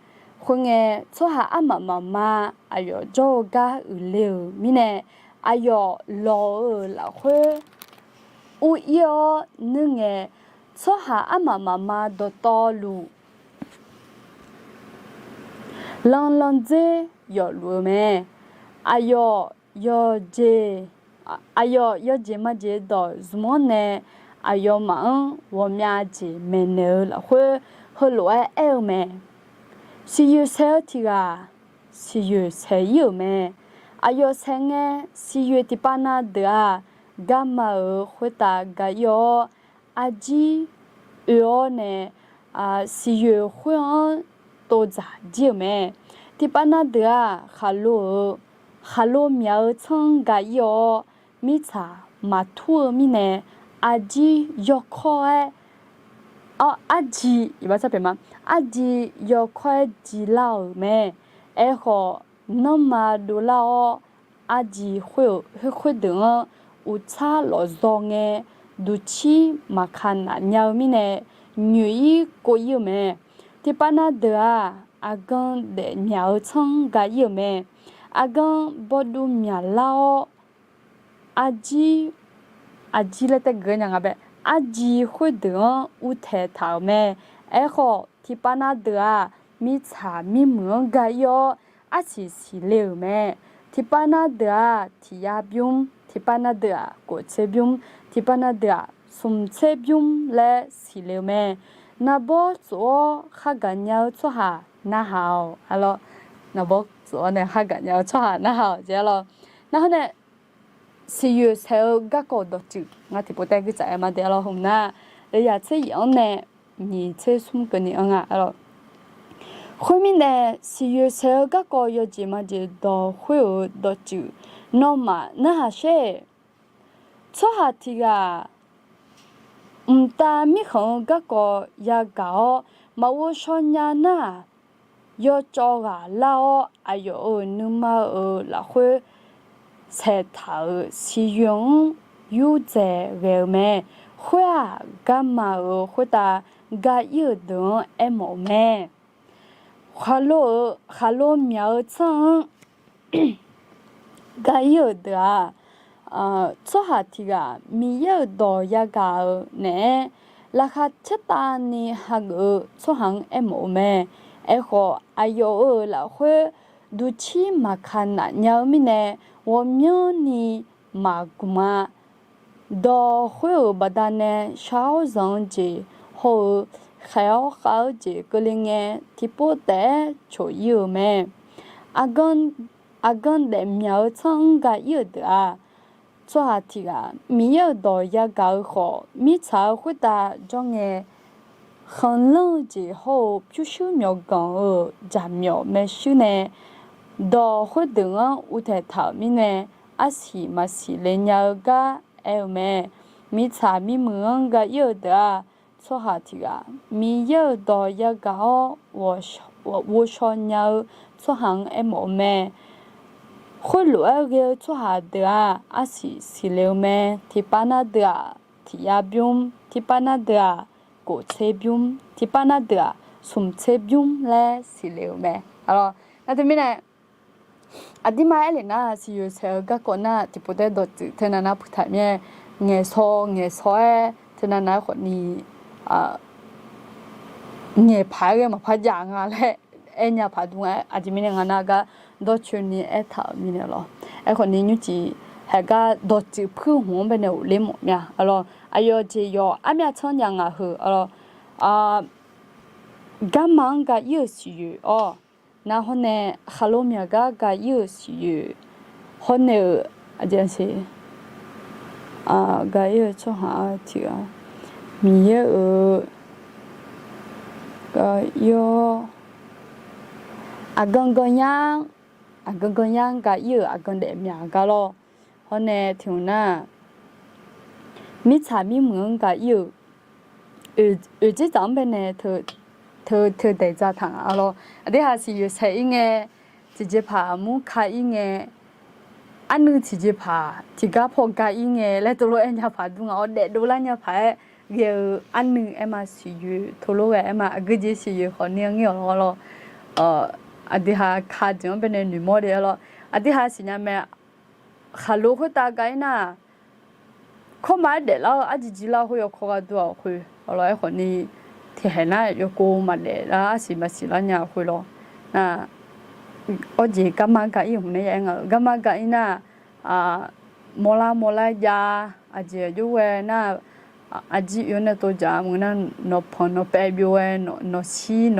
Khoerngae, tsawrhaq armaf mafma aqyawf jawr-eu gar uiqle-euq mirnae, aqyawf lawq-eu lafkhoer ur-ir-awr nuir ngae, tsawrhaq armaf mafma dawqtawvluf lanlandzer yawfluf-eu mae. Aqyawf yawqjeq, aqyawf yawjeq majeq dawq zmq-anr nae aqyawfmaf-anr ghawqmya jeq maeqnaeq-eu lafkhoer heulof-aer aer-eu mae. Siqyoeq saeq-eu tiq ghaq siqyoeq saeq-ir-euq mae. Aqyawf saeq ngae, siqyoeq tiqpav na deuq-aq, garma-euq khoertav ga-ir-awr, arjir oe-awr nae siqyoeq khoer-anr tovdzaq jir-euq mae. Tiqpav na deuq-aq, khaqlo-euq, khaqlo myaq-eu tsanr-anr ga-ir-awr, mirtsaq maqtur-eu mirnae, arjir yawkawr-aer, arjir, arjir yawkawr-aer jilar-euq mae. Aerkhawf, nanrma dovlar-awr, arjir khoer-euq khoerdeuq-anr uqtsar lawfzaw ngae, duqcir maqkaq naf nya-eu mirnae, nyoeq-ir kov-ir-eu mae. Tiqpav na deuq-aq, aqgan daefmyaq-eu tsanr-anr ga-ir-euq mae. Aqgan bawduv myaqlar-awr, arjir, arjir laer taef gui-aer nya nga bae, arjir khoerdeuq-anr uvtaeq taq-euq mae. Aerkhawf, tiqpav na deuq-aq, mirtsaq mirmuiq-anr ga-ir-awr, arsiq siqle-euq mae. Tiqpav na deuq-aq, tiq yar bymr, tiqpav na deuq-aq, kof tser bymr, tiqpav na deuq-aq, smq tser bymr laer siqle-eu mae. Naqbawr tsof-awr khar gaqnya-eu tsawrhaq narhaq-awq. Naqbawr tsof-awr nae khar gaqnya-eu tsawrhaq narhaq-awq jeq-a lawr. Narhaq nae siqyoeq saeq-eu garkawv dawqtsuif ngar tiqpov taef-aer gui tsaf-aer ma de-a lawr. Hmq nar, deuvyaq tser yif-anr nae nyiq tser smr keuvni anr nga-a lawr. Khoermirnae, siqyoeq saeq-eu garkawv yawjeq majeq dawq khoer-euq dawqtsuif nawmaf narhaq sher. Tsawrhaq tiq ghaq mqtav mirkhanq-eu garkawv yagaq-awr, maqghov shaw nya nar-aq, yawcawv ghaq lar-awr, aqyawf-euq nuima-euq lafkhoer saeqtaq-euq siqyoeq-anr yurdzaeq ghae-eu mae. Khoer-aq, garma-euq khoertav ga-ir-euq deuq-anr aermawf-eu mae. Khaqlo-eu, khaqlo myaq-eu tsanr-anr ga-ir-euq deuq-aq, tsawrhaq tiq ghaq Miqyaer-euq dawq yagaq-eu naeq-aer, laqkhaq caertavni hageuf-eu tsawrhaq-anr aermawf-eu mae. Aerkhawf, aqyawf-euq lafkhoer duqcir maqkaq naf nya-eu mirnae, ghawqmyanrni maqgmq-a. Dawq khoer-euq baqdanae shar-awr zanq-eu jeq hawr-eu, khaeq-awr khav-eu jeq keuvle ngae, tiqpov taef-aer coq-ir-euq mae. Aqgan daefmyaq-eu tsanr-anr ga-ir-euq deuq-aq, tsawrhaq tiq ghaq Miqyaer-euq dawq yagaq-eu khawf, mirtsaq-eu khoertav jawr ngae, khanqlanr-eu jeq hawr-eu pyurshuir myawqganq-euq jaqmyawf maershuir nae, dawq khoerdeuq-anr uvtaeq taq-euq mirnae, arsiq maqsiq le nya-eu gar aer-eu mae. Mirtsaq mirmuiq-anr ga-ir-eu deuq-aq, tsawrhaq tiq ghaq Miqyaer-euq dawq yagaq-awr ghovshaw nya-eu tsawrhaq-anr aermawf-eu mae. Khoerlof-aer ghae-eu tsawrhaq deuq-aq, arsiq siqle-eu mae. Tiqpav nar deuq-aq, tiq yar bymr, tiqpav nar deuq-aq, kof tser bymr, tiqpav nar deuq-aq, smq tser bymr laer siqle-eu mae. Alawq, nar teumirnae aqdirma aer lef nar, siqyoeq saeq-eu garkawv nar tiqpov taef-aer dawqtsuif teunav nar puq taq mir-aer, ngaeqshaw ngaeqshaw-aer teunav nav-aer khawfni ngaeqpaq-aer ghae maqpar jav nga laer aer nya paq dur nga. Aqjeq mirnae nga nar, gar dawrcoeni aertaq-euq mirnae lawr. Aerkhawfni nymrcif haeq gar dawqtsuif puir hmq-anr baenae ghofler mawf mir-a. Alawq, aqyawf jeq yawq armyav tsanr jav ngaq heu, alawq, garma-anr ga-ir-euq siqyoeq-awr, nar hawrnae khaqlo myaq gar ga-ir-euq siqyoeq hawrnae-euq, aqjeq, ga-ir-eu tsawrhaq-a tiq ghaq Miqyaer-euq ga-ir-awr, aqgan ganyar, aqgan ganyar-anr ga-ir-euq aqgan daefmyaq gar lawr. Hawrnae tiqhmq nar, mirtsaq mirmuiq-anr ga-ir-euq oeq dzerdzaq-anr baenae teu teu daeq dzaq taq nga lawr. Aqdirhaq siqyoeq saeq-ir ngae, tiqjeqpaq mur ka-ir ngae, arnuiv tiqjeqpaq tiqgar paw ga-ir ngae laer teulof-aer nya paq dur nga. Awr daefdov lar nya paq-aer ghae-eu arnuiv aerma siqyoeq teulof ghae aerma aqgeujeq siqyoeq khawfni-anr ngir-awq lawr. Aqdirhaq ka jeq-anr baenae noeqmawr le-a lawr. Aqdirhaq siqnya mae, khaqlo khoertav ga-ir nar, kawrma-aer daeflar-eu arjir jir lar khoer yawkawr gharduq-aq khoer, alawq, aerkhawfni tiqhaeq nar yawkov maqdaef lar arsiq maqsiq lar nya khoer lawr. Nar, awr jeq garma ga-ir hmq nae ya-aer nga-eu, garma ga-ir nar, mawrlar mawrlar jav, aqjeq aqjox ghae nar, arjir oe-awr nae tov dzaq maqngeur nar, nawqpanq nawqpaev byov-aer, nawqshir,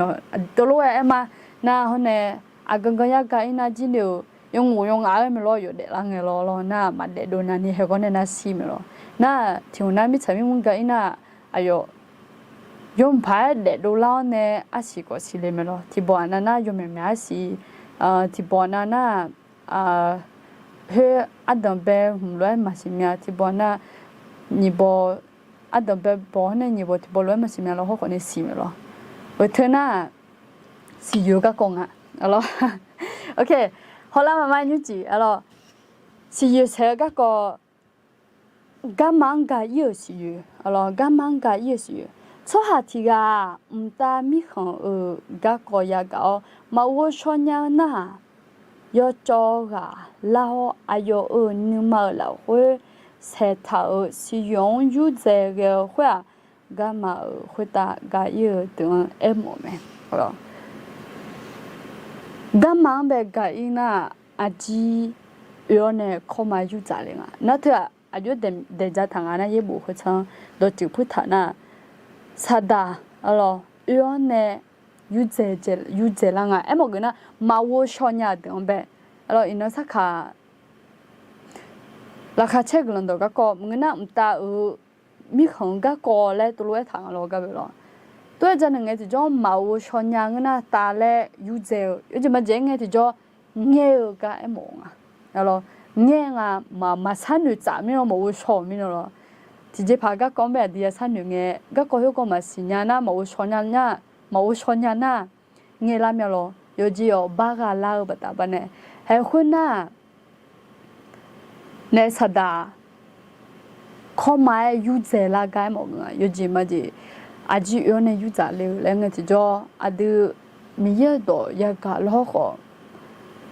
teulof-aer aerma. Nar hawrnae, aqgan ganyar ga-ir nar jir ni-euq yawnghof yawngha-aer mae lawr, yawdaef lar ngae lawr lawr. Nar maqdaef dov navni haeqghawr nae nar shir mae lawr. Nar tiqhmq nar mirtsaq mirmur ga-ir nar, aqyawf yawmuiq paq-aer daefdov lar-awr nae arsiq khawf siqle mae lawr. Tiqbawq aqnav nar yawmyaq myaq arsiq, tiqbawq aqnav nar, khoer ardanq bae hmq lof-aer maqsiq mya, tiqbawq nar nyiq bawq, ardanq bae bawq-awr nae nyiq bawq tiqbawq lof-aer maqsiq mya lawr, hawrkhawf nae siq mae lawr. Oeq teu nar, siqyoeq-eu garkawv nga. Alawq, hawlar maqma nymrcif, alawq, siqyoeq saeq-eu garkawv, garma-anr ga-ir-euq siqyoeq, alawq, garma-anr ga-ir-euq siqyoeq. Tsawrhaq tiq ghaq-aq, mqtav mirkhanq-euq garkawv yagaq-awr, maqghov shaw nya-eu nar-aq, yawcawv ghaq lar-awr, aqyawf-euq nuima-euq lafkhoer saeqtaq-euq siqyoeq-anr yurdzae ghae-eu khoer-aq, garma-euq khoertav ga-ir-eu deuq-anr aermawf mae. Garma-anr bae ga-ir nar-aq, arjir oe-awr nae kawrma yurdzaq le nga. Nar teu-aq, aqjox daeq dzaq taq nga nar, yaerbof khoertsanr dawqtsuif puirtaq nar, saqdaq, alawq, oe-awr nae yurdzae lar nga. Aermawf geuf nar, maqghov shaw nya-eu deuq-anr bae, alawq, iqnan sarkaq laqkhaq caer guiqlanq dawq garkawv maqngeur nar, mqtav-euq mirkhanq-eu garkawv laer teulof-aer taq nga lawr, gar bae lawr. Tov-aer janaeq ngae tiqjawr maqghov shaw nya ngeur nar, tav laer yurdzae-eu yawjeq maqjeq-aer ngae tiqjawr ngaer-eu gar aermawf nga. Alawq, ngaer nga, maqshar noeq tsaf mirnae, maqghov shaw-euq mirnae lawr. Tiqjeqpaq garkawv-anr bae aqdui yashar noeq ngae, garkawv khoerkawv maqsiq nya nar, maqghov shaw nya nar, maqghov shaw nya nar, ngaer lar mya lawr. Yawqjeq yawq bar gha lar-eu baqda baqnae, haeq khoernar, naef saqdaq kawrma-aer yurdzae lar gar aermawf nga. Yawjeq maqjeq aqjeq oe-awr nae yurdzaq le-eu laer ngae tiqjawr, aqdui Miqyaer-euq dawq yagaq lawhawr khawf,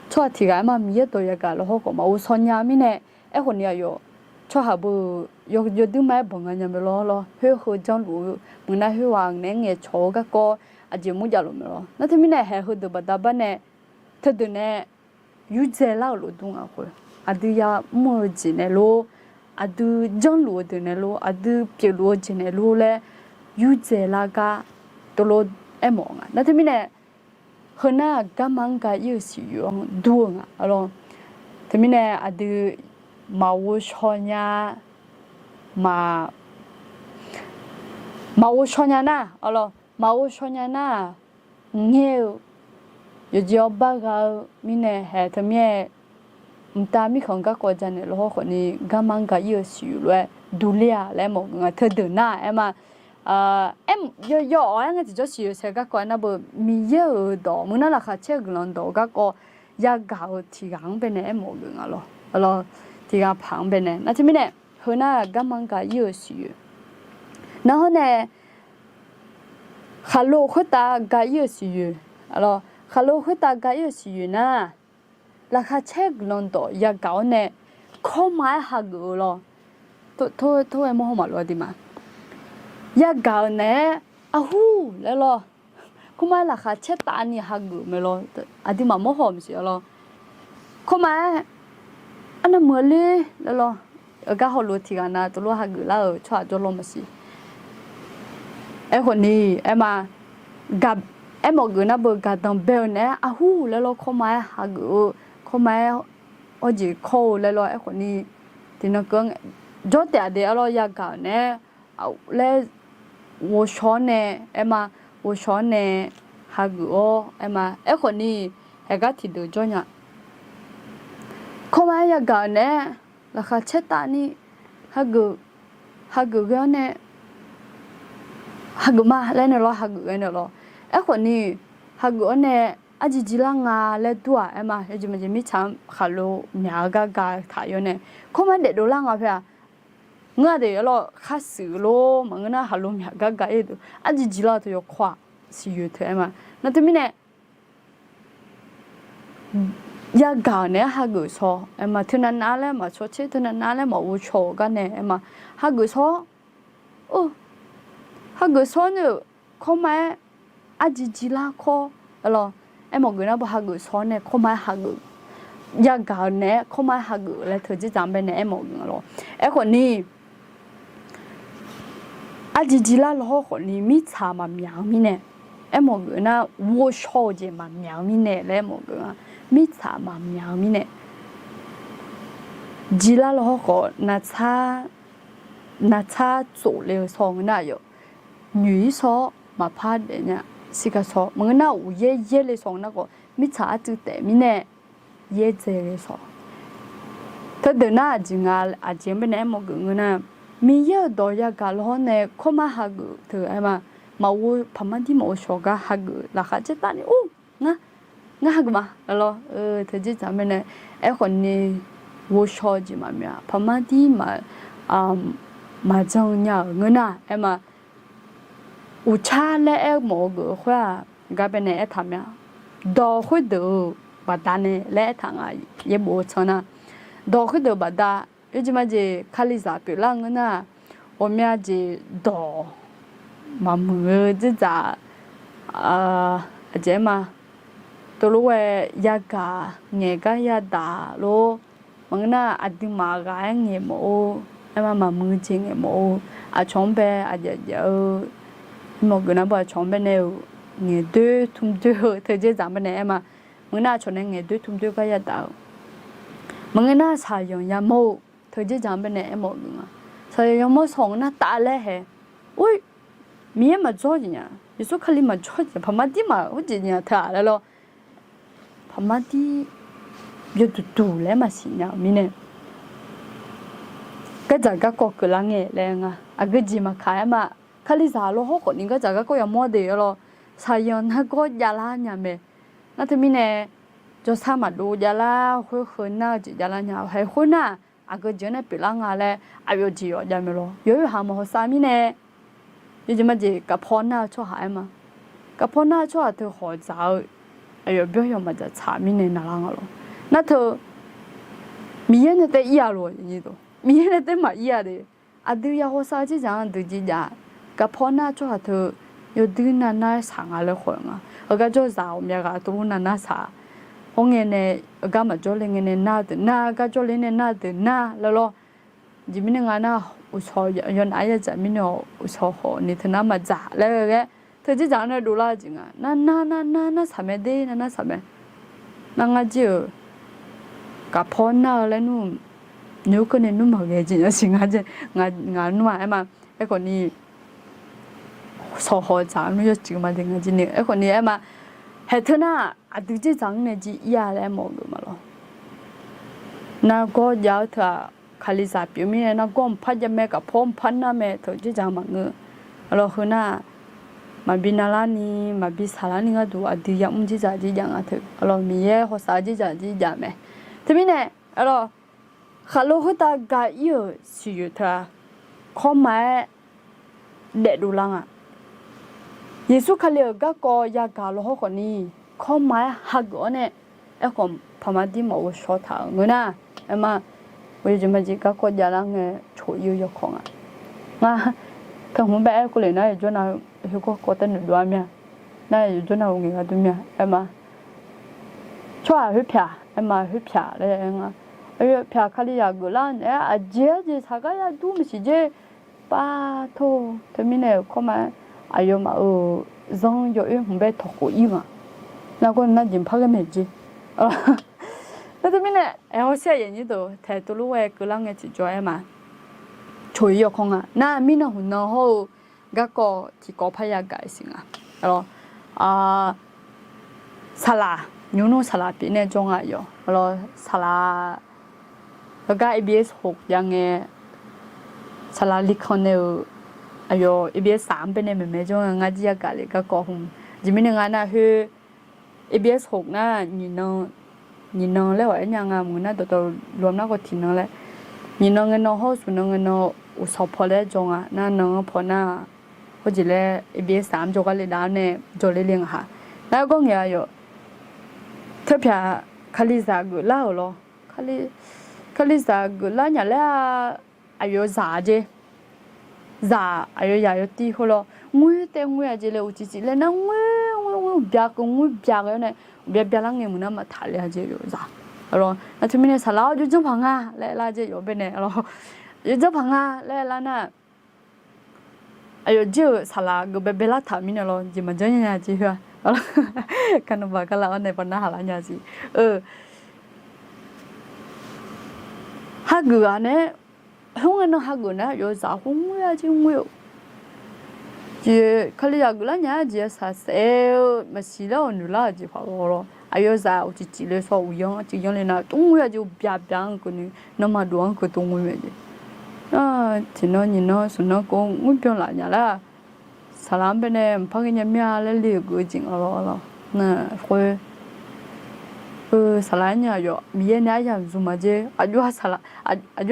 tsawrhaq tiq ghaq aerma Miqyaer-euq dawq yagaq lawhawr khawf maqghov shaw nya mirnae, aerkhawf ni aqyawf tsawrhaq beu yawduir ma-aer banq nga nya mae lawr lawr, khoer heu janrluf-eu meuq nar khoerghaq naeq-aer ngaeqcawq-eu garkawv aqjeq mur javluf mae lawr. Nar teumirnae haeq heudeuq baqda bar nae teudeuq nae yurdzae lar-euq lof dur nga khoer, aqdui yamr-eu jeq naeq lor, aqdui janrluf-eu deuq naeq lor, aqdui pyeufluf-eu jeq naeq lor laer yurdzae lar gar tov lof aermawf nga. Nar teumirnae heunar-aq garma-anr ga-ir-euq siqyoeq-anr dur-eu nga lawr. Teumirnae aqdui maqghov shaw nya, maq, maqghov shaw nya nar, aqlawr maqghov shaw nya nar-aq, ngaer-eu yawqjeq-awr bar gha-eu mirnae haeq teumirnae mqtav mirkhanq garkawv janaeq lawhawr khawf ni garma-anr ga-ir-euq siqyoeq lof-aer durler-a laer mawf geuf nga. Teudeuq nar-aq aerma, aer, yawawq-aer ngae tiqjawr siqyoeq sae garkawv aernar beu Miqyaer-euq dawq meuq nar laqkhaq caer-eu guiqlanq dawq-eu garkawv yagaq-eu tiq ghaq-anr baenae aermawf geuf nga lawr. Aqlawr tiq ghaq paq-anr baenae nar teumirnae heunar-aq garma-anr ga-ir-euq siqyoeq. Narhawr nae khaqlo khoertav ga-ir-euq siqyoeq, aqlawr khaqlo khoertav ga-ir-euq siqyoeq nar, laqkhaq caer guiqlanq dawq yagaq-awr nae kawrma-aer hageuf-eu lawr. Tov-aer mawrhaw maqlof-a diq ma. Yagaq-euq naeq-aer arhur laer lawr, kawrma-aer laqkhaq caer tavni hageuf mae lawr. Aqduimaf mawrhaw maqsiq-a lawr. Kawrma-aer arnavmeuq-a ler laer lawr, gar hawluf-eu tiq ghaq nav tov lof hageuf lar-euq tsawrhaq jawrlawr maqsiq. Aerkhawf ni aerma, aermawf geuf nar beu gaqdanq bae-eu naeq-aer arhur laer lawr, kawrma-aer hageuf-eu, kawrma-aer hawjeq kawr-eu laer lawr. Aerkhawf ni tiqnan keuv jawr taef-a de-a lawr, yagaq-euq naeq-aer laer ghovshaw-awr nae aerma, ghovshaw-awr nae hageuf-awr aerma. Aerkhawf ni haeqgar tiqdeuq jawr nya. Kawrma-aer yagaq-euq naeq-aer laqkhaq caer tavni hageuf, hageuf ghae-awr nae hageuf ma laer nae lawr, hageuf ghae nae lawr. Aerkhawf ni hageuf-awr nae arjir jir lar nga laer dur-aq aerma, yawjeq maqjeq mirtsaq-anr khaqlo myaq-eu gar ga taq yawr nae kawrma-aer daefdov lar nga pae-aq. Ngeur-a de-a lawr, khar shuif lor maqngeur nar khaqlo myaq gar ga-ir deuq arjir jir lar-eu teu yawkawr-aq siqyoeq teu aerma. Nar teumirnae yagaq-euq naeq-aer hageuf shaw aerma, teunav nav laer maqcaw tser, teunav nav laer maqghov shaw-euq gar nae aerma, hageuf shaw-awr, hageuf shaw-awr nae-euq kawrma-aer arjir jir lar kawr, aqlawr aermawf geuf nar beu hageuf shaw-awr nae kawrma-aer hageuf, yagaq-euq naeq-aer kawrma-aer hageuf laer teu dzerdzaq-anr baenae aermawf geuf nga lawr. Aerkhawf ni arjir jir lar lawhawr khawf ni mirtsaq maqmyaq-eu mirnae, aermawf geuf nar ghovshaw-eu jeq maqmyaq-eu mirnae laer aermawf geuf nga. Mirtsaq maqmyaq-eu mirnae jir lar lawhawr khawf navtsar tsof le-eu shaw ngeur nar-aq, nyoeq-ir shaw-awr maqpar daef nya. Shirgar shaw maqngeur nar uqyaer yaer le shaw ngeur nar khawf mirtsaq arcuiv taef mirnae yaerdzae le shaw. Teudeuq nar aqjeq nga, aqjeq-anr baenae aermawf geuf ngeur nar, Miqyaer-euq dawq yagaq lawhawr nae kawrma hageuf teu aerma, maqghov paqmar dir maqghov shaw gar hageuf laqkhaq caer tavni ur, ngar, ngar hageuf ma lawr, teu dzerdzaq-anr baenae aerkhawf ni ghovshaw-eu jeq maqmyaq, paqmar dir maqjan nya-euq ngeur nar aerma, uqtsar laer aermawf-eu geuf-eu khoer-aq, gar baenae aertaq mya. Dawq khoerdeuq-euq baqdanae laer aertaq nga. Yaerbof-eu tsanr nar, dawq khoerdeuq baqda, yawjeq majeq kalizaq pyeuflar-eu ngeur nar, ghawqmya jeq dawq maqmuiq-eu dzerdzaq, aqjeq aerma, tov lof-aer yagaq ngaeq gar yadaq lor. Maqngeur nar aqduimaf ghaq-aer ngaeq mawf-or, aerma maqmuiq jeq ngaeq mawf-or, aqcawq-anr bae aqjav jav-eu, aermawf geuf nar beu aqcawq-anr baenae-euq ngaeqdoer tmrdoer-eu teu dzerdzaq-anr baenae aerma, maqngeur nar aqcawq nae ngaeqdoer tmrdoer gar yadaq-eu, maqngeur nar shaqyanq yamawr-eu teu dzerdzaq-anr baenae aermawf geuf nga. Shaqyanq yamawr shaw ngeur nar taf laer hae, or, Miqyaer maqjawr jeq nya, Yeqsur Kali maqjawr jeq, paqmar dir maq hawr jeq nya teu-aq laer lawr. Paqmar dir yawduq duq laer maqsiq nya-euq mirnae, gardzaq garkawv keuvlar ngae laer nga. Aqgeu jeq maqkaq-aer ma. Kalizaq lawhawr khawf ni gardzaq garkawv yamawr de-a lawr. Shaqyanq nargawr javlar nya mae. Nar teumirnae jawrsar maqdov javlar khoer heu nar-eu jeq javlar nya hae khoer nar, aqgeu jeq-anr nae pyeuflar nga laer aqyawf jeq yawf jav mae lawr. Yawqha maqhaw sav mirnae Yawjeq majeq gaqpaw nar-eu tsawrhaq aer ma. Gaqpaw nar-eu tsawrhaq teu khawf dzaq-eu aqyawf byawr yawq maqdzaq tsaq mirnae naqlar nga lawr. Nar teu Miqyaer nae tae ir-a lof, Miqyaer nae tae maq ir-a de. Aqdui ya hawsav-eu dzerdzaq-anr dui jir jav. Gaqpaw nar-eu tsawrhaq teu yawdui navnar-aer shaq nga laer khawf nga. Heugar jawrzaq ghawqmya ghaq tuvlur navnar shaq. Hawr ngae nae, heugar maqjawr le ngae nae nar-eu deuq nar, heugar jawrle nae nar-eu deuq nar laer lawr. Jeq mirnae nga nar, uqshawq yawnaf-aer yadzaq mirnae-awq, uqshawq khawf ni teunar maqdzaq laer ghae ghae, teu dzerdzaq-anr nae dovlar-eu jeq nga. Nar nar nar nar nar saq mae de, nar nar saq mae. Nar ngar jir-euq gaqpaw nar-eu laer nmr, nymr keuvni nmr maqghae jeq nya siq nga, ngaq nmr-aq aer ma. Aerkhawf ni shawq hawq dzaq nmr yawcuiv ma de nga jir ni. Aerkhawf ni aer ma, haeq teu nar aqdui dzerdzaq-anr nae jir ir-a laer aermawf-eu geuf ma lawr. Nargawr jav-eu teu-aq, kalizaq pyeuf mirnae nargawr mqpar jav mae, gaqpaw mqpar nar mae, teu dzerdzaq maqngeur. Arlawq heu nar, maqbi navlar ni, maqbi saqlar ni gharduq aqdui yamr dzerdzaq jir jav nga teu. Arlawq Miqyaer hawsav dzerdzaq jir jav mae. Teumirnae, arlawq, khaqlo khoertav ga ir-euq siqyoeq teu-aq, kawrma-aer daefdov lar nga. Yeqsur Kali-euq garkawv yagaq law hawr khawf ni, kawrma-aer hageuf-awr nae, aerkhawf paqma dir maqghov shaw taq-euq ngeur nar, aer ma, yawjeq majeq garkawv javlar ngae coq ir-eu yawkawr nga. Ngar, teu hmq bae aer keuv lef nar, yawqjawr nav-eu heugar kawv tae noeqdov-a mir-a. Nar yawqjawr nav-eu ngaeq gharduq mir-a, aer ma. Tsawrhaq khoerpyaq, aer ma, khoerpyaq laer aer nga. Aqyawf pyaq kalizaq geuflar naeq-aer aqjeq-aer jeq saqgar yadur maqsiq jer. Pav tor, teumirnae-euq kawrma-aer aqyawfmaf-euq zanr yawoer hmq bae tawqkhof ir nga. Nargawr nar jeq mqpar ghae maeq jer. Nar teumirnae, aer hawsher aqyuif aqnyir deuq taeq tuvlof ghae keuvlar ngae tiqjawr aer ma. Coq ir yawkawr nga. Nar mirnan hmq nan hawr-eu garkawv tiqkawv parya gaq-iq siq nga. Saqlaq, nymr nmr saqlaq pyeuf nae jawr nga yawq. Saqlaq, heugar ABS hoq jav ngae, saqlaq likanr nae-euq aqyawf ABS saq-anr baenae maeqmaeq jawr nga, ngar jir yagaq le garkawv hmq. Jeq mirnae nga nar khoer ABS hoq nar, nyiq nan laer ghawq aer nya nga maqngeur nar, dawqtawvluf-anr nar khawf tiq nan laer. Nyiq nan ngae nan hawr-eu smq nan ngae nan uqshawq paw laer jawr nga. Nar nan-anr paw nar, khoerjeq laer ABS saq-anr jawrgar le dav-awr nae jawrle le ngaq ha. Nar gawr ngaeq-a yawq. Teupyaq kalizaq geuflar-euq lawr. Kalizaq geuflar nya laer-a, aqyawf zaq-a jeq. Zaq aqyawf yaq yawtir khoerlawr ngoer taev ngoer-a jeq laer uqcif cif laer nar ngoer ngoer ngoer uqbya keuv ngoer bya ghae-awr nae uqbya byalar ngae meuq nar maqtaq le-a jeq yawf zaq. Nar teumirnae saqlaq-awr jawrjanr paq nga laer aerlar jeq yawf baenae lawr. Jawrjanr paq nga laer aerlar nar, aqyawf jir-euq saqlaq geuf baebae lar taq mirnae lawr jeq maqjanr nya nya jeq khoer-a. Garnanqbaq garlaf-awr nae baw narhaq lar nya jeq. Hageuf-a nae, khoerngae nan hageuf nar yawzaq khoer ngoer-a jeq ngoer-eu jeq, kalizaq geuflar nya-a jeq saqsaef-eu maqsiq lar-awq noeq lar-euq jeq paq lawr lawr. Aqyawf zaq uqcif cif le sawr uqyanr civ yanr le nar tov ngoer-a jeq uqbya bya-anr keuv ni, nanrma dov-anr keuv tov ngoer mae jeq. Tiqnan nyiq nan smq nan keuv ngoer byan laf nya lar-aq, saqlaq-anr baenae mqpar ghae nya mir-a laer le-euq geuf-eu jeq nga lawr lawr. Nar khoer, saqlaq-aer nya aqyawf Miqyaer nae aryamq zmq ma jeq. Aqjox-a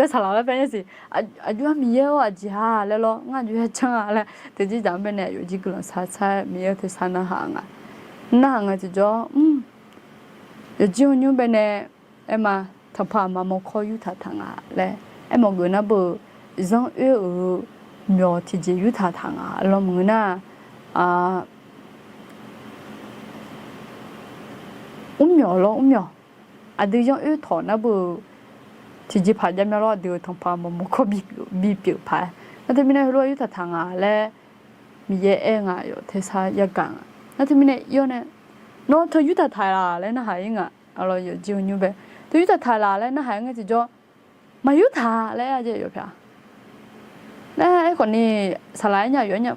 saqlaq laer bae nya siq. Aqjox-a Miqyaer-or aqjeq-a laer lawr, ngar aqjox-aer janr-a laer teu jir dzaq-anr baenae aqyawf jir guiqlanq sar sar-aer Miqyaer-eu tersar narhaq nga. Narhaq ngae tiqjawr, yawqjir-eu nymr baenae aer ma, tanqpaq maqmawq kawr yurtaq taq nga laer aermawf geuf nar beu, zanr oer-euq myawq tiqjeq yurtaq taq nga lawr maqngeur nar, mrmyawq lawr mrmyawq, aqdui zanr oer tawq nar beu, tiqjeq paq javmya lawr aqdui-euq tanqpaq maqmawq kawr bipyeuf paq-aer. Nar teumirnae heulof-aer yurtaq taq nga laer Miqyaer aer nga yawf tersar yagaq nga. Nar teumirnae ir-awr nae, nawr teu yurtaq taq laq laer narhaq-ir nga. Aqlawq yawqjir-eu nymr bae, teu yurtaq taq laq laer narhaq-ir ngae tiqjawr, maqyurtaq laer aer-a jeq yawf pyaq. Nar aerkhawf ni, saqlaq-aer nya yawf-aer nya,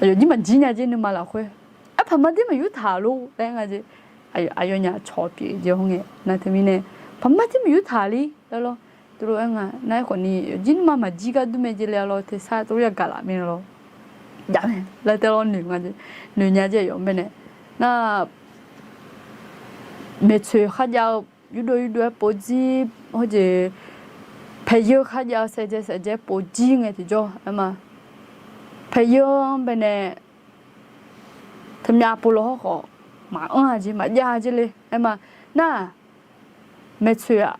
aqyawf jir maqjir nya jeq nuima lafkhoer, aer paqma dir maqyurtaq lor laer nga jeq. Aqyawfnyaf cawq pyeuf jeq hawngae nar teumirnae, paqma dir maqyurtaq li laer lawr. Teulof-aer nga nar aerkhawf ni yawqjir nuima maqjir gar dur mae jeq le-a lawr tersar teulof yagaq laf mir lawr. Jav mae laer tae lawr noeq nga jeq, noeq nya jeq yawf-anr baenae nar, maeqtsoeq kharjav-eu yurdov yurdov-aer povjir, hawjeq paeqyeu kharjav-eu saevdzae saevdzae-aer povjir ngae tiqjawr aer ma. Paeqyeur-anr baenae teumyav pov law hawrkhawf, maqanr-a jeq, maqjav jeq le. Aerma, nar-aq, maeqtsoeq-aq,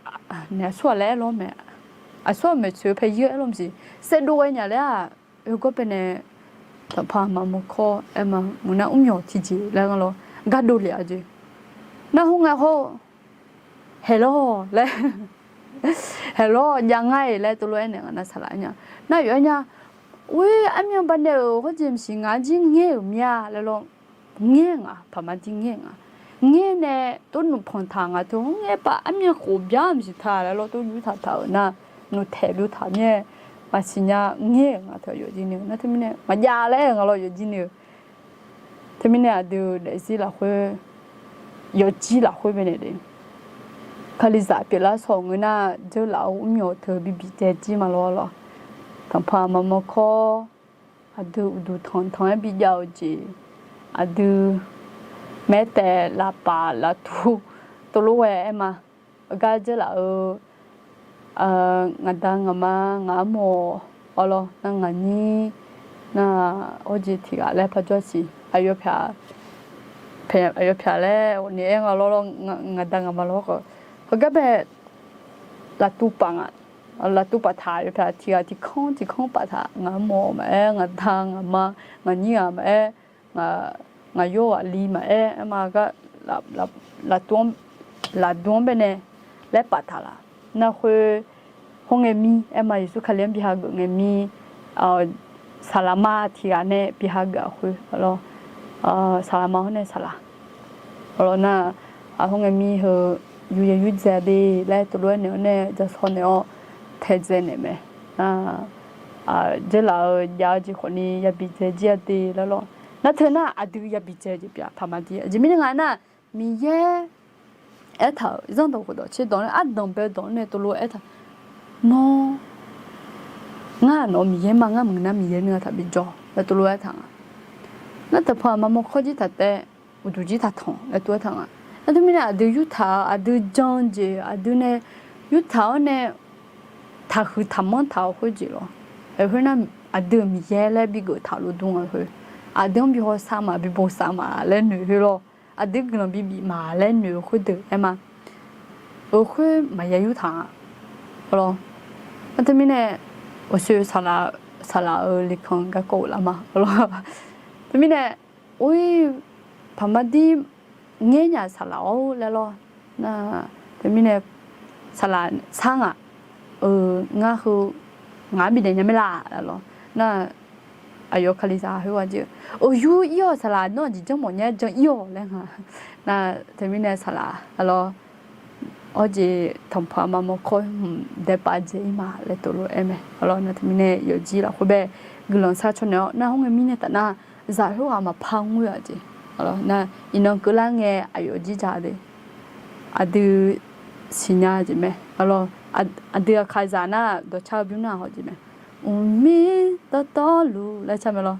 naeq aqsur-aq laer aer lawr mae. Aqsur-aq maeqtsoeq-eu paeqyeur aer lawr maqsiq. Saevdov ghae nya laer-aq, oergawr baenae tanqpanq maqmawr kawr aerma, mqnar mrmyawq tiqjeq laer nga lawr, gardov lef-a jeq. Nar hawr ngae hawr-eu, haeq lawr laer, haeq lawr jav ngar-iq laer tov lof-aer naeq nga nar saqlaq aer nya. Nar yawf aer nya, oe, armyan banae-euq hawrjeq maqsiq, ngaq-anr jir ngaer-euq mir-a laer lawr. Ngaer nga, paqma dir ngaer nga. Ngaer nae tov nuipanq taq nga teu hawr ngae paq armyan khof bya maqsiq taq laer lawr, tov yur taq taq-euq nar, noeqtaeq byov taq mir-aer maqsiq nya ngaer-euq nga teu yawfjir ni-eu nar teumirnae maqjav laer-eu nga lawr yawfjir ni-eu. Teumirnae aqdui daefzir lafkhoer, yawfjir lafkhoer baenae de, Kalizaq pyeuflar shawr-euq ngeur nar, dzeurlaf-eu mrmyawq teu bibiq dzae jir ma lawr lawr. Tanqpanq maqmawr kawr, aqdui uqduq tanqtanq-aer bijav-eu jeq, aqdui maertaef lafpaf laftuv tov lof-aer aerma, heugar dzeurlaf-eu ngaqda ngaqma ngaq armawr-awq lawr, nar ngaqnyir, nar hawrjeq tiq ghaq laer parjawr siq, aqyawf pyaq, aqyawf pyaq laer ghawqni aer nga lawr lawr, ngaqda ngaqma lawr khawf, heugar bae laftuv paf nga, laftuv paftaq aqyawf pyaq tiq ghaq tiq kanr tiq kanr paftaq, ngaq armawr maqaer, ngaqda ngaqma, ngaqnyir ghaq maqaer, ngaq, ngaq yawr ghaq li maqaer, aerma gar laftuv-anr, lafduv-anr baenae laer paftaq laf. Nar khoer, khoerngae mir aerma, Yeqsur Kali-anr bi hageuf ngae mir, saqlaqma tiq ghaq nae bi hageuf-aq khoer lawr, saqlaqma hawr nae saqlaq lawr nar, khoerngae mir heu yur ya yurdzae de laer tov lof-aer naeq-awr nae ja shaw naeq-awr taedzae naeq mae. Nar, dzeurlaf-eu jav-eu jeq khawfni yabi dzae jir-a de laer lawr. Nar teu nar aqdui yabi dzae jeq pyeuf-a paqma dir. Aqjeq mirnae nga nar, Miqyaer aertaq-euq zanrdawq khofdawq tserdawq nae ardanq bae dawq-anr nae tov lof-aer aertaq, nawr, ngar nawq-eu Miqyaer ma, ngar maqngeur nar Miqyaer nuima taq bijawr laer tov lof-aer aertaq nga. Nar tanqpanq aqma mawrkawr jir taq taev, uqduq jir taq tanq laer tov-aer aertaq nga. Nar teumirnae aqdui yurtaq-eu, aqdui jan-eu jeq aqdui nae yurtaq-awr nae taqhuiq taqmanr taq-euq khoerjeq lawr. Khoernar, aqdui-euq Miqyaer laer bigeuf taq lof dur nga khoer, aqdui-anr bi hawsav ma, bi bosav ma laer noeq khoer lawr, aqdui guiqlanq bibif ma laer noeq-eu khoerdeuq aerma, euq khoer maqya yurtaq-a lawr. Nar teumirnae, aqshoe saqlaq, saqlaq-euq lekanq garkawv-euq lafma lawr. Teumirnae, or-ir, paqma dir ngaer nya saqlaq-awr laer lawr. Nar, teumirnae saqlaq sar ngaq, eu, ngar heu, ngaq-anr bifnaeq nya maer la laer lawr. Nar, aqyawf Kalizaq khoerghaq jeq-eu, euq yur ir-awq saqlaq, nawr aqjeq janrmawf nya jan ir-awq laer nga. Nar, teumirnae saqlaq, a lawr, hawr jeq tanqpanq aqma mawrkawr hmq daepav dzae ir ma laer tov lof-aer mae. A lawr, nar teumirnae yawfjir lafkhoer bae guiqlanq sar caw naeq-awr nar, khoerngae mirnae taf nar, zaq khoerghaq maqpar ngoer-aq jeq. A lawr, nar iqnan keuvlar ngae aqyawf jir ja de, aqdui siqnya jeq mae. A lawr, aqdui aqkaqzaq nar dawqcar-eu bymr nar hawq jeq mae. Mqmir dawqtawvluf laer car mae lawr.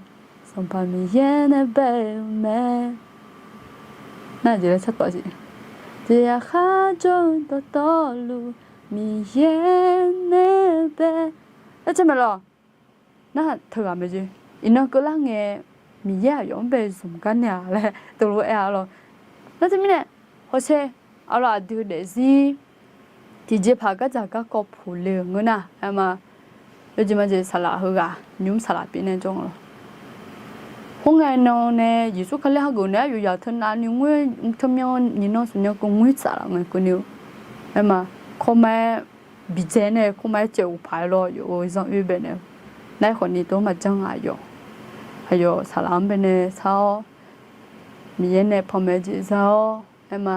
Sanqpaq Miqyaer nae bae-eu mae. Nar jeq laer car tawf jeq. Jeqzaq kharjawr-eu dawqtawvluf Miqyaer nae bae laer car mae lawr. Nar teughaq mae jeq. Iqnan keuvlar ngae Miqyaer aqyawf-anr bae zmq gar nae-aq laer tov lof-aer-a lawr. Nar teumirnae hawsher, a lawr, aqdui daefzir tiqjeqpaq gardzaq garkawv puq le-euq ngeur nar, aerma, yawjeq majeq saqlaq heughaq nymr saqlaq pyeuf nae jawr nga lawr. Khoerngae nan nae Yeqsur Kali hageuf naeq-aer yawqyaq teunav ni ngoer, teumyan nyiq nan smq nyan keuv ngoer tsaf laf ngae keuvni-eu, aerma, kawrma-aer bidzae nae kawrma-aer caev ghofpaq-aer lawr, yawf-euq zanr oer bae nae-eu. Nar aerkhawfni tov maqjanr nga aqyawf. Aqyawf saqlaq-anr bae nae sar-awr, Miqyaer nae panmaeq jeq za-awr, aerma,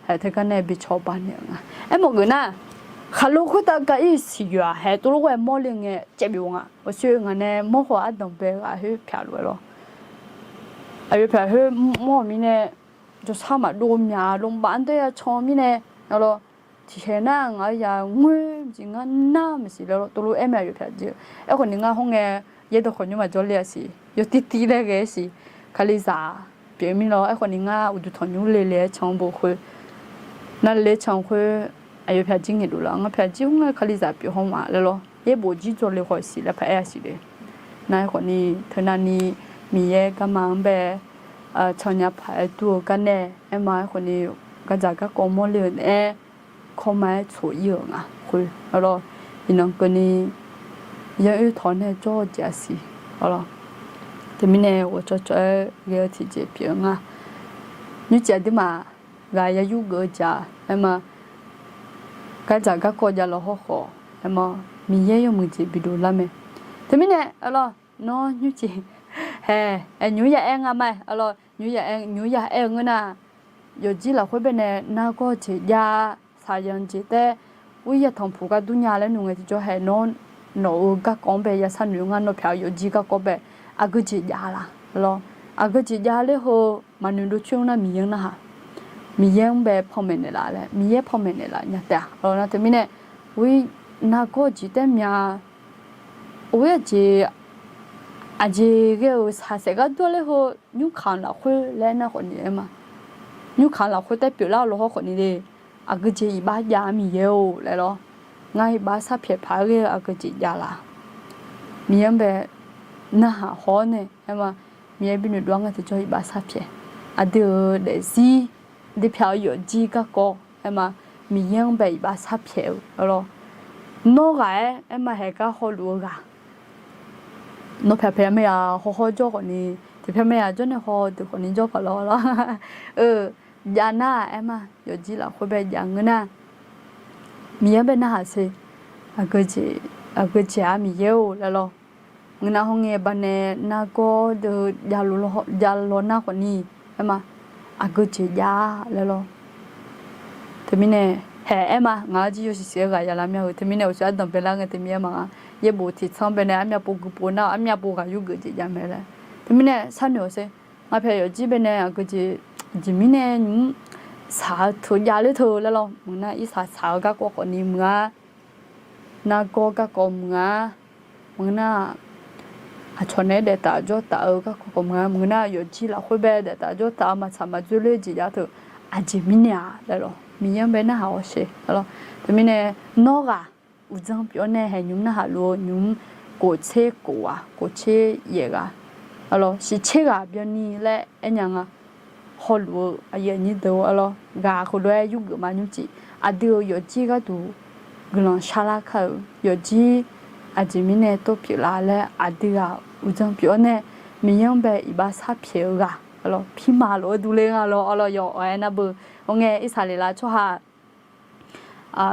haeq teugar nae bi cawba naeq-eu nga. Aermawf geuf nar, khaqlo khoertav ga ir-eu siqyoeq-aq haeq tov lof-aer mawrle ngae caev bif-eu nga. Aqshoe ngaq nae mawr khawf ardanq bae ghaq khoer pyaq lof-aer lawr. Aqyawf pyaq khoer mawr-euq mirnae, jawrshar maqdov-eu myaq lmqbaf-anr daer ya can-eu mirnae, a lawr, tiqkhaeq nar ngaq-eu ya ngoer-eu jeq ngar nar maqsiq laer lawr, tov lof-aer mae aqyawf pyaq jeq-eu. Aerkhawfni ngar khoerngae yaerdawq khawqnymr maqjawr le-a siq, yawtir tir laer ghae-aer siq, Kalizaq pyeuf mir lawr. Aerkhawfni ngar uqduq tanqnymr le le-aer can-eu bo khoer, nar le can-eu khoer, aqyawf pyaq jir ngaeqdov laf ngar pyaq jir khoerngae Kalizaq pyeuf haw ma laer lawr, yaerbof jir jawrle khawf siq laer paq-aer-a siq le. Nar-aer khawfni, teunav ni Miqyaer garma-anr bae cannya paq-aer dur-eu gar nae, aerma-aer khawfni, gardzaq garkawv mawrle-euq naeq-aer, kawrma-aer tsoq ir-euq nga khoer arlawr. Iqnan keuvni, yanr oer tawq nae jawr-eu jeq-aq siq arlawr. Teumirnae ghawqcawv cawv-aer ghae-eu tiqjeq pyeuf-eu nga. Nymrcif aqduimaf ghaq ya yurgeuf-eu jeq-aq, aerma, gardzaq garkawv javlawq hawkhawf, aerma, Miqyaer yawmuiq jeq bidov lar mae. Teumirnae arlawr, nawr nymrcif hae, aer nymr ya aer nga ma-aer arlawr, nymr ya aer, nymr ya aer-eu ngeur nar, yawqjir lafkhoer baenae nargawr jeq jav, shaqzanq jeq taef, ur ya tanqpuq gar durnya laer noeq ngae tiqjawr hae, nawr, nawq-euq garkawv-anr bae ya sharnoeq-eu ngar, nawr pyaq-eu yawqjir garkawv bae aqgeu jeq jav la arlawr. Aqgeu jeq jav ler heu maqnoeq dov coer nar Miqyaer-anr narhaq, Miqyaer-anr bae panmaeq naeqlaf laer, Miqyaer panmaeq naeqlaf nya taef-a arlawr. Nar teumirnae, ur, nargawr jeq taef mya, ur, aqjeq, aqjeq ghae-euq shaqsaef gar dur ler heu, nymrkhanq lafkhoer laer nar khawfni aerma, nymrkhanq lafkhoer taef pyeuflar-eu lawhawr khawfni le, aqgeu jeq iqbax jav-a Miqyaer-or laer lawr. Ngar iqbax sharpyaeq paq-aer ghae-eu aqgeu jeq jav la. Miqyaer-anr bae narhaq haw-awr nae aerma, Miqyaer binoeq dov-aer ngae tiqjawr iqbax sharpyaeq, aqdui-euq daefzir, aqdui pyaq-eu yawqjir garkawv aerma, Miqyaer-anr bae iqbax sharpyaeq-eu arlawr. Nawr ghaq-aer aerma, haeq gar hawluf-eu ghaq, nawr pyaq pyaq maya hawhaw jawr khawfni, tiqpyaq maya jawr nae haw deuq khawfni jawr paq lawr lawr. Eu, jav nar aerma, yawqjir lafkhoer bae jav ngeur nar, Miqyaer bae narhaq ser, aqgeu jeq, aqgeu jeq-a Miqyaer-or laer lawr. Ngeur nar hawngae baqdanae nargawr deuq jav law nar khawfni, aerma, aqgeu jeq jav laer lawr. Teumirnae, haeq aerma, ngaq-anr jir yawshuif shuif-aer ghaq ya lar mya-eu, teumirnae uqshoe ardanq baelar ngae teumirnae aerma, yaerbof tiqtsanr baenae armyav pov guiqpov nar-eu, armyav pov ghaq yurgeuf jeq jav mae laer. Teumirnae sharnoeq-awq ser, ngaq pyaq yawqjir baenae aqgeu jeq, aqjeq mirnae nymq-mr shaq-eu teu jav ler teu laer lawr. Maqngeur nar irsaq shaq-eu garkawv khawfni muiq-a, nargawr garkawv muiq-a, maqngeur nar aqcawq naeq-aer daeftaf jawrtaf-eu garkawv khawf muiq-a, maqngeur nar yawqjir lafkhoer bae daeftaf jawrtaf-eu maqtsaq maqdzoerler jeq jav teu, aqjeq mirnae-aq laer lawr, Miqyaer-anr bae narhaq hawsher laer lawr. Teumirnae, nawr ghaq uqdzan pyeuf-awr nae haeq nymq-mr narhaq luf-eu nymq-mr, kof tser kof ghaq, kof tser yaef ghaq, arlawr, shiq tser ghaq byanni laer aernya nga. Hawluf-eu aqyuif aqnyir deuq-or, arlawr, ghaq heulof-aer yurgeuf ma nymrcif, aqdui-euq yawqjir gharduq guiqlanq sharlar kar-euq yawqjir, aqjeq mirnae tov pyeuflar laer aqdui ghaq uqdzan pyeuf-awr nae, Miqyaer-anr bae iqbax sharpyaeq-eu ghaq, arlawr, pirma lof-aer durler nga lawr, arlawr, yawf-aer nar beu. Hawr ngae, Irsaqleqlav tsawrhaq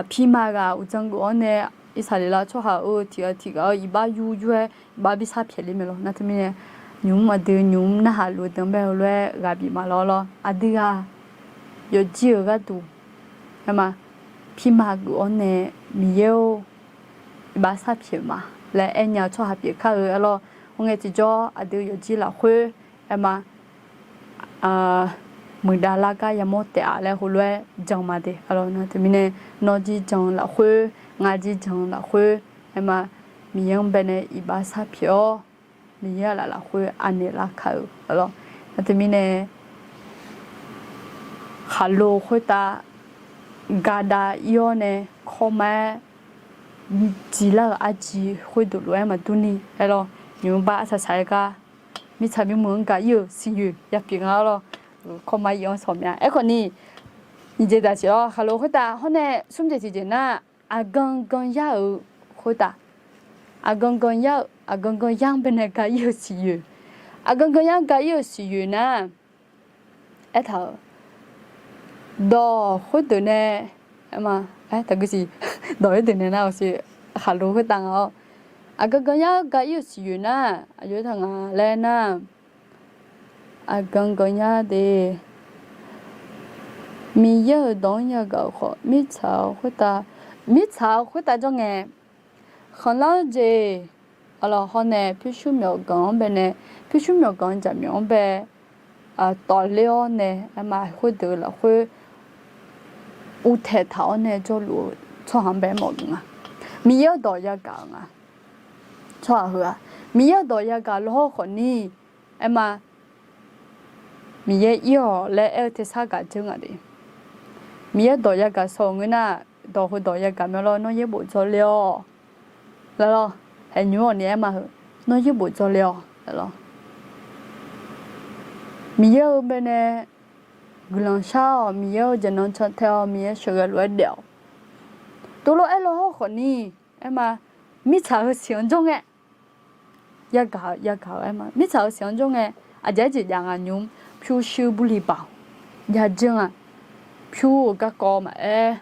pirma ghaq uqdzan geuf-awr nae, Irsaqleqlav tsawrhaq-euq tiq ghaq tiq ghaq-eu iqbax yur yur-aer iqbax bi sharpyaeq ler mae lawr. Nar teumirnae, nymq-mr aqdui nymq-mr narhaq luf-eu deuq-anr bae heulof-aer ghaq bif ma lawr, arlawr, aqdui ghaq yawqjir-euq gharduq, aerma, pirma geuf-awr nae, Miqyaer-or, iqbax sharpyaeq ma laer aernya-eu tsawrhaq pyeuf kar-eu, arlawr, hawr ngae tiqjawr aqdui yawqjir lafkhoer, aerma, muiqdav lar gar yamawr taef-a laer heulof-aer jan ma de, arlawr. Nar teumirnae, nawr jir jan lafkhoer, ngar jir jan lafkhoer, aerma, Miqyaer-anr bae nae iqbax sharpyaeq-awr, Miqyaer aqlaf lafkhoer anaeq lar kar-euq, arlawr. Nar teumirnae, khaqlo khoertav gadav ir-awr nae kawrma-aer dzilar-euq arjir khoerdeuq lof-aer maqdur ni, arlawr, nymq-mr bar arsaq saq-aer gar mirtsaq mirmuiq-anr gaq ir-euq siqyoeq yapyeuf nga, arlawr, kawrma ir-anr sawq mya. Aerkhawf ni, nyiq jeq daq siq-awr, khaqlo khoertav hawr nae smr jeq tiqjeq nar, aqgan gan yar-euq khoertav, aqgan gan yar-eu, aqgan gan yar-anr bae nae gaq ir-euq siqyoeq, aqgan gan yar-anr gaq ir-euq siqyoeq nar, aertaq-euq dawq khoerdeuq nae, aerma, aer taqguv siq, dawq khoerdeuq nae nar-awq siq, khaqlo khoertav nga-awr, aqgan gan yar-anr gaq ir-euq siqyoeq nar, aqjox aertaq nga laer nar, aqgan gan yar de, Miqyaer-euq dawq-anr yagaq-euq khawf, mirtsaq-eu khoertav, mirtsaq-eu khoertav jawr ngae, khanqlanr jeq, arlawr, hawr nae pyurshuir myawqganq-anr bae nae, pyurshuir myawqganq jaqmyawf-anr bae tawfler-awr nae, aerma, khoerdeuq lafkhoer uvtaeq taq-awr nae jawrluf-eu tsawrhaq-anr bae mawf geuf nga. Miqyaer-euq dawq yagaq-euq nga. Tsawrhaq heu-aq, Miqyaer-euq dawq yagaq lawhawr khawf ni, aerma, Miqyaer ir-awq laer aer-eu tersar gaq dzeur nga de. Miqyaer dawq yagaq shaw-euq ngeur nar, dawq heu dawq yagaq mae lawr, nawr yaerbof dzawrler-awq laer lawr, haeqnymr-awq ni aerma heu. Nawr yaerbof dzawle-awq. Miqyaer-euq baenae guiqlanq shar-awq, Miqyaer-euq jaqnan cantae-awq, Miqyaer sheuqghae lof-aer daef-awq. Tov lof-aer law hawrkhawf ni, aer ma, mirtsaq heu siq-anr jawr ngae, yagaq-eu yagaq-eu aer ma, mirtsaq heu siq-anr jawr ngae, aqjeq-aer jeq jav nga nymr, pyurshuir burli baq-awq. Jav dzeur nga, pyur-euq garkawv maqaer,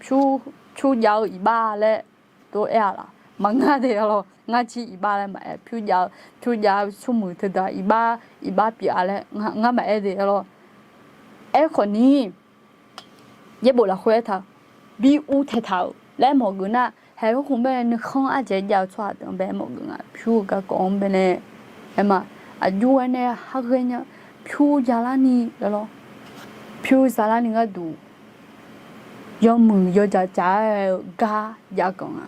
pyur, pyur jav-eu iqbax laer tov-aer-a laq. Maqngeur de-a lawr, ngar jir iqbax laer maqaer, pyur jav-eu, pyur jav-eu smrmuiq teudeuq-aq iqbax, iqbax pyeuf-a laer ngar maqaer de-a lawr. Aerkhawf ni, yaerbof lafkhoer aertaq-eu, bi uv taeqtaq-euq laer mawf geuf nar, haeq hawrkhmq baenae nuikhanr arjaeq-aer jav-eu tsawrhaq deuq-anr bae-aer mawf geuf nga. Pyur-euq garkawv-anr baenae, aer ma, aqjox-aer nae har ghae nya, pyur zalarni laer lawr, pyur zalarni gharduq yawmuiq yawjaq jaq-aer-eu gar jav ganq nga.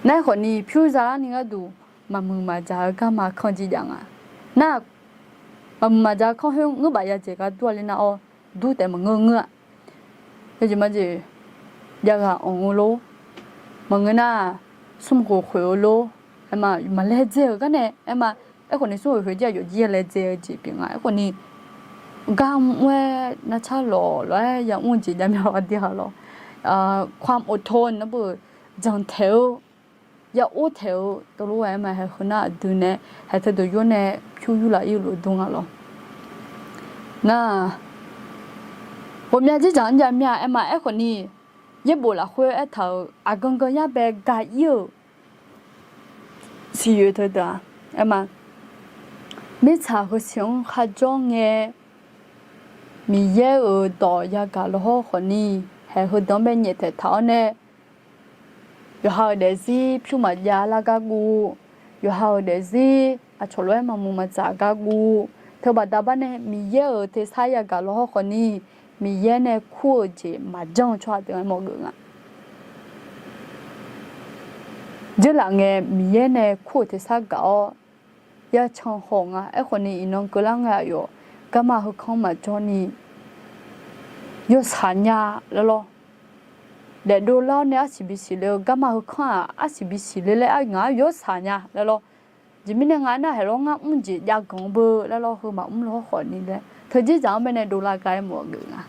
Nar aerkhawf ni pyur zalarni gharduq maqmuiq maqjaq-eu garma kanr jir jav nga. Nar, maqmuiq maqjaq-eu kanr khoer ngeur baf ya jeq gar dur-a ler nar-awr, dur taef maqngeur ngeur-a. Yawjeq majeq jav ghaq anq-eu lor, maqngeur nar smrkhoeq khoeq-eu lor, aer ma, maqlaedzae-euq gar nae aer ma. Aerkhawf ni smrkhoeq khoeq jir aqyawf jir laedzae-eu jeq pyeuf nga. Aerkhawf ni gar mr-aer narcar lawq lof-aer yamr-eu jeq javmya lawr, aqdui-aq lawr, ความอดทน nar beu, janq taeq-eu, ya or taeq-eu tov lof-aer aer ma, haeq heu nar aqdui nae, haeq teudeuq yawr nae pyur yurlaf ir-eu lof dur nga lawr. Nar, ghawqmya jir dzaq-anr jav mir-a aer ma. Aerkhawf ni, yaerbof lafkhoer aertaq-euq aqgan gan yar bae ga ir-euq siqyoeq teudeuq-aq, aer ma, mirtsaq heu siq-anr kharjawr ngae, Miqyaer-euq dawq yagaq lawhawr khawf ni, haeq heudeuq-anr bae nyaeftaeq taq-awr nae, yawqha-euq daefzir pyur maqjav lar gar guv, yawqha-euq daefzir aqcawq lof-aer maqmuiq maqtsaq gar guv, teubaqda bar nae Miqyaer-euq tersar yagaq lawhawr khawf ni, Miqyaer nae kur-euq jeq maqjanr-eu tsawrhaq deuq-anr mawf geuf nga. Dzeurlaf ngae Miqyaer nae kur-euq tersar gaq-awr, ya can haw nga. Aerkhawf ni iqnan keuvlar ngae aqyawf garma heukanr maqjawr ni yawshaq nya laer lawr. Daefdov lar-awr nae arsiq bisiq le-eu garma heukanr-aq, arsiq bisiq le laer ngaq-anr yawshaq nya laer lawr. Jeq mirnae nga nar haeq lawr ngar mr jeq jav ganq beu laer lawr, heu maqmr lawhawr khawf ni laer teujeq dzaq-anr bae nae dovlar gar aer mawf geuf nga.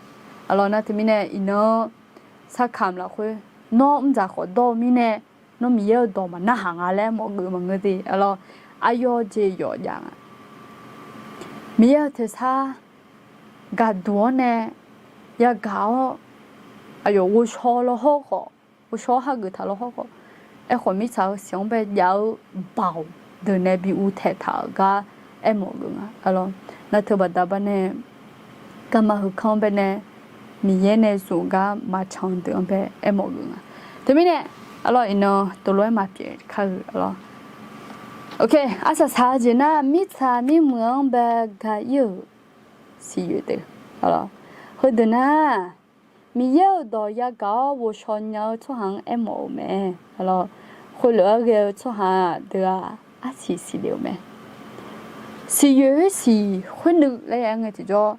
Aqlawq nar teumirnae iqnan sarkamq lafkhoer nawr mr dzaq khawf dawr-eu mirnae, nawr Miqyaer-euq dawq maqnarhaq nga laer mawf geuf maqngeur de. Aqlawq, aqyawf jeq yawf jav nga. Miqyaer-euq tersar gaqduq-awr nae yagaq-awr, aqyawf ghovshaw lawhawr khawf, ghovshaw-awr hageuf taq lawhawr khawf, aerkhawf mirtsaq heu siq-anr bae jav-eu baoq deuq nae bi uvtaeq taq-euq gar aermawf geuf nga. Aqlawq, nar teubaqda bar nae garma heukanr bae nae Miqyaer nae zmq gar maqcan deuq-anr bae aermawf geuf nga. Teumirnae, aqlawq iqnan tov lof-aer maqpyeuf kar-eu aqlawq. Ok, arsaq saq-eu jeq nar mirtsaq mirmuiq-anr bae ga ir-euq siqyoeq deuq, aqlawq, heudeuq nar Miqyaer-euq dawq yagaq-awr ghovshaw nya-eu tsawrhaq-anr aermawf-euq mae. Aqlawq, khoerlof-aer ghae-eu tsawrhaq deuq-aq arsiq siqle-euq mae. Siqyoeq-aer siq khoernuiv laer ya aer ngae tiqjawr,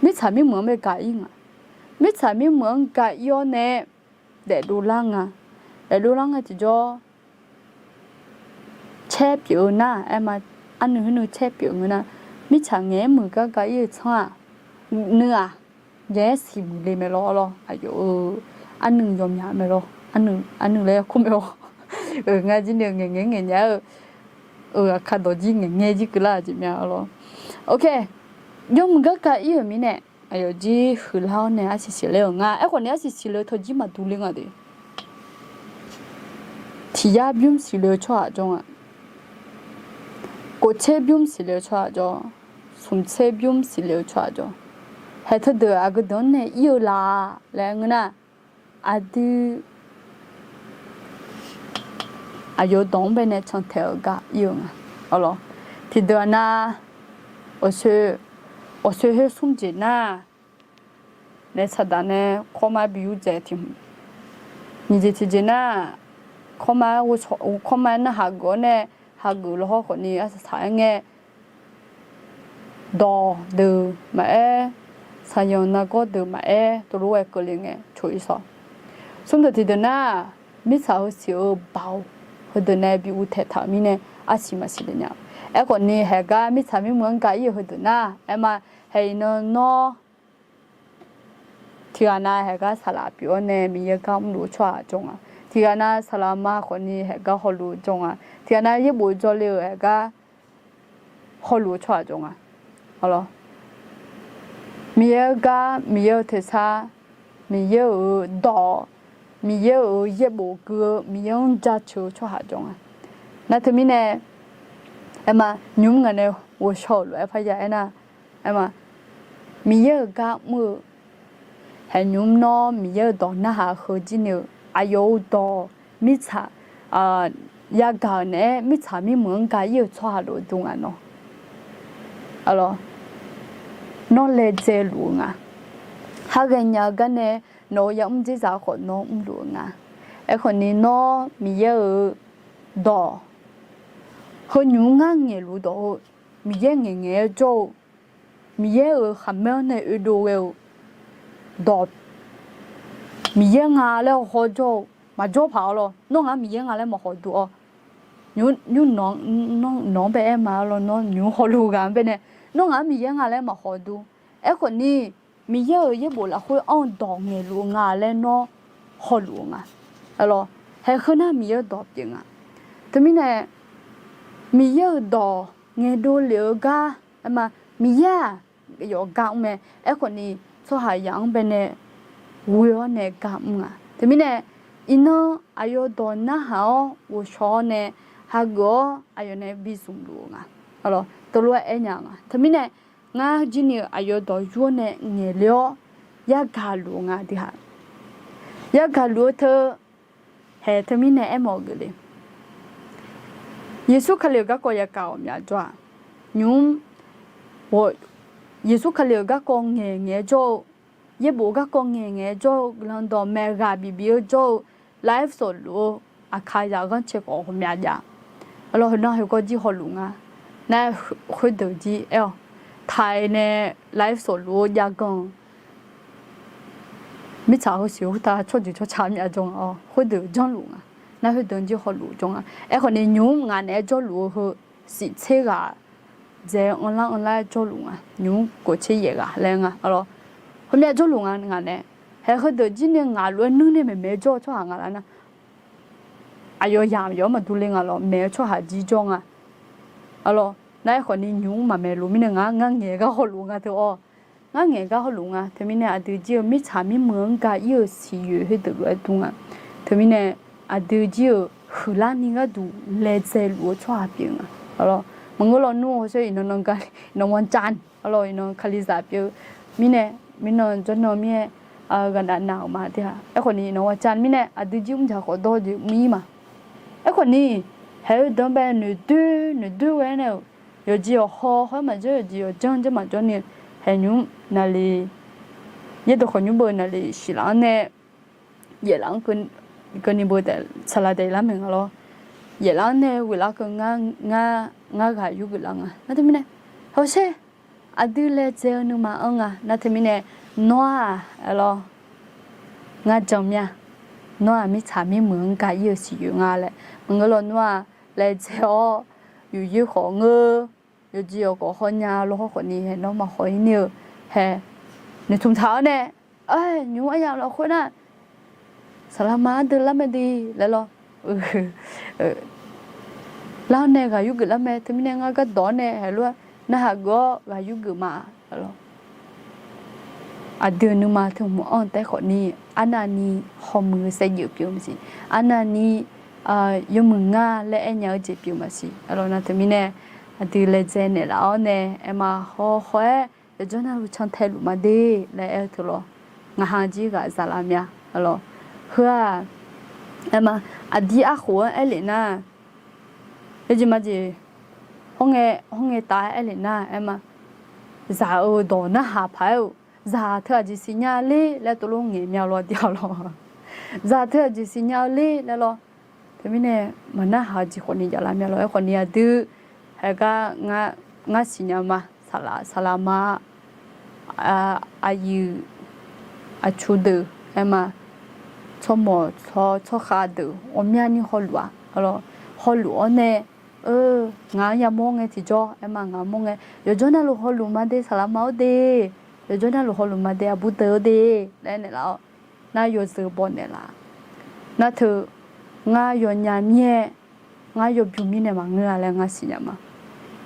mirtsaq mirmuiq-anr bae ga ir nga. Mirtsaq mirmuiq-anr ga ir-awr nae daefdov lar nga. Daefdov lar ngae tiqjawr caer pyeuf-eu nar aer ma, arnuiv khoernuiv caer pyeuf ngeur nar, mirtsaq ngaeq-aer muiq gar ga ir-eu tsanr-aq, nuiv-aq, ngaeq-aer siqmuiq le mae lawr lawr, aqyawf-eu arnuiv yawmyaq mae lawr, arnuiv laer kur mae lawr. Ngar jir ni ngaeqngae ngaeqnya-eu, aqkar dawq jir ngaeqngae jir keuvlar-euq jeq mya lawr. Ok, yawmuiq gar ga ir-euq mirnae, aqyawf jir huiqlar-awr nae arsiq siqle-euq nga. Aerkhawf ni arsiq siqle-eu tawjir maqdur le nga de. Tiq yar bymr siqle-eu tsawrhaq jawr nga. Kof tser bymr siqle-eu tsawrhaq jawr. Smq tser bymr siqle-eu tsawrhaq jawr. Haeq teudeuq aqgeu deuq-anr nae ir-eu la laer ngeur nar, aqdui aqyawf dawq-anr bae nae cantaeq-euq gar ir-eu nga. Aqlawq, tiqdeuq-aq nar, awqsoe, awqsoe khoer smr jeq nar, naef saqdaq nae kawrmar bi yurdzaeq tiq hmq. Nyiq jeq tiqjeq nar, kawrmar, kawrmar-aer narhaq geuf-awr nae hageuf lawhawr khawf ni arsaq saq-aer ngae, dawq deuq maqaer, saqyanq nargawr deuq maqaer, tov lof-aer keuvle ngae coq-ir sawq. Smr deuq tiqdeuq nar, mirtsaq heu siq-eu baoq heudeuq nae bi uvtaeq taq-euq mirnae, arsiq maqsiq le nya. Aerkhawf ni haeqgar mirtsaq mirmuiq-anr ga ir-euq heudeuq nar, aerma, haeq iqnan nawr tiqghaq nav haeqgar saqlaq pyeuf-awr nae Miqyaer-eu gar mrluf-eu tsawrhaq jawr nga. Tiqghaq nav saqlaq ma khawf ni haeqgar hawluf-eu jawr nga. Tiqghaq nav yaerbof jawrle-euq haeqgar hawluf-eu tsawrhaq jawr nga. Miqyaer-eu gar, Miqyaer-eu tersar, Miqyaer-euq dawq, Miqyaer-euq yaerbof gui-eu, Miqyaer-anr jaceuq-eu tsawrhaq jawr nga. Nar teumirnae, aerma, nymq-mr ngaq nae ghovshaw-euq lof-aer parya aernar, aerma, Miqyaer-euq gar mr-eu haeqnymr nawr Miqyaer-euq dawq narhaq heujir ni-eu aqyawf-euq dawq mirtsaq yagaq-euq naeq-aer mirtsaq mirmuiq-anr ga ir-euq tsawrhaq lofdov nga nawr. Nawr laedzae luf-eu nga. Haghae nya-eu gar nae nawq-euq ya'mr dzerzaq khawf nawr mrluf-eu nga. Aerkhawf ni nawr Miqyaer-euq dawq, heu nymq-mr ngar ngaeqluf dawq-eu, Miqyaer ngaeqngaeq-aer jawr-eu, Miqyaer-euq khaqmae-anr nae oedov ghae-eu dawq, Miqyaer nga laer haw jawr-eu maqjawr paq-awr lawr, nawr ngaq-anr Miqyaer nga laer maqhaw duq-awr, nymq nawq-anr bae aer ma-awr lawr, nawr nymq hawluf ghaq-anr bae nae, nawr ngaq-anr Miqyaer nga laer maqhaw dur. Aerkhawf ni, Miqyaer-euq yaerbof lafkhoer anr-eu dawq ngaeqluf-eu nga laer nawr hawluf-eu nga. Haeq heu nar Miqyaer-euq dawq pyeuf nga. Teumirnae, Miqyaer-euq dawq ngaeqdov lef-eu gar, aerma, Miqyaer-aq, yawf gar mr mae. Aerkhawf ni, tsawrhaq yaq-anr bae nae ghoe-awr nae gar mr nga. Teumirnae, iqnan aqyawf dawq narhaq-awr ghovshaw-awr nae hageuf-awr aqyawf nae bi zmqluf-eu nga. Teulof-aer aer nya nga. Teumirnae, ngar jir ni-eu aqyawf dawq yur-awr nae ngaeqle-awr yagaq luf-eu nga dui ha. Yagaq luf-eu teu, haeq teumirnae aermawf-eu geufle. Yeqsur Kali-euq garkawv yagaq ghawqmya jawr-aq, nymq-mr, Yeqsur Kali-euq garkawv ngaeqngaeq-aer jawr-eu, yaerbof garkawv ngaeqngaeq-aer jawr-eu, guiqlanq dawqmaeq ghaq bif bif-eu jawr-eu, live sawfluf-eu, aqkaq zaq ghanrcae khawf ghawqmya jav. Arlawr, heunan heukawv jir hawluf nga. Nar, khoerdeuq jir aer-awq, taiq nae live sawfluf-eu jav ganr mirtsaq heusiq khoertav tsawrjeuq tsawrca myav jawr nga-awr, khoerdeuq janrluf nga. Nar, khoerdeuq jir hawluf jawr nga. Aerkhawf ni, nymq-mr ngaq naeq-aer jawrluf-eu heu siftser ghaq dzaeq-eu anrlar anrlar-aer jawrluf nga. Nymq-mr kof tser yaef ghaq laer nga. Arlawr, heumyav jawrluf nga ngaq nae. Haeq heudeuq jir ni ngaq lof-aer nuir nae maeqmaeq-aer jawr-eu tsawrhaq nga lar nar, aqyawf yamq yawf-anr maqdur le nga lawr, maeq-eu tsawrhaq jir jawr nga. Arlawr, nar aerkhawf ni nymq-mr maqmaeq luf mirnae ngar, ngar ngaeq gar hawluf nga teu-awr. Ngar ngaeq gar hawluf nga. Teumirnae aqdui jir-eu mirtsaq mirmuiq-anr ga ir-euq siqyoeq khoerdeuq lof-aer dur nga. Teumirnae aqdui jir-euq huiqlar ni gharduq laedzae luf-eu tsawrhaq pyeuf nga. Arlawr, maqngeur lawnmr hawsher iqnan nan ga, iqnan วันจันทร์, arlawr, iqnan kalizaq pyeuf-eu mirnae, mirnan jawrnan mirnae, ghaqnaq naq-euq ma teu-aq. Aerkhawf ni iqnan วันจันทร์ mirnae aqdui jir mrjaq khawf dawr jeq mr-ir ma. Aerkhawf ni, haeq heudeuq-anr bae noeqdoer noeqdoer ghae-aer nae-euq, yawqjeq yawqhaw haw-aer maqjawr, yawqjeq yawqjanr janr maqjawr ni, haeq nymq-mr naqli, yaerdawq khawf nymr beu naqli siqlaf-anr nae, yaeflaf-anr keuvni beu taef saqlaq daef lar mae nga lawr. Yaeflaf-anr nae ghoeqlar keuv ngar, ngar ghaq yurgeuf lar nga. Nar teumirnae, hawsher, aqdui laedzae-eu nuima anr nga. Nar teumirnae, nawr-aq, arlawr, ngar jan mir-a. Nawr-aq mirtsaq mirmuiq-anr ga ir-eu siqyoeq nga laer maqngeur lawnmr-aq, laedzae-awr, yufyoer khawf ngeur, yawqjeq yawqkhawf hawnya lawr hawr khawf ni haeq nawr maqhaw-ir ni-eu, haeq noeqtmq taq-awr nae, aer, nymq-mr aryamq lafkhoer nar, saqlaqma ardeuv lar mae de laer lawr. Lar-awr nae ghaq yurgeuf lar mae. Teumirnae ngar gardawq-awr nae haeq lof-aer narhaq geuf-awr ghaq yurgeuf ma. Aqdui nuima teu hmq-anr taef khawf ni, arnavni hawmuiq-eu saevdzeuf pyeuf maqsiq. Arnavni yawmuiq nga laer aernya-eu jeq pyeuf maqsiq. Arlawr, nar teumirnae aqdui laedzae naeqlaf-awr nae aerma haw haw-aer yawqjawr navluf cantae luf ma de laer aer-eu teu lawr. Ngaq ha jir ghaq zaqlaf mya. Arlawr, heu-aq, aerma, aqdir arkhof-anr aerlef nar, yawjeq majeq hawr ngae, hawr ngae tav-aer aerlef nar aerma, zaq-eu dawq narhaq paq-aer-eu, zaq teu aqjeq siqnya ler laer tuvlof ngaeq mya lawr dir-a lawr. Zaq teu aqjeq siqnya-eu ler laer lawr. Teumirnae maqnarhaq-eu jeq khawf ni javlar mya lawr. Aerkhawf ni aqdui, haegar ngar siqnya ma, saqlaq, saqlaqma, aqyuif, aqtsu deuq aerma, tsawrmawq tsawrkhav deuq ghawqmyani hawluf-aq, arlawr, hawluf-awr nae, ngaq-anr yamawr ngae tiqjawr, aerma ngaq-anr mawr ngae, yawqjawr navluf hawluf ma de saqlaqma-awr de, yawqjawr navluf hawluf ma de aqbur deuq-awr de laer aernaeq laf-awr, nar yawzeu baw naeqlaf. Nar teu, ngar yawnya mir-aer, ngar yawbymr mirnae maqngeur-a laer ngar siqnya ma.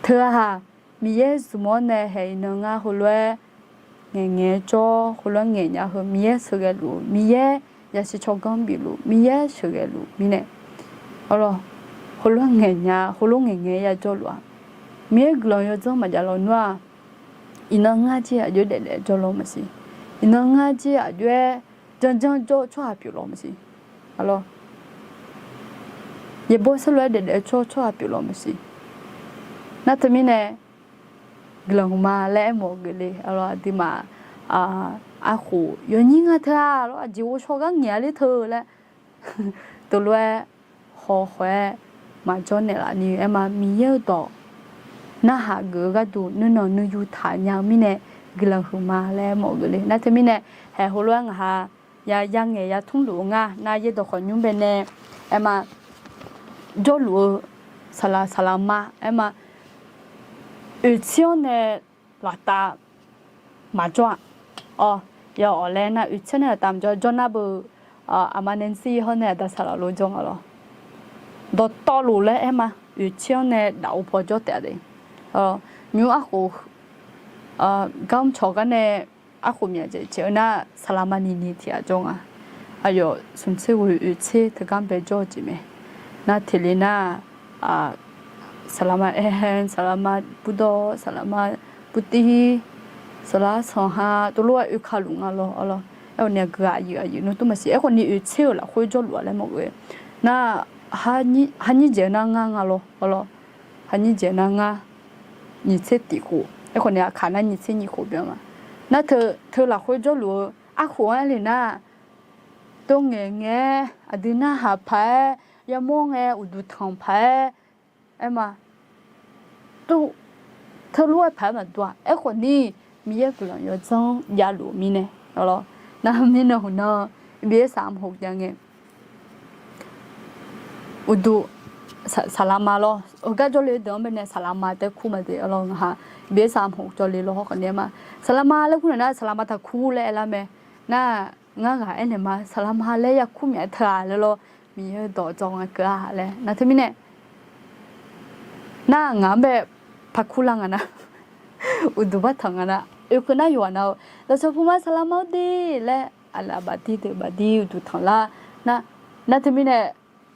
Teu-aq, Miqyaer zmq-awr nae haeq iqnan ngar heulof-aer ngaeqngaeq-aer jawr, heulof-aer ngaeqnya heu Miqyaer sheuqghae luf-eu, Miqyaer yasiq tsawrganr bifluf, Miqyaer sheuqghae luf mirnae, arlawr, heulof-aer ngaeqnya, heulof ngaeqngaeq-aer yajawr luf-a. Miqyaer guiqlanq yawdzanr maqjav lawnmr-aq, iqnan ngar jir aqjox-aer daefdaef jawr law maqsiq. Iqnan ngar jir aqjox-aer janrjanr jawr-eu tsawrhaq pyeuf law maqsiq. Arlawr, yaeqbawr saerlu-aer daefdaef-eu tsawrhaq pyeuf law maqsiq. Nar teumirnae, guiqlanq ma laer aermawf-eu geufle. Arlawr, aqduimaf arkhof yawnyir nga teu-a lawr, aqjeq ghovshaw gar ngaeq-a ler teu laer, teulof-aer hawkhaw-aer maqjawr naeqlaf ni aerma, Miqyaer-eu dawq narhaq geuf-eu gharduq nuinanq nuiyu taqnya-eu mirnae guiqlanq huiqma laer aermawf-eu geufle. Nar teumirnae, haeq heulof-aer ngaqha ya, ya ngaeq ya tmrluf-eu nga. Nar yaerdawq khawf nymr bae nae aerma, jawrluf-eu saqlaq saqlaqma aerma, oeqtser-anr nae laftav maqjawr-a. Awr, ya awq laer nar oeqtser-anr nae laftav maqjawr, jawrnar beu, aqma Nancy hawr nae aqda saqlaq lof jawr nga lawr. Dawqtawvluf laer aerma, oeqtser-anr nae daf-eu paw jawr taef-a de. Nymr arkhof, gar mr cawq gar nae arkhof myaq jaeq caeq-eu nar saqlaqma niqniq tiq ghaq jawr nga. Aqyawf smq tser ghoe oeq tser teugar bae jawr-eu jeq mae. Nar teq le nar, saqlaqma aer, saqlaqma burdawr, saqlaqma burtiv, saqlaq sanqha teulof-aer oeka luf nga lawr, arlawr. Aerkhawf ni aqgeu aqyuif aqyuif nmr tmr maqsiq. Aerkhawf ni oeq tser-euq lafkhoer jawrluf-a laer mawf-eu. Nar, harnyir jeq-eu nar ngar nga lawr, arlawr. Harnyir jeq-eu nar ngar, nyiq tser tiq khof. Aerkhawf ni aqkaq nar nyiq tser nyiq khof byan ma. Nar teu, teu lafkhoer jawrluf-eu arkhof-anr aer le nar, tov ngaeqngaeq-aer aqdui narhaq paq-aer, yamawr ngae uqduq tanq paq-aer, aerma, teulof-aer paq-aer maqdur-a. Aerkhawf ni, Miqyaer guiqlanq yawdzanr javluf-eu mirnae, arlawr. Nar mirnan hmq nan, Eqbeqsaq mq hoq jav ngae, uqduq, saqlaqma lawr, heugar jawrle deuq-anr bae nae saqlaqma tae kur ma de, arlawr, ngaqha Eqbeqsaq mq hoq jawrle lawr hawrkhawf ni aerma, saqlaqma laer kur naeq nar saqlaqma taqkur laer aerlar mae. Nar, ngar ghaq aernaeq ma, saqlaqma laer yakur myaq teu-aq laer lawr, Miqyaer-eu dawq dzawr nga keuv-a laer. Nar teumirnae, nar ngaq-anr bae paqkur lar nga nar, uqduq bar tanq nga nar, oekeuv nar yawqghaq nar-eu, dawqcawq puq ma saqlaqma-awr de laer, aqlaf bafdir deuq bafdir uqduq tanq lar. Nar, nar teumirnae,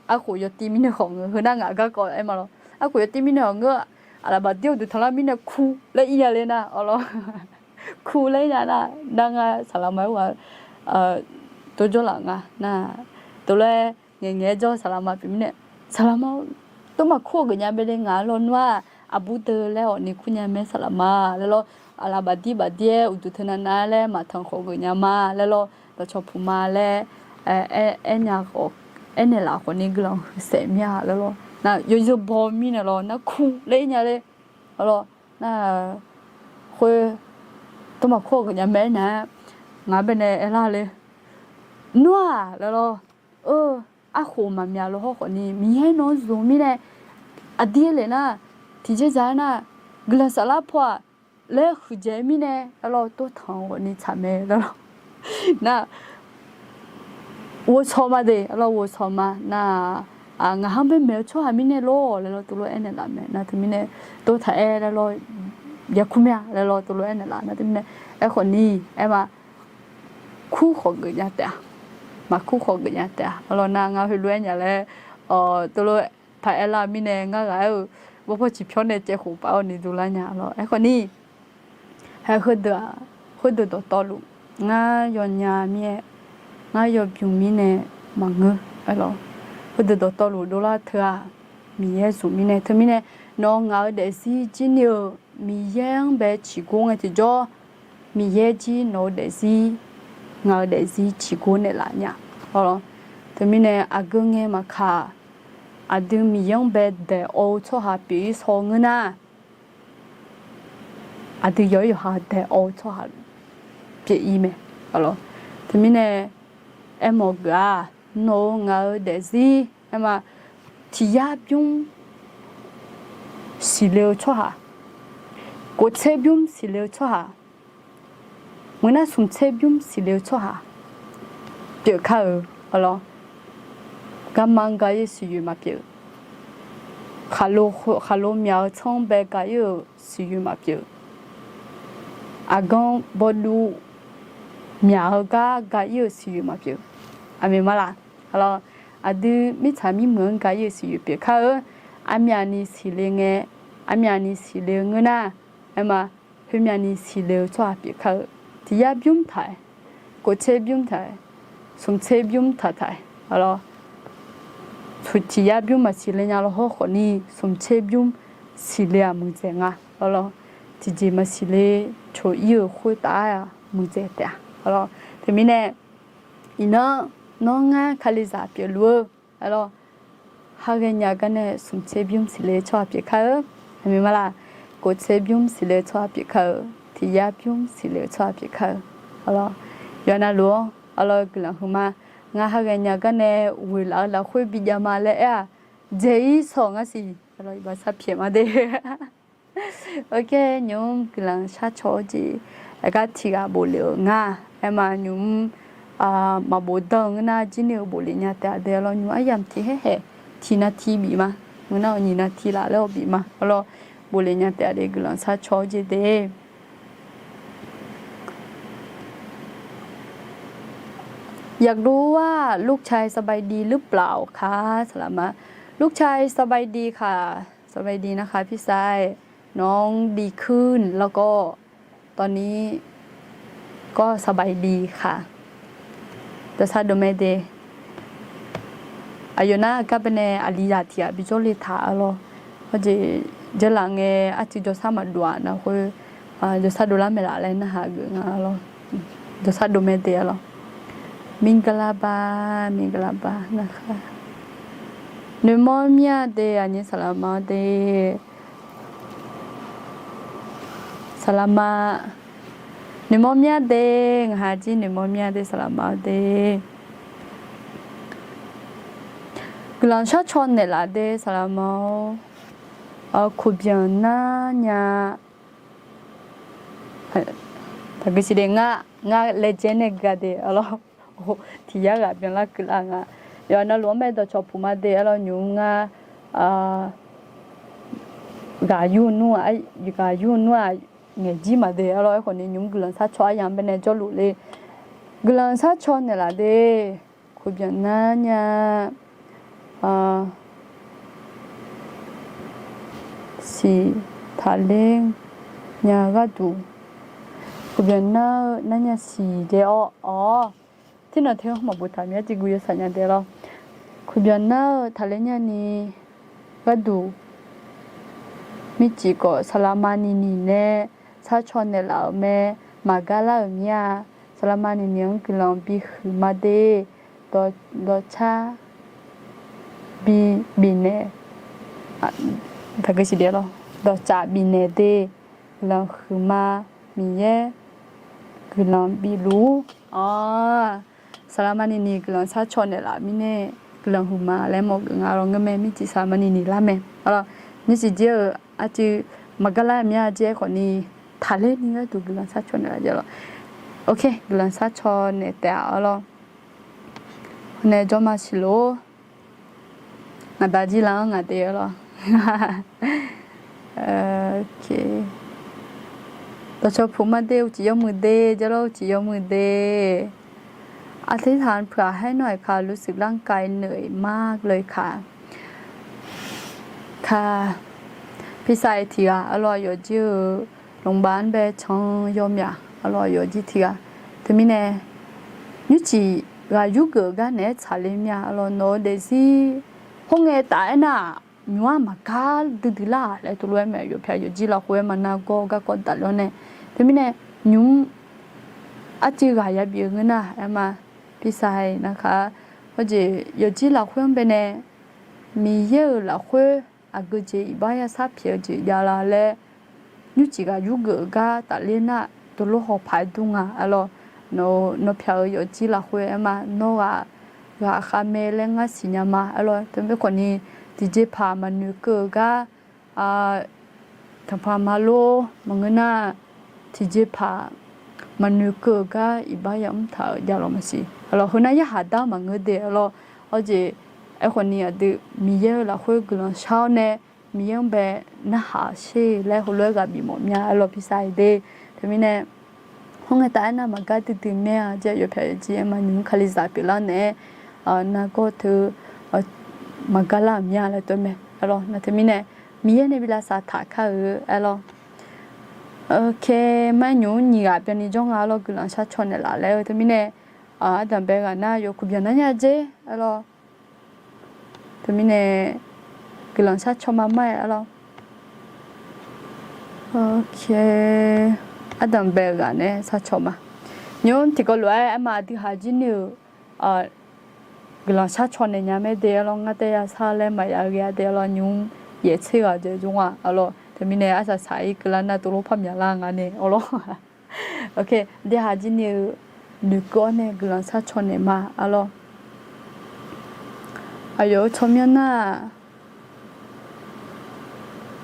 arkhof yawtiv mirnae khawf ngeur, heu nar ngaq garkawv aer ma lawr. Arkhof yawtiv mirnae khawf ngeur, aqlaf bafdir uqduq tanq lar mirnae kur laer ir nya le nar, arlawr. Kur laer ir nya nar, nar ngar saqlaqma-aer ghaq dovjawr laf nga nar, teulof-aer ngaeqngaeq-aer jawr saqlaqma pyeuf mirnae, saqlaqma, tov maqkur-eu geufnya bae le ngaq-anr lawnmr-aq, aqbur deuq laer awq ni kur nya mae saqlaqma laer lawr, aqlaf bafdir bafdir-aer uqduq teunav nav laer maqtanq khawf geufnya ma laer lawr, dawqcawq puq ma laer aer, aernaeq laf khawf ni guiqlanq huiqsaef mir-a laer lawr. Nar yawzeu baw mirnae lawr nar kur laer ir nya le, arlawr. Nar, khoer, tov maqkur-eu geufnya mae aernar, ngaq-anr bae nae aerlar le, nmr-aq laer lawr. Arkhof maqmyaq lof hawrkhawf ni Miqyaer nawq-anr zmq mirnae, aqdir le nar, tiqjeq zaq-aer nar, guiqlanq saflar paw-aq laer huiqdzaeq-eu mirnae, arlawr, tov tanq-eu ghawqni tsaq mae laer lawr. Nar, ghovshaw ma de, arlawr, ghovshaw ma nar, ngaq-anr bae maeq-eu tsawrhaq mirnae lor laer lawr teulof aernaeq laf mae. Nar teumirnae, tov taq aer laer lawr, yakur mir-a laer lawr teulof aernaeq laf nar teumirnae, aerkhawf ni, aerma, kur khawf geufnya taef-a. Maqkur khawf geufnya taef-a. Arlawr nar ngar heulof-aer nya laer, teulof paq aerlar-eu mirnae ngar ghaq aer-eu, bawrpaw ciqpyawr nae caev khof paf-awr ni dovlar nya lawr. Aerkhawf ni, haeq heudeuq-aq, khoerdeuq dawqtawvluf, ngar yawnya mir-aer, ngar yawbymr mirnae maqngeur, arlawr. Heudeuq dawqtawvluf dovlar teu-aq, Miqyaer zmq mirnae teumirnae, nawq-eu ngaq-eu daefzir jir ni-eu Miqyaer-anr bae ciqgor ngae tiqjawr, Miqyaer jir nawq-eu daefzir, ngaq-eu daefzir ciqgor naeqlaf nya. Teumirnae aqgeu ngae maqkaq, aqdui Miqyaer-anr bae daeq-eu tsawrhaq pyeuf-ir shaw ngeur nar, aqdui yawq-ir yawqha daeq-eu tsawrhaq pyeuf-ir mae. Teumirnae aermawf geuf-aq, nawq-eu ngaq-eu daefzir aerma, tiq yar bymr siqle-eu tsawrhaq, kof tser bymr siqle-eu tsawrhaq, meuq nar smq tser bymr siqle-eu tsawrhaq pyeuf kar-euq, arlawr. Garma-anr ga-ir-eu siqyoeq maqpyeuf. Khaqlo, khaqlo myaq-eu tsanr-anr bae ga-ir-euq siqyoeq maqpyeuf. Aqganr bawduv myaq-eu gar ga-ir-euq siqyoeq maqpyeuf. Aqmeq ma laq? Arlawr, aqdui mirtsaq mirmuiq-anr ga-ir-euq siqyoeq pyeuf kar-eu. Aqmyaq ni siqle ngae, aqmyaq ni siqle-eu ngeur nar, aerma, khoermyav ni siqle-eu tsawrhaq pyeuf kar-eu. Tiq yar bymr taq-aer, kof tser bymr taq-aer, smq tser bymr taq taq-aer, arlawr. Tiq yar bymr maqsiq le nya lawr hawr khawf ni, smq tser bymr siqle-aq muiqdzaeq nga, arlawr. Tiqjeq maqsiq le coq-ir-euq khoertav-aer-aq muiqdzaeq taef-a, arlawr. Teumirnae, iqnan, nawr ngar kalizaq pyeufluf-eu, arlawr, har ghaenya gar nae smq tser bymr siqle-eu tsawrhaq pyeuf kar-eu, aqmeq ma laq? Kof tser bymr siqle-eu tsawrhaq pyeuf kar-eu, tiq yar bymr siqle-eu tsawrhaq pyeuf kar-eu, arlawr. Yawqha navluf-anr, arlawr, guiqlanq huiqma. Ngar har ghaenya gar nae ghoeqlaf-eu lafkhoer bijav ma laer aer-aq, dzaeq-ir sawq ngar siq, arlawr, iqbax sharpyaeq ma de. Ok, nymq-mr guiqlanq sharcaw-eu jeq, aqgar tiq ghaq boflef-euq nga. Aerma nymq-mr maqbof dan-eu ngeur nar, jir ni-eu boflef nya taef-a de, arlawr. Nymq-mr aryamq tiq haer haeq, tiq navti bif ma. Ngeur nar-eu nyiq navti laf laer-awr bif ma, arlawr. Boflef nya taef-a de, guiqlanq sharcaw-eu jeq de. อยากรู้ว่าลูกชายสบายดีหรือเปล่าคะ สำหรับมา ลูกชายสบายดีค่ะ สบายดีนะคะพี่ชาย น้องดีขึ้น แล้วก็ตอนนี้ก็สบายดีค่ะ Dawqsar dawqmae de. Aqyawf nar gar baenae aqli zaq tiq ghaq bijawr le taq, arlawr. Hawjeq, jeurlaf ngae arcuiv jawrsar maqdov-aq nar khoer, jawrsar dovlar maeqlaf laer narhaq geuf nga, arlawr. Jawrsar dovmae de, arlawr. မင်္ဂလာပါ မင်္ဂလာပါ นะคะ Noeqmawr mir-a de, aqnyir saqlaqma-awr de. Saqlaqma, noeqmawr mir-a de, ngaq ha jir noeqmawr mir-a de, saqlaqma-awr de. Guiqlanq sharcaw naeqlaf de, saqlaqma-awr. Kuqbyanq nar nya. Taqguisiq de, ngar, ngar laejae nae gui-a de, arlawr. Tiq yar ghaq byanlar keuvlar nga. Yawqha navluf-anr mae dawqcawq puq ma de, arlawr, nymq-mr ngar ghaq yur nmr-aq, ghaq yur nmr-aq, ngaeq jir ma de, arlawr. Aerkhawf ni nymq-mr guiqlanq sharcaw aryamq baenae jawrluf le. Guiqlanq sharcaw naeqlaf de. Kuqbyanq nar nya, siq taqler nya gharduq. Kuqbyanq nar-eu nar nya siq de, awr. Tirnanq teu-anr maqboftaq mir-a, tiq guv yawsaq nya de, arlawr. Kuqbyanq nar-eu taqler nya ni gharduq, mircif khawf saqlaqma niqniq nae sharcaw naeqlaf-euq mae. Maqgar lar-euq mir-a. Saqlaqma niqniq-anr guiqlanq bihuiq ma de. Dawqcar bi, bifnaeq, taqguisiq de, arlawr. Dawqcaf bifnaeq de. Guiqlanq huiqma. Miqyaer guiqlanq bifluf-ur. Awr, saqlaqma niqniq guiqlanq sharcaw naeqlaf mirnae guiqlanq huiqma laer mawf geuf nga, arlawr. Ngeurmae mircif saqlaqma niqniq lar mae, arlawr. Mircif jir-euq arcuiv maqgar lar mir-a, jir-aer khawf ni taqler ni gharduq guiqlanq sharcaw naeqlaf jeq, arlawr. Ok, guiqlanq sharcaw naeq taef-a, arlawr. Nae jawrma siq lor. Ngaqda jir la-anr ngaq de, arlawr. Dawqcawq puq ma de, uqcif yawmuiq de, jawrlawr uqcif yawmuiq de. อธิษฐานเผื่อให้หน่อยค่ะ รู้สึกร่างกายเหนื่อยมากเลยค่ะ ค่ะ พี่ชาย tiq ghaq, arlawr, aqyawf jir-eu โรงพยาบาล bae can yawmyaq, arlawr, aqyawf jir tiq ghaq. Teumirnae nymrcif ghaq yurgeuf-eu gar naeq-aer tsaqler mir-a, arlawr. Nawq-eu daefzir khoerngae taf-aer nar-aq, nymq-ar maqgar duidui lar-aq laer teulof-aer mae. Aqyawf pyaeq yawfjir lafkhoer-aer ma nargawr garkawv daqler-awr nae. Teumirnae nymq-mr arcuiv ghaq yabif-eu ngeur nar aer ma, พี่ชาย nar khaq. Hawjeq yawfjir lafkhoer-anr baenae Miqyaer-euq lafkhoer aqgeu jeq iqbax yashar pyaeq-eu jeq javlar laer, nymrcif ghaq yurgeuf-eu gar tafler nar, teulof hawpaq-aer dur nga, arlawr. Nawr, nawr pyaeq-eu yawfjir lafkhoer aer ma, nawr ghaq, ghaq khavmae laer ngar siqnya ma, arlawr. Teumirnae khawf ni, tiqjeqpaq maqnoeq keuv-eu gar, tanqpaq maqlor maqngeur nar, tiqjeqpaq maqnoeq keuv-eu gar iqbax yamr taq-euq javlawq maqsiq. Aqlawq, heu nar yarhaq dar maqngeur de aqlawq. Awr jeq, aerkhawf ni aqdui Miqyaer-euq lafkhoer guiqlanq shar-awr nae, Miqyaer-anr bae narhaq sher laer heulof-aer ghaq bif mawf mya aqlawq, pirsav-iq de. Teumirnae, khoerngae taf-aer nar maqgar duidui mae-a jeq, yawpyaq yawjir aer ma nymq-mr kalizaq pyeuflar naeq-aer, nargawr teu maqgar lar-euq mya laer tov mae aqlawq. Nar teumirnae, Miqyaer nae bi lavsav taq kar-eu aqlawq. Oke, mar nymq-mr nyiq ghaq byanni jawr nga aqlawq, guiqlanq shar caw naeqlaf laer-eu teumirnae, ardanq bae ghaq nar yawkuq byanq nar nya jer aqlawq. Teumirnae guiqlanq shar caw ma mar-aer aqlawq. Oke, ardanq bae-eu ghaq nae shar caw ma. Nymq-mr tiqkawv lof-aer aer ma aqdui haq jir ni-euq guiqlanq shar caw naeq nya mae de aqlawq, ngar taef ya shar laer maqya ghae-a de aqlawq, nymq-mr yaeq tser ghaq dzaeq jawr nga aqlawq. Teumirnae arsaq saq-ir keuvlar nar tov lor par myaqlar nga nae aqlawq. Oke, aqdui haq jir ni-euq noeqkeuv-awr nae guiqlanq shar caw naeq ma aqlawq. Aqyawf-euq tsawrmyanr nar-aq,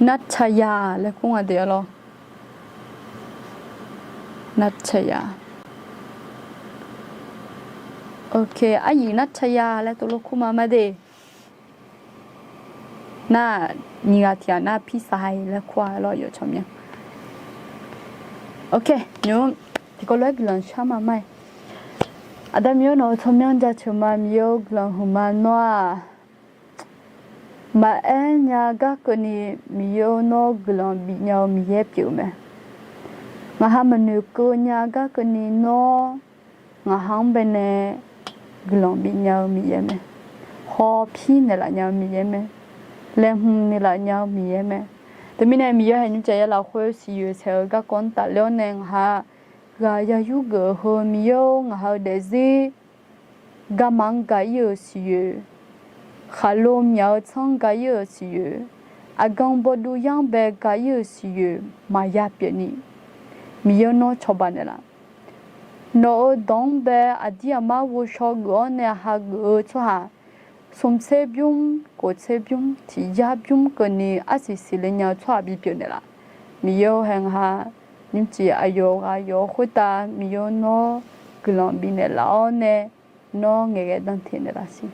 Narcaya laer kur nga de aqlawq. Narcaya. Oke, aryuif Narcaya laer tov lor kur ma mar de. Nar, nyiq ghaq tiq ghaq nar pirsav-iq laer kur-a aqlawq, aqyawf tsawrmyanr. Oke, nymq-mr tiqkawv lof-aer guiqlanq shar ma mar-aer. Aqda Miqyaer nawq-eu tsawrmyanr jaceuq ma, Miqyaer-or guiqlanq huiqma nawr-aq. Maqaer nya gar keuvni Miqyaer-or nawr guiqlanq bifnya-eu Miqyaer pyeuf-eu mae. Ngaq ha maqnoeq keuv nya gar keuvni nawr ngaq ha-anr bae nae guiqlanq bifnya-eu Miqyaer mae. Hawpir naeqlaf nya-eu Miqyaer mae. Laeqhmq naeqlaf nya-eu Miqyaer mae. Teumirnae Miqyaer haeq nymrcaf ya lafkhoer siqyoeq saeq-eu garkawv-anr tafler-awr nae ngaq ha ghaq ya yurgeuf-eu heu Miqyaer-or ngaq ha-eu daefzir garma-anr ga-ir-euq siqyoeq, khaqlo myaq-eu tsanr ga-ir-euq siqyoeq, aqgan bawduv yar-anr bae ga-ir-euq siqyoeq maqya pyeufni, Miqyaer nawr cawba naeqlaf. Nawq-euq dawq-anr bae aqdir aqmar ghovshaw geuf-awr nae hageuf-eu tsawrhaq, smq tser bymr, kof tser bymr, tiq yar bymr keuvni arsiq siqle nya-eu tsawrhaq bipyeuf naeqlaf. Miqyaer-or haeq ngaq ha nymrcif aqyawf ghaq yawf-eu khoertav Miqyaer nawr guiqlanq bifnaeqlaf-awr nae nawr ngaeqghae danteq naeqlaf siq.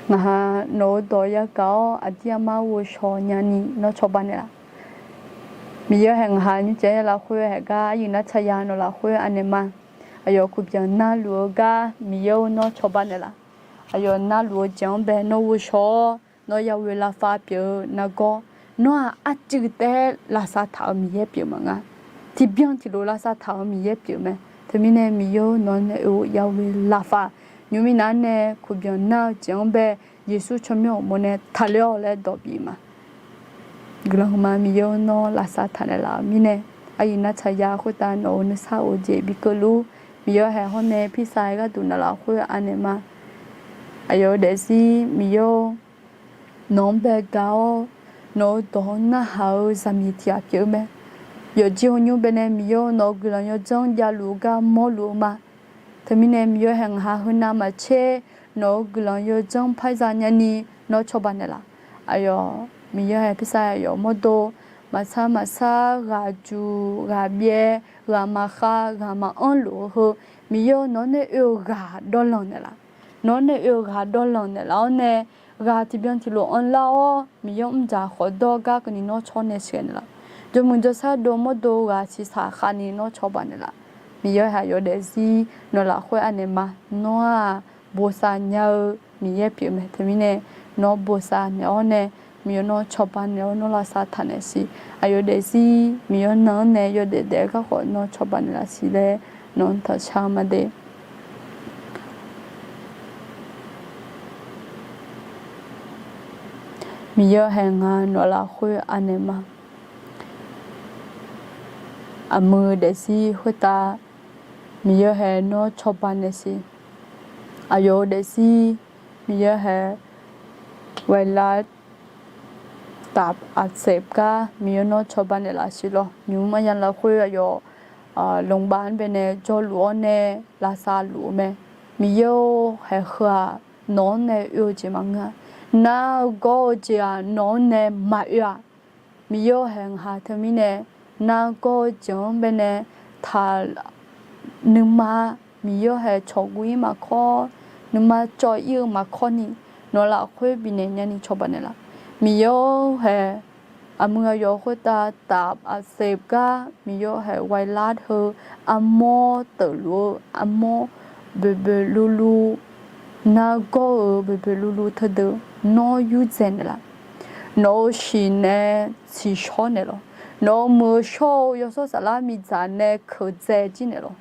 Ngaq ha nawq-euq dawq yagaq-awr aqdir aqmar ghovshaw nyani nawr cawba naeqlaf. Miqyaer haeq ngaq ha nymrcif ya lafkhoer haeq gar aryuif narcaya nawq lafkhoer anaeq ma. Aqyawf kuqbyanq narluf-eu gar Miqyaer-or nawr cawba naeqlaf. Aqyawf narluf-eu jeq-anr bae nawr ghovshaw-awr nawr ya ghoe lavfav pyeuf-eu nargawr, nawr-aq arcuiv taef-aer lavsav taq-euq Miqyaer pyeuf maqnga. Tiqbyan tiqlof lavsav taq-euq Miqyaer pyeuf mae. Teumirnae Miqyaer-or nawq-anr nae oe ya ghoe lavfav. Nymq minav nae kuqbyanq nar-eu jeq-anr bae Yeqsur tsawrmyanr uqmov nae taqler-awq laer dawq bif ma. Guiqlanq huiqma Miqyaer-or nawr lavsav taq naeqlaf-euq mirnae, aryuif narcaya khoertav nawq-euq nuisar of-eu jeq bikeuv luf-ur. Miqyaer haeq hawr nae pirsav-aer gharduq navlaf khoer anaeq ma. Aqyawf-eu daefzir Miqyaer-or, nawq-anr bae gaq-awr, nawq-euq dawq-anr narhaq-eu zaqmiq tiq ghaq pyeuf-eu mae. Yawqjeq hawnymr baenae Miqyaer-or nawq-euq guiqlanq yawdzanr javluf-eu gar mawrluf-eu ma. Teumirnae Miqyaer haeq ngaq ha heunav maqtser nawq-euq guiqlanq yawdzanr parza nyani nawr cawba naeqlaf. Aqyawf Miqyaer haeq pirsav aqyawf mawrdo maqsar maqsar ghaq juq ghaq byaev ghaq maqkhav ghaq maqanr luf-eu heu Miqyaer-or nawq-anr nae oe-eu ghaq dawrlanq naeqlaf. Nawq-anr nae oe-eu ghaq dawrlanq naeqlaf-awr nae ghaq tiqbyan tiqlof anrlar-awr Miqyaer mr dzaq khawf dawr gar keuvni nawr cawr nae sheuqghae naeqlaf. Jawrmuiq jawrsar dov mawrdo ghaq siqsaq khavni nawr cawba naeqlaf. Miqyaer haeq aqyawf daefzir nawq lafkhoer anaeq ma. Nawr-aq bosav nya-eu Miqyaer pyeuf mae. Teumirnae nawr bosav naeq-awr nae Miqyaer nawr cawba naeq-awr nawr lavsav taq naeq siq. Aqyawf daefzir Miqyaer nan-anr nae yawdaef daef-eu garkawv nawr cawba naeqlaf siq laer nawq-anr taqshar ma de. Miqyaer haeq nga nawq lafkhoer anaeq ma. Aqmuiq daefzir khoertav Miqyaer haeq nawr cawba naeq siq. Aqyawf-eu daefzir Miqyaer haeq ไวรัสตับอักเสบ gar Miqyaer nawr cawba naeqlaf siq lawr. Nymq-mr arya lafkhoer aqyawf โรงพยาบาล anr baenae jawrluf-awr nae lavsav luf-eu mae. Miqyaer-or haeq heu-aq nawq-anr nae oe-eu jeq maqngeur-a. Nargawr-eu jeq-aq nawq-anr nae maqoe-aq, Miqyaer-or haeq ngaq ha teumirnae nargawr-eu jeq-anr baenae taq nuima, Miqyaer-or haeq cawqguv ir maqkawr, nuima cawv ir-eu maqkawr ni, nawq lafkhoer bifnaeq nyani cawba naeqlaf. Miqyaer-or haeq aqmuiq aqyawf khoertav taf aqseq gar Miqyaer-or haeq ไวรัส heu armawr teufluf-eu armawr boeqboeq luvluv, nargawr-euq boeqboeq luvluv teudeuq nawr yurdzae naeqlaf. Nawq-euq shiq nae tsiqshawr naeqlaf. Nawq-euq muiq-eu shawr-eu yawshawr saflar miqdzaq nae keuqdzae jir naeqlaf.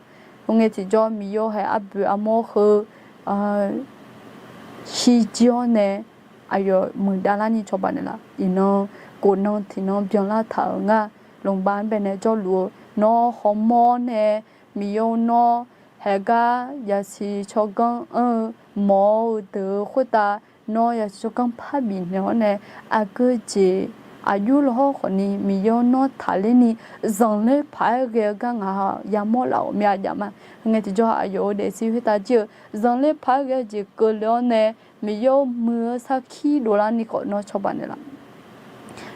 Heu ngae tiqjawr Miqyaer-or haeq arboeq armawr heu shirjir-awr nae aqyawf muiqdav larni cawba naeqlaf. Iqnan, kof nan tiqnan byanlar taq-euq ngar, lmqbav-anr baenae jawrluf-eu nawr hawmawr nae, Miqyaer-or nawr haeq gar yasiq tsawrganr anr-eu mawq-eu deuq-eu khoertav, nawr yasiq tsawrganr parbif naeq-awr nae, aqgeu jeq aqjox lawhawr khawfni Miqyaer-or nawr taqler ni zanqler paq-aer ghae-eu gar ngaq ha yamawr laf-awq myav jav ma. Heu ngae tiqjawr aqyawf-euq daefzir khoertav jir-eu zanqler paq-aer ghae-eu jeq keuvle-awr nae, Miqyaer-or muiq-eu sarkir dovlarni khawf nawr cawba naeqlaf.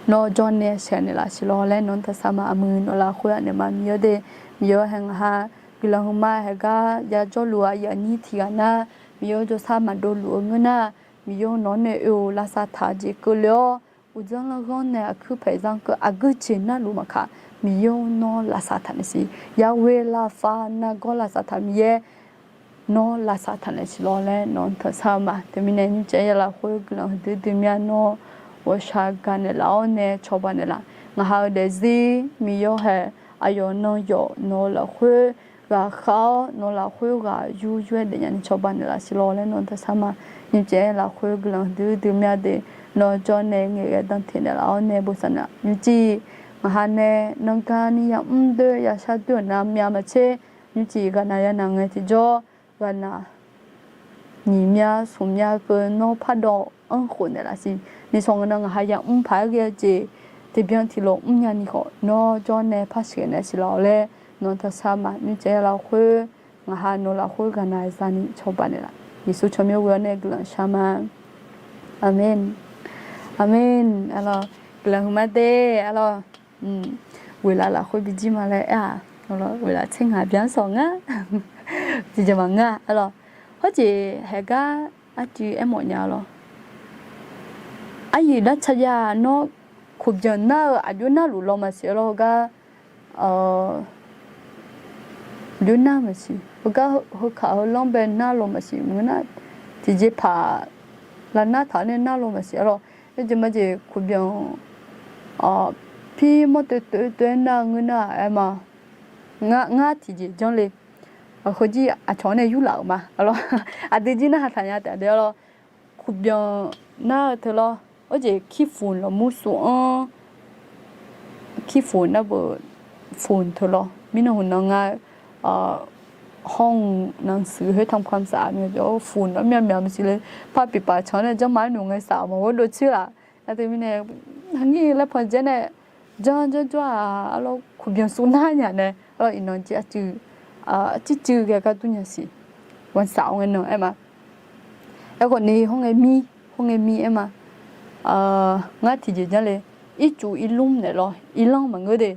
Nawr jawr nae sheuq naeqlaf siq lawr laer nawq-anr taqsar ma. Aqmuiq nawq lafkhoer aqnaeq ma Miqyaer de. Miqyaer-or haeq ngaq ha guiqlanq hmq ma haeq gar yajawrluf-eu aqyuif aqnyir tiqghaq nar, Miqyaer-or jawrsar maqdovluf-eu ngeur nar, Miqyaer-or nawq-anr nae oe-euq lavsav taq-eu jeq keuvle-awr, uqdzanr larghanr nae aqkuir paeq zanr keuv aqgeu jeq narluf maqkaq, Miqyaer-or nawr lavsav taq naeq siq. Yaghoe lafkhoer nargawr lavsav taq Miqyaer nawr lavsav taq naeq siq lawr laer nawq-anr taqsar-eu ma. Teumirnae nymrcaev-aer ya lafkhoer guiqlanq huiqdui dui myav nawr ghawqshaq gaq naeqlaf-awr nae cawba naeqlaf. Ngaq ha-eu daefzir Miqyaer-or haeq aqyawf nan yawf nawq-eu lafkhoer ghaqkhav-awr nawq lafkhoer ghaq yur yur-aer daefnya ni cawba naeqlaf siq lawr laer nawq-anr taqsar ma. Nymrcaev-aer lafkhoer guiqlanq huiqdui dui myav de. Nawr jawr nae ngaeqghae danteq naeqlaf-awr nae bosav naeqlaf. Nymrcif ngaq ha nae nanrgar ni yamr doer yashar doer-euq nar myav maqtser, nymrcif ghaqnaq yanaq ngae tiqjawr ghaqnaq nyiq myav smq myav keuv nawr pardawv anr khof naeqlaf siq. Nisawq ngaq nan ngaq ha yamr paq-aer ghae-eu jeq tiqbyan tiqlof mrnya ni khawf nawr jawr nae par sheuq naeq siq lawr laer nawq-anr taqsar ma. Nymrcaev-aer lafkhoer ngaq ha nawq lafkhoer ghaqnaq zani cawba naeqlaf. Yeqsur tsawrmyanr ghoe-awr nae guiqlanq shar ma. Aqmeq. Aqmeq. Arlawr, guiqlanq huiqma de. Arlawr, ghoeqlaf lafkhoer bijir ma laer aer-aq, ghoeqlaf tser ngaq byan sawq ngar. Tiqjeq maqngeur-a. Arlawr, hawrjeq haeq gar arcuiv aermawf nya lawr. Aqyuif dartsav jav nawr kuqbyan nar-eu aqjox narluf law maqsiq lawr heugar, aqjox nar maqsiq heugar heukaq heulanr bae nar law maqsiq maqngeur nar, tiqjeqpaq lavnar taq-awr nae nar law maqsiq arlawr. Aerjeq majeq kuqbyan pir mawr toeq toeq toeq-aer nar-eu ngeur nar-aq aer ma. Ngar tiqjeq janr le. Heujir aqcawq-anr nae yurlaf-euq ma arlawr. Aqdui jir narhaq taq nya taef de arlawr. Kuqbyan nar-eu teu lawr. Arjeq kirfuq lafmur suv-anr, kirfuq nar beu, fuq teu lawr. Mirnan huqnan nga, hawr-eu nan suif khoer tamq kamq saf-a, fuq nar myavmyaq maqsiq le. Par pif paf canq-anr nae janrma-aer noeq ngae saf-euq maqghov dov coer laf. Nar teumirnae, ngir laer pan dzaer nae janr janr jawr-aq arlawr, kuqbyan suv nar nya nae arlawr, iqnan jir arcuiv, arcuiv cuiv ghae gar dur nya siq. Ghawqshaq-awr ngae nan aer ma. Aerkhawf ni hawr ngae mir, hawr ngae mir aer ma. Ngar tiqjeq janr le. Ircuf irlmr naeq lawr, irlanr maqngeur de.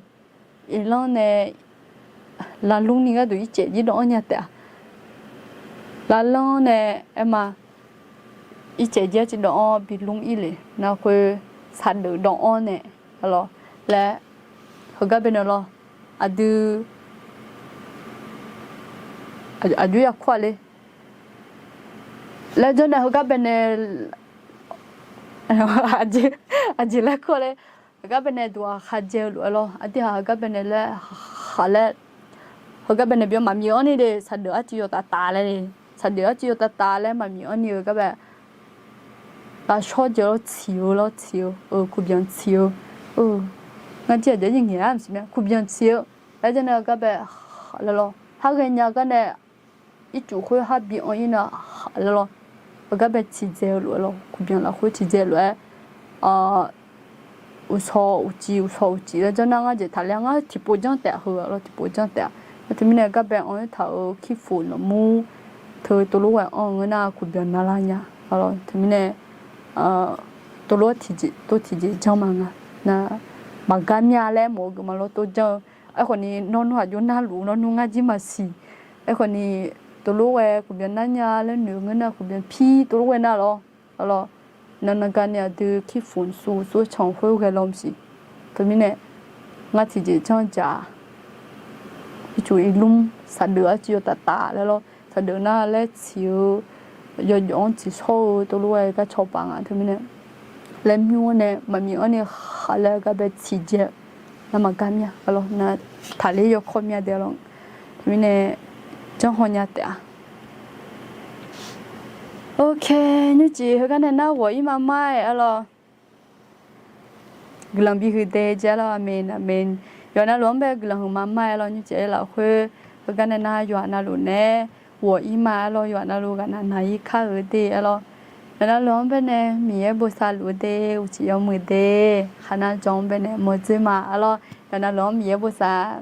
Irlanr nae lavlmr ni gharduq ircaev jir dawv-anr nya taef-a. Lavlanr nae aer ma. Ircaev jir arcuiv dawv-anr bi lmr ir le. Nar khoer saqdeuf dawv-anr nae arlawr laer heugar bae nae lawr. Aqdui aqjox ya kur-a le. Laer janr nae heugar bae nae aqjeq laer kur-a le. Heugar bae nae duqhaq khaqdzae-eu lof-aer lawr. Aqdui haq heugar bae nae laer khaq laer heugar bae nae byan maqmyaq-anr ni de. Saqdeuf arcuiv yawtaf taf laer le. Saqdeuf arcuiv yawtaf taf laer maqmyaq-anr ni-eu gar bae lavshawr jeq lawr tsiq-eu lawr tsiq-eu, kuqbyan tsiq-eu. Ngar jir aqjeq jir ngaeq-ar maqsiq mya kuqbyan tsiq-eu. Laer janr nae heugar bae laer lawr. Har ghaenya gar nae ircuf khoer har bi anr ir nar laer lawr. Heugar bae tiqdzae-eu lof-aer lawr, kuqbyan lafkhoer tiqdzae lof-aer uqshawq uqcif uqshawq uqcif laer janr nar ngar jeq taqler-a ngar tiqpov janr taef-a heu lawr, tiqpov janr taef-a. Nar teumirnae gar bae anr-aer taq-euq kirfuq lafmur teu tov lof ghae anr-eu ngeur nar kuqbyan nar lar nya lawr. Teumirnae tov lof-aer tiqjeq tov tiqjeq janr ma nga. Nar maqgar mya laer mawf-eu geufmaf lawr tov janr-eu. Aerkhawf ni nawr nmr aqjox narluf nawr nmr ngar jir maqsiq. Aerkhawf ni tov lof ghae khofbyan nar nya laer noeq ngeur nar khofbyan pir tov lof ghae nar lawr. Arlawr, nan nan gar ni aqdui kirfmq suv suv canq khoer ghae law maqsiq. Teumirnae ngar tiqjeq janr jaq-aq, ircuf irlmr saqdeuf arcuiv yawtaf taf laer lawr, saqdeuf nar laer tsiq-eu, yawjawf-anr tsiqshawr-eu tov lof ghae gar cawba nga. Teumirnae laer mymr-anr nae maqmyaq-anr ni khaq laer gar bae tsiq jae-eu. Nar maqgar mya arlawr, nar taqler yawkawr mya dae lawr. Teumirnae janrhaw nya taef-a. Ok, nymrcif heugar nae nar ghawq-ir ma mar-aer arlawr. Guiqlanq bihuiq de jeq arlawr, aqmeq aqmeq. Yawqha navluf-anr bae guiqlanq huiq ma mar-aer arlawr, nymrcif aer lafkhoer heugar nae nar yawqha navluf nae ghawq-ir ma arlawr, yawqha navluf ghaqnav naq-ir kar-euq de arlawr. Yawqha navluf-anr bae nae Miqyaer bosav luf-eu de, uqcif yawmuiq de, khaqnav jawq-anr bae nae mawrdzoer ma arlawr. Yawqha navluf-anr Miqyaer bosav